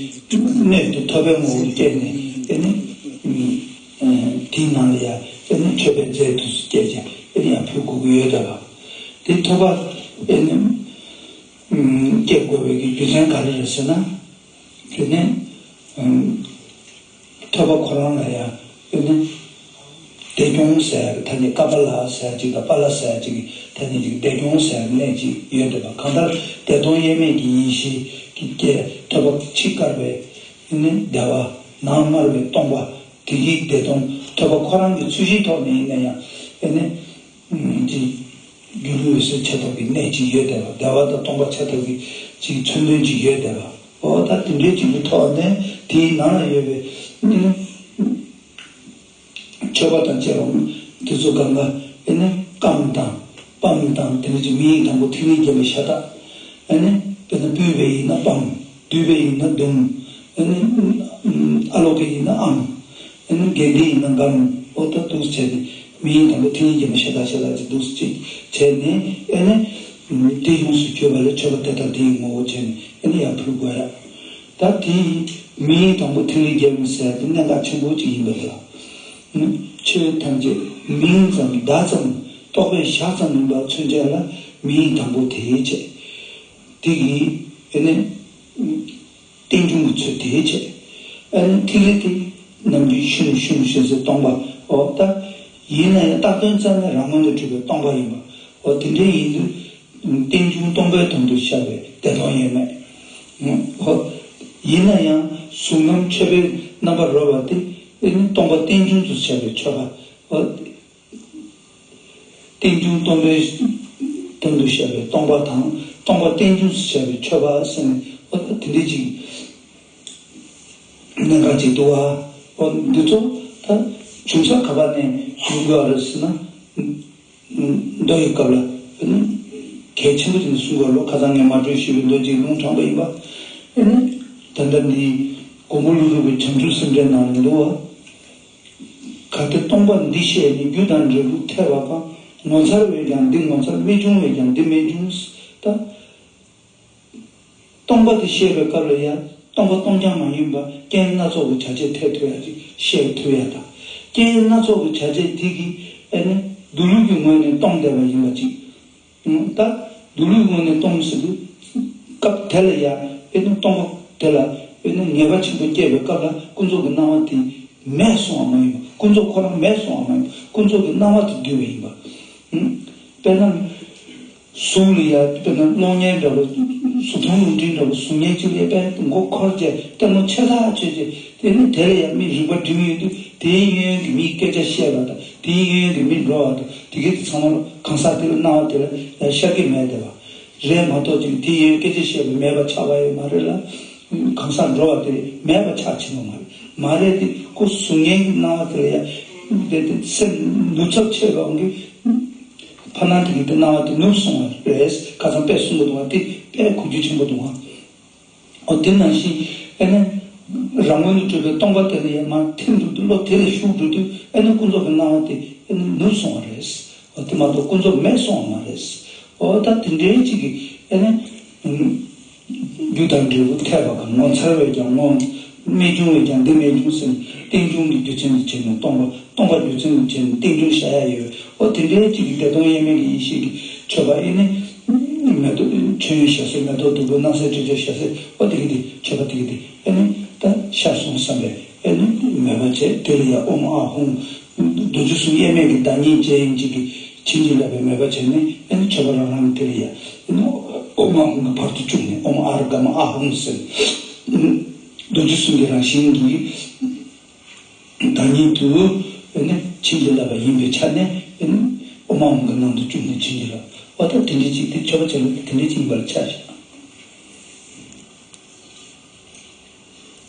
གནས་དེ་ཐོད་པའི་ངོ་བོར་སྐྱེས་ནས་ཨེ་ནི་དེའི་ནང་ལ་ཡང་ཨེ་ནི་མཆོད་པའི་རྫས་དུ་སྐྱེས་ཀྱང་ཨེ་ནི་ཡང་ཕུལ་དགོས་ཀྱི་ཡོད་དེ་བ། དེ་ཐོད་པ་ཨེ་ནི་སྐྱེ་དགོས་པའི་གི་རྒྱུ་མཚན་ག་རེ་རེད་ཟེར་ན། དེ་ནས་ཐོད་པ་ཁོ་རང་ལ་ཡང་དེ་ནས་བདེ་སྐྱོང་ཟེར་ཡ་གི་ཐ་སྙད། ཀ་པ་ལ་ཟེར་ཡ་ཅིག་དང་པཱ་ལ་ཟེར་ཡ་ཅིག་གི་ཐ་སྙད་ཅིག་བདེ་སྐྱོང་ཟེར་ཡ་གནད་ཅིག་ཡོད་འདུག་པ། གང་ལྟར་བདེ་སྟོང་དབྱེར་མེད་ཀྱི་ཡེ་ཤེས་ཀྱི་སྐྱེ་ཐོད་པ་ཕྱི་དཀར་བའི་དེ་ནས་བདེ་བ། ནང་དམར་བའི་སྟོང་པ། དེ་གི་བདེ་སྟོང་། ཐོད་པ་ཁོ་རང་གི་ཚུལ་གཞིའི་ཐོག་ནས་ཡིན་ན་ཡང་དེ་ནས་ཅིག་སྒྱུ་ལུས་འོད་གསལ་ཆ་ཐོབ་ཀྱི་གནད་ཅིག་ཡོད་བསྡད་པ། བདེ་བ་དང་སྟོང་པ་ཆ་ཐོབ་ཀྱི་ཅིག་མཚོན་དོན་ཅིག་ཡོད་བསྡད་པ། འོ་ད་དེ་འདྲའི་ཅིག་གི་ཐོག་ནས་དེའི་ནང་ལ་ཡོད་པའི་མཆོད་པ་དང་བཅས་པ་དེ་ཚོ་གང་ག་ཨེ་ནི་སྐམ་དང་སྤམ་དང་དེ་འདྲ་ཅིག་མིང་ཡིག་དང་པོ་ཐིག་ལེ་བརྒྱན་པའི་ཤ་སྟག་ཨེ་ནི་དཔེར་ན་སྤུས་པའི་ཡིན་ན་སྤམ། བསྡུས་པའི་ཡིན་ན་ཟླུམ། ཨེ་ནི་ཨ་ལོག་གི་ཡིན་ན་ཨམ། ཨེ་ནི་དགེ་འདུན་ཡིན་ན་སྒམ། འོ་ད་འདུག་བྱས་ནས་མིང་ཡིག་དང་པོ་ཐིག་ལེ་བརྒྱན་པའི་ཤ་སྟག་ཤ་སྟག་ཅིག་འདུག་ཅིག་བྱས་ནས་ཨེ་ནི་དེ་ཡོངས་སུ་གྱུར་པ་ལ་མཆོད་པ་དེ་དང་དེའི་ངོ་བོ་བྱས་ནས་ཨེ་ནི་ཡར་ཕུལ་དགོས་ཡ། ད་དེ་མིང་ཡིག་དང་པོ་ཐིག་ལེ་བརྒྱན་པའི་ཟེར་དེ་གནད་འགག་ཆེན་པོ་ཅིག་ཡིན་པ་རེད་ལ། ཆོས་ཐམས་ཅད་མིང་ཙམ་བརྡ་ཙམ་རྟོག་པས་བཞག་ཙམ་ཡིན་པ་མཚོན་བྱེད་ལ་མིང་ཡིག་དང་པོ་དེ་བྱས། དེ་གིས་ཨེ་ནི་རྟེན་འབྱུང་གི་ཚུལ་དེ་བྱས། ཨེ་ནི་ཐིག་ལེ་དེ་ནམ་རྒྱུན་ཤུན་ཤུན་ཤུན་ཟེར་སྟོང་པ། འོ་ད་ཡིན་ན་ཡང་བཏགས་དོན་རྩ་བའི་རང་ངོས་ནས་གྲུབ་པའི་སྟོང་པ་ཡིན་པ། འོ་དེ་འདྲའི་ཡིན་དུས་རྟེན་འབྱུང་སྟོང་པའི་དོན་དུ་ཤར་བའི་བདེ་སྟོང་དབྱེར་མེད། འོ་ཡིན་ན་ཡང་གཟུགས་རྣམ་མཆོད་པའི་རྣམ་པར་རོལ་བ་དེ་ཨེ་ནི་སྟོང་པ་རྟེན་འབྱུང་དུ་ཤར་བའི་མཆོད་པ། འོ། རྟེན་འབྱུང་སྟོང་པའི་དོན་དུ་བཤད་པའི་སྟོང་པ་དང་། སྟོང་པ་རྟེན་འབྱུང་དུ་བཤད་པའི་མཆོད་པ་ཟེར་ནས་འོ་ད་དེ་འདྲའི་ཅིག་གནད་འགག་ཅིག་འདུག་བ། འོ་འདི་ཚོ་ད་བྱུང་ས་ག་པ་ནས་ཡོང་དགོས་པ་རེད་ཟེར་ན། མདོ་ཡི་སྐབས་ལ་གལ་ཆེན་པོ་ཅིག་ནས་གསུང་དགོས་ལོ། ཁ་སང་ངས་མ་གྲོས་ཞུས་པའི་མདོ་ཅིག་ལུང་དྲངས་པ་ཡིན་པ། ཨེ་ནི་ད་ལྟ་འདི་མགོན་པོ་ཀླུ་སྒྲུབ་ཀྱི་བྱང་ཆུབ་སེམས་འགྲེལ་ནང་ནས་འདུག་བ། གལ་ཏེ་སྟོང་པ་འདི་ཤེས་ནས་རྒྱུ་དང་འབྲས་བུ་འཐད་པ་གང་། ངོ་མཚར་བས་ཀྱང་འདི་ངོ་མཚར། རྨད་བྱུང་བས་ཀྱང་འདི་རྨད་བྱུང་། ད་སྟོང་པ་དེ་ཤེས་པའི་སྐབས་ལ་ཡང་སྟོང་པ་སྟོང་རྐྱང་མ་ཡིན་པ་རྐྱེན་སྣ་ཚོགས་ཀྱི་བྱ་བྱེད་འཐད་ཐུབ་ཡ་ཅིག་ཤེས་ཐུབ་ཡ་དང་། རྐྱེན་སྣ་ཚོགས་ཀྱི་བྱ་བྱེད་དེ་གིས་ཨེ་ནི་མདོ་ལུགས་ཀྱི་ངོས་ནས་སྟོང་བསྡད་པ་ཡིན་པ་ཅིག་ད་མདོ་ལུགས་ངོས་ནས་སྟོང་ཟེར་དུས། སྐབས་དེ་ལ་ཡང་ཨེ་ནི་སྟོང་པ་དེ་ལ་ཨེ་ནི་ངེས་པ་ཆེན་པོ་སྐྱེས་པའི་སྐབས་ལ་ཀུན་རྫོབ་ཀྱི་སྣང་བ་དེ་མེད་སོང་བ་མ་ཡིན་པ། ཀུན་རྫོབ་ཁོ་རང་མེད་སོང་བ་མ་ཡིན་པ། ཀུན་རྫོབ་ཀྱི་སྣང་བ་དེ་འདུས་པ་ཡིན་པ། ཨུ། དཔེར་ན། གཟུགས་ལ་ཡང་དཔེར་ན་གློག་བརྙན་འདྲ་བོ། གཟུགས་མཐོང་རླུང་འཕྲིན་འདྲ་བོ་གཟུགས་བརྙན་གཅིག་ལ་དཔེར་མགོ་འཁོར་བྱས་ལྟད་མོ་ཆེ་ས་བྱས་བྱས། དེ་ནི་དེ་ལ་ཡང་མི་རིག་པ་སྒྲིམ་ཡོད་དུས་དེའི་གཡས་གཡོན་གྱི་མིས་སྐད་ཆ་བཤད་པ་དང་དེའི་གཡས་གཡོན་གྱི་མི་འགྲོ་བ་དང་དེ་གའི་དེ་ཚང་མ་གང་ཟག་དེ་ལ་སྣང་བ་དེ་ལ་ཡང་ཤར་གྱི་མེད་དེ་བ། རེད་མ་གཏོགས་ཅིག་དེའི་གཡས་གཡོན་སྐད་ཆ་བཤད་པ་མེད་པ་ཆགས་པ་ཡང་མ་རེད་ལ། གང་ཟག་འགྲོ་བ་དེ་མེད་པ་ཆགས་ཕྱིན་པ་མ་རེད། མ་རེད་དེ་ཁོ་གཟུགས་བརྙན་གྱི་སྣང་བ་དེ་ལ་ཡང་དེ་དེ་སེམས་ནུབ་ཚབས་ཆེ་བའང་གི་ཕ་ནང་དེ་གི་དེ་སྣང་བ་དེ་ནུབ་སོང་བ་རེད། ཁ་སང་དཔེ་གསུང་གི་འདུག་བ། དེ་དཔེ་གོ་རྒྱུ་ཆེན་པོ་འདུག་བ། འོ་དེ་ནང་བཞིན་ཨེ་ནི་རང་ངོས་ནས་གྲུབ་པའི་སྟོང་པ་དེ་ལ་ཡང་མར་ཐིམ་འགྲོ་དུས་བློ་དེ་ལ་ཞུགས་འགྲོ་དུས་ཨེ་ནི་ཀུན་རྫོབ་ཀྱི་སྣང་བ་དེ་ཨེ་ནི་ནུབ་སོང་བ་རེད། འོ་དེ་མ་གཏོགས་ཀུན་རྫོབ་མེད་སོང་བ་མ་རེད། འོ་ད་དེ་འདྲའི་ཅིག་གི་ཨེ་ནི། རྒྱུ་དང་འབྲས་བུ་འཐད་པ་གང་། ངོ་མཚར་བས་ཀྱང་ངོ་། རྨད་བྱུང་བས་ཀྱང་འདི་རྨད་བྱུང་ཟེར་ནས་རྟེན་འབྱུང་གི་རྒྱུ་མཚན་དུ་བྱས་ནས་སྟོང་པ། སྟོང་པ་རྒྱུ་མཚན་དུ་བྱས་ནས་རྟེན་འབྱུང་བྱ་ཡ་ཡོད། འོ་དེ་འདྲའི་ཅིག་གི་བདེ་སྟོང་དབྱེར་མེད་ཀྱི་ཡེ་ཤེས་ཀྱི་མཆོད་པ་ཨེ་ནི། མེ་ཏོག་མཆོད་ཡོན་ཞལ་གསེར་མེ་ཏོག་བདུག་སྤོས་སྣང་གསལ་སྤྲོས་བཅས་ཞལ་གསེར། འོ་དེ་གི་དེ་མཆོད་པ་དེ་གི་དེ་ཨེ་ནི་ད་ཤར་སོང་བསམ་པས་ཨེ་ནི་མོས་པ་བྱས། དེ་ལ་ཡང་ཨོཾ་ཨཱཿཧཱུྃ། རྡོ་རྗེ་གསུམ་དབྱེར་མེད་ཀྱི་བདག་ཉིད་ཅན་ཅིག་གིས་བྱིན་གྱིས་བརླབས་པའི་མོས་པ་བྱས་ནས་ཨེ་ནི་མཆོད་པ་རང་རང་གི་དེ་ལ་ཡང་ཨེ་ནི་ཨོཾ་ཨཱཿཧཱུྃ་གི་བར་དུ་བཅུག་ནས་ཨོཾ་ཨཱརྠ་ག་མ་ཨཱཿཧཱུྃ་ཟེར། རྡོ་རྗེ་གསུམ་གྱི་རང་བཞིན་གྱི་བདག་ཉིད་དུ་ཨེ་ནི་བྱིན་གྱིས་བརླབས་པ་ཡིན་པའི་ཆ་ནས་ཨེ་ནི་ཨོཾ་ཨཱཿཧཱུྃ་གི་ནང་དུ་བཅུག་ནས་བྱིན་གྱིས་བརླབས། འོ་ད་དེ་འདྲའི་ཅིག་དེ་མཆོད་པ་བྱས་ན་དེ་འདྲའི་ཅིག་ཡིན་པར་ཆ་བཞག།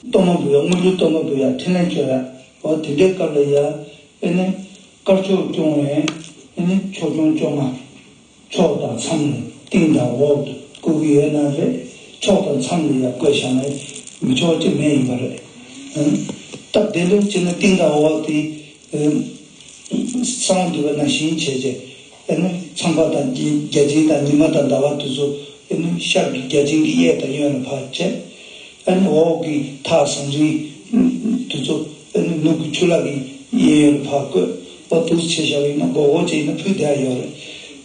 གཏོར་མ་འབུལ་ཡ། དངུལ་ཆུ་གཏོར་མ་འབུལ་ཡ། འཕྲིན་ལས་བཅོལ་ཡ། འོ་དེ་འདྲའི་སྐབས་ལ་ཡ་ཨེ་ནི་དཀར་ཕྱོགས་སྐྱོང་བའི་ཨེ་ནི་ཕྱོགས་སྐྱོང་བཅོ་ལྔ། ཕྱོགས་དང་མཚམས་ལས་ སྟེང་དང་འོག་ཏུ་བཀོད་ཀྱི་ཡོད་ན་རེད། ཕྱོགས་དང་མཚམས་ལ་ཡང་བཀོད་བཞག་ན་མི་ཆོག་ཅེས་མེད་ཡིན་པ་རེད། ཨང་། སྟབས་བདེ་ལེགས་བྱས་ན་སྟེང་དང་འོག་དེ། ཨང་། གསང་བ་འདུས་པ་ནང་བཞིན་བྱས་རྗེས། ཨ་ནི་ཚངས་པ་དང་བརྒྱ་བྱིན་དང་ཉི་མ་དང་ཟླ་བ་དེ་ཚོ། ཨ་ནི་ཤར་གྱི་བརྒྱ་བྱིན་གྱི་གཡས་དང་གཡོན་ལ་ཕར་བྱས། ཨ་ནི་འོག་གི་ཐག་ཟངས་རིའི་དེ་ཚོ། ཨ་ནི་ནུབ་ཀྱི་ཆུ་ལྷག་གི་གཡས་གཡོན་ལ་ཕར་བཀོད། འོ་འདུག་བྱས་བཞག་པ་ཡིན་ན། མགོ་སྐོར་བྱས་ཡིན་ན་ཕུལ་བསྡད་ཡོད་རེད།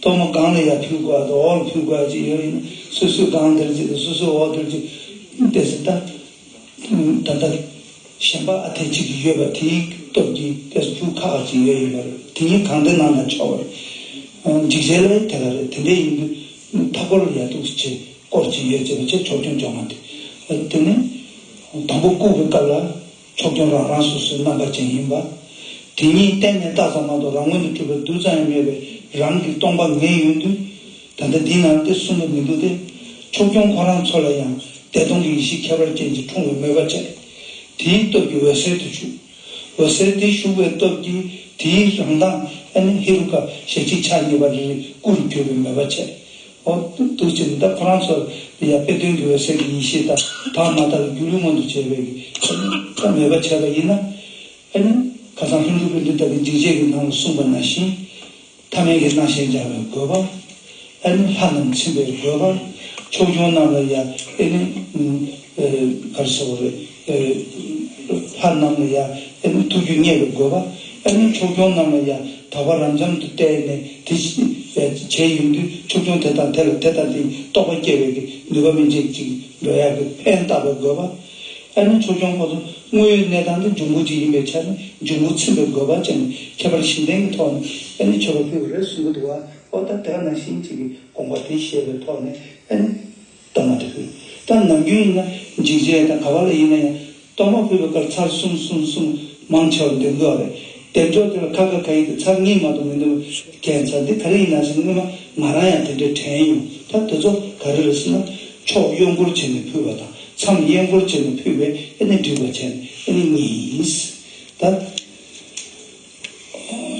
གཏོར་མ་སྒང་ལ་ཡར་ཕུལ་དགོས་ཨ། འོག་ལ་ཕུལ་དགོས་ཨ་ཅིག་ཡོད་ཡིན་ན། སོ་སོའི་སྒང་དེར་ཅིག་དང་སོ་སོའི་འོག་དེར་ཅིག་བལྟས་ཚེ། ད་ད་ལྟ་གཞན་པ་ཨ་འཐས་གཅིག་གིས་ཡོད་པ་དེའི་སྟོབས་ཀྱིས་དེ་ཚོ་ཕུལ་ཁག་ཨ་ཅིག་ཡོད་ཡིན་པ་རེད། དེ་ཉིད་གང་དེ་གནང་ན་ཆོག་པ་རེད། འཇིགས་བྱེད་ལ་དེ་ག་རེད། དེ་འདྲ་ཡིན་དུས་མཐའ་སྐོར་ལ་ཡར་འདུག་བྱས། སྐོར་གཅིག་ཡོད་ཅེས་པ་བྱས། ཕྱོགས་སྐྱོང་བཅོ་ལྔ་དེ། དེ་ནས་དང་པོ་བཀུག་པའི་སྐབས་ལ་ཕྱོགས་སྐྱོང་རང་རང་སོ་སོའི་རྣམ་པ་ཅན་ཡིན་པ། དེ་ཉིད་གཏན་ནས་བཏགས་ཙམ་མ་གཏོགས་རང་ངོས་ནས་གྲུབ་པའི་རྡུལ་ཙམ་ཡང་མེད་པའི་རང་གི་སྟོང་པ་ངེས་ཡོད་དུས། ད་ལྟ་འདི་ནང་དེ་གསུངས་པ་མི་འདུག་སྟེ། ཕྱོགས་སྐྱོང་ཁོ་རང་ཚོ་ལ་ཡང་བདེ་སྟོང་གི་ཡེ་ཤེས་ཁྱད་པར་ཅན་གྱིས་འཁྲུངས་པའི་མོས་པ་བྱས། དེའི་སྟོབས་ཀྱིས་འོད་གསལ་དུ་ཞུགས། འོད་གསལ་དེ་ཞུགས་པའི་སྟོབས་ཀྱིས་དེའི་རང་མདངས་ཨ་ནི་ཧེ་རུ་ཀ་ཞལ་གཅིག་ཕྱག་གཉིས་པ་རེ་རེ་སྐུ་རུ་གྱུར་པའི་མོས་པ་བྱས། འོ་འདུག་བྱས་ནས་ད་ཁོ་རང་ཚོ་ལ་ཡང་དཔེ་དོན་གྱི་འོད་གསལ་གྱི་ཡེ་ཤེས་དང་དག་མ་དག་གི་སྒྱུ་ལུས་མངོན་དུ་བྱས་པའི་གི་ད་མོས་པ་བྱས་པ་ཡིན་ན། ཨ་ནི་ཁ་སང་ལྷུན་གྲུབ་པའི་གླིང་དག་གི་འཇིགས་བྱེད་ཀྱི་ནང་ལ་གསུངས་པ་ནང་བཞིན། ཐ་མལ་གྱི་སྣང་ཞེན་སྦྱང་བའི་དགོས་པ། ཨ་ནི་ལྷ་རྣམས་ཚིམ་པའི་དགོས་པ། ཕྱོགས་སྐྱོང་རྣམས་ལ་ཡང་ཨ་ནི་ཨ་ག་རེ་ཟེར་དགོས་རེད། ཨ་ལྷ་རྣམས་ལ་ཡང་ཨ་ནི་ཐུགས་རྒྱུད་མཉེས་པའི་དགོས་པ། ཨ་ནི་ཕྱོགས་སྐྱོང་རྣམས་ལ་ཡང་དག་པ་རབ་འབྱམས་སུ་བལྟས་ནས་དེ་བྱས་ཡོང་དུས། ཕྱོགས་སྐྱོང་དེ་དང་དེ་ལ་དེ་དང་དེའི་རྟོགས་པ་སྐྱེ་བའི་གི་ནུས་པ་སྨིན་བྱེད་ཅིག་འགྲོ་ཡག་གི་ཕན་བཏགས་པའི་དགོས་པ། ཨ་ནི་ཕྱོགས་སྐྱོང་ཁོ་ཚོ་དངོས་ཡོད་གནས་སྟངས་དེ་འབྱུང་པོ་གཅིག་ཡིན་པའི་ཆ་ནས། འབྱུང་པོ་ཚིམ་པའི་དགོས་པ་བྱས་ནས་ཁྱད་པར་གཞན་ལྡན་གྱི་ཐོག་ནས་ཨ་ནི་མཆོད་པ་ཕུལ་བ་རེད་གསུང་གི་འདུག་བ། འོ་ད་དེ་ནང་བཞིན་གཅིག་གི་དགོངས་པ་དེ་བཞེས་པའི་ཐོག་ནས་ཨ་ནི་གཏོར་མ་དེ་ཕུལ། ད་ནམ་རྒྱུན་ཡིན་ན་འཇིགས་བྱེད་དང་ག་བ་ལ་ཡིན་ན་ཡང་། གཏོར་མ་ཕུལ་བའི་སྐབས་ཚར་གསུམ་གསུམ་གསུམ་མང་ཆེ་བ་འདོན་གྱི་ཡོད་རེད། བདེ་མཆོག་དེ་ལ་ཁ་ཁ་ག་ཡིག་དེ་ཚར་གཉིས་མ་གཏོགས་མི་འདོན་པའི་ཁྱད་མཚར་འདི་ག་རེ་ཡིན་ན་ཟེར་ན། སྔོན་མ་ང་རང་ཡང་དེ་འདྲའི་དྲན་ཡོང་། ད་དེ་ཚོ་ག་རེ་རེད་ཟེར་ན། ཕྱོགས་གཡོན་སྐོར་བྱས་ནས་ཕུལ་བ་དང་། མཚམས་གཡས་སྐོར་བྱས་ནས་ཕུལ་བས་ཨ་ནི་འགྲིག་པ་བྱས་ནས་ཨ་ནི་གཉིས་ཡིན། ད་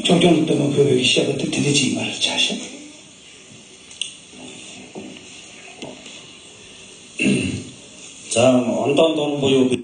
ཕྱོགས་སྐྱོང་དུ་གཏོར་མ་ཕུལ་བའི་བཤད་པ་དེ་དེ་འདྲ་ཅིག་ཡིན་པ་རེད། ཆ་བཞག་ཙང་འོན་ཏང་དང་པོ་ཡོད་པའི།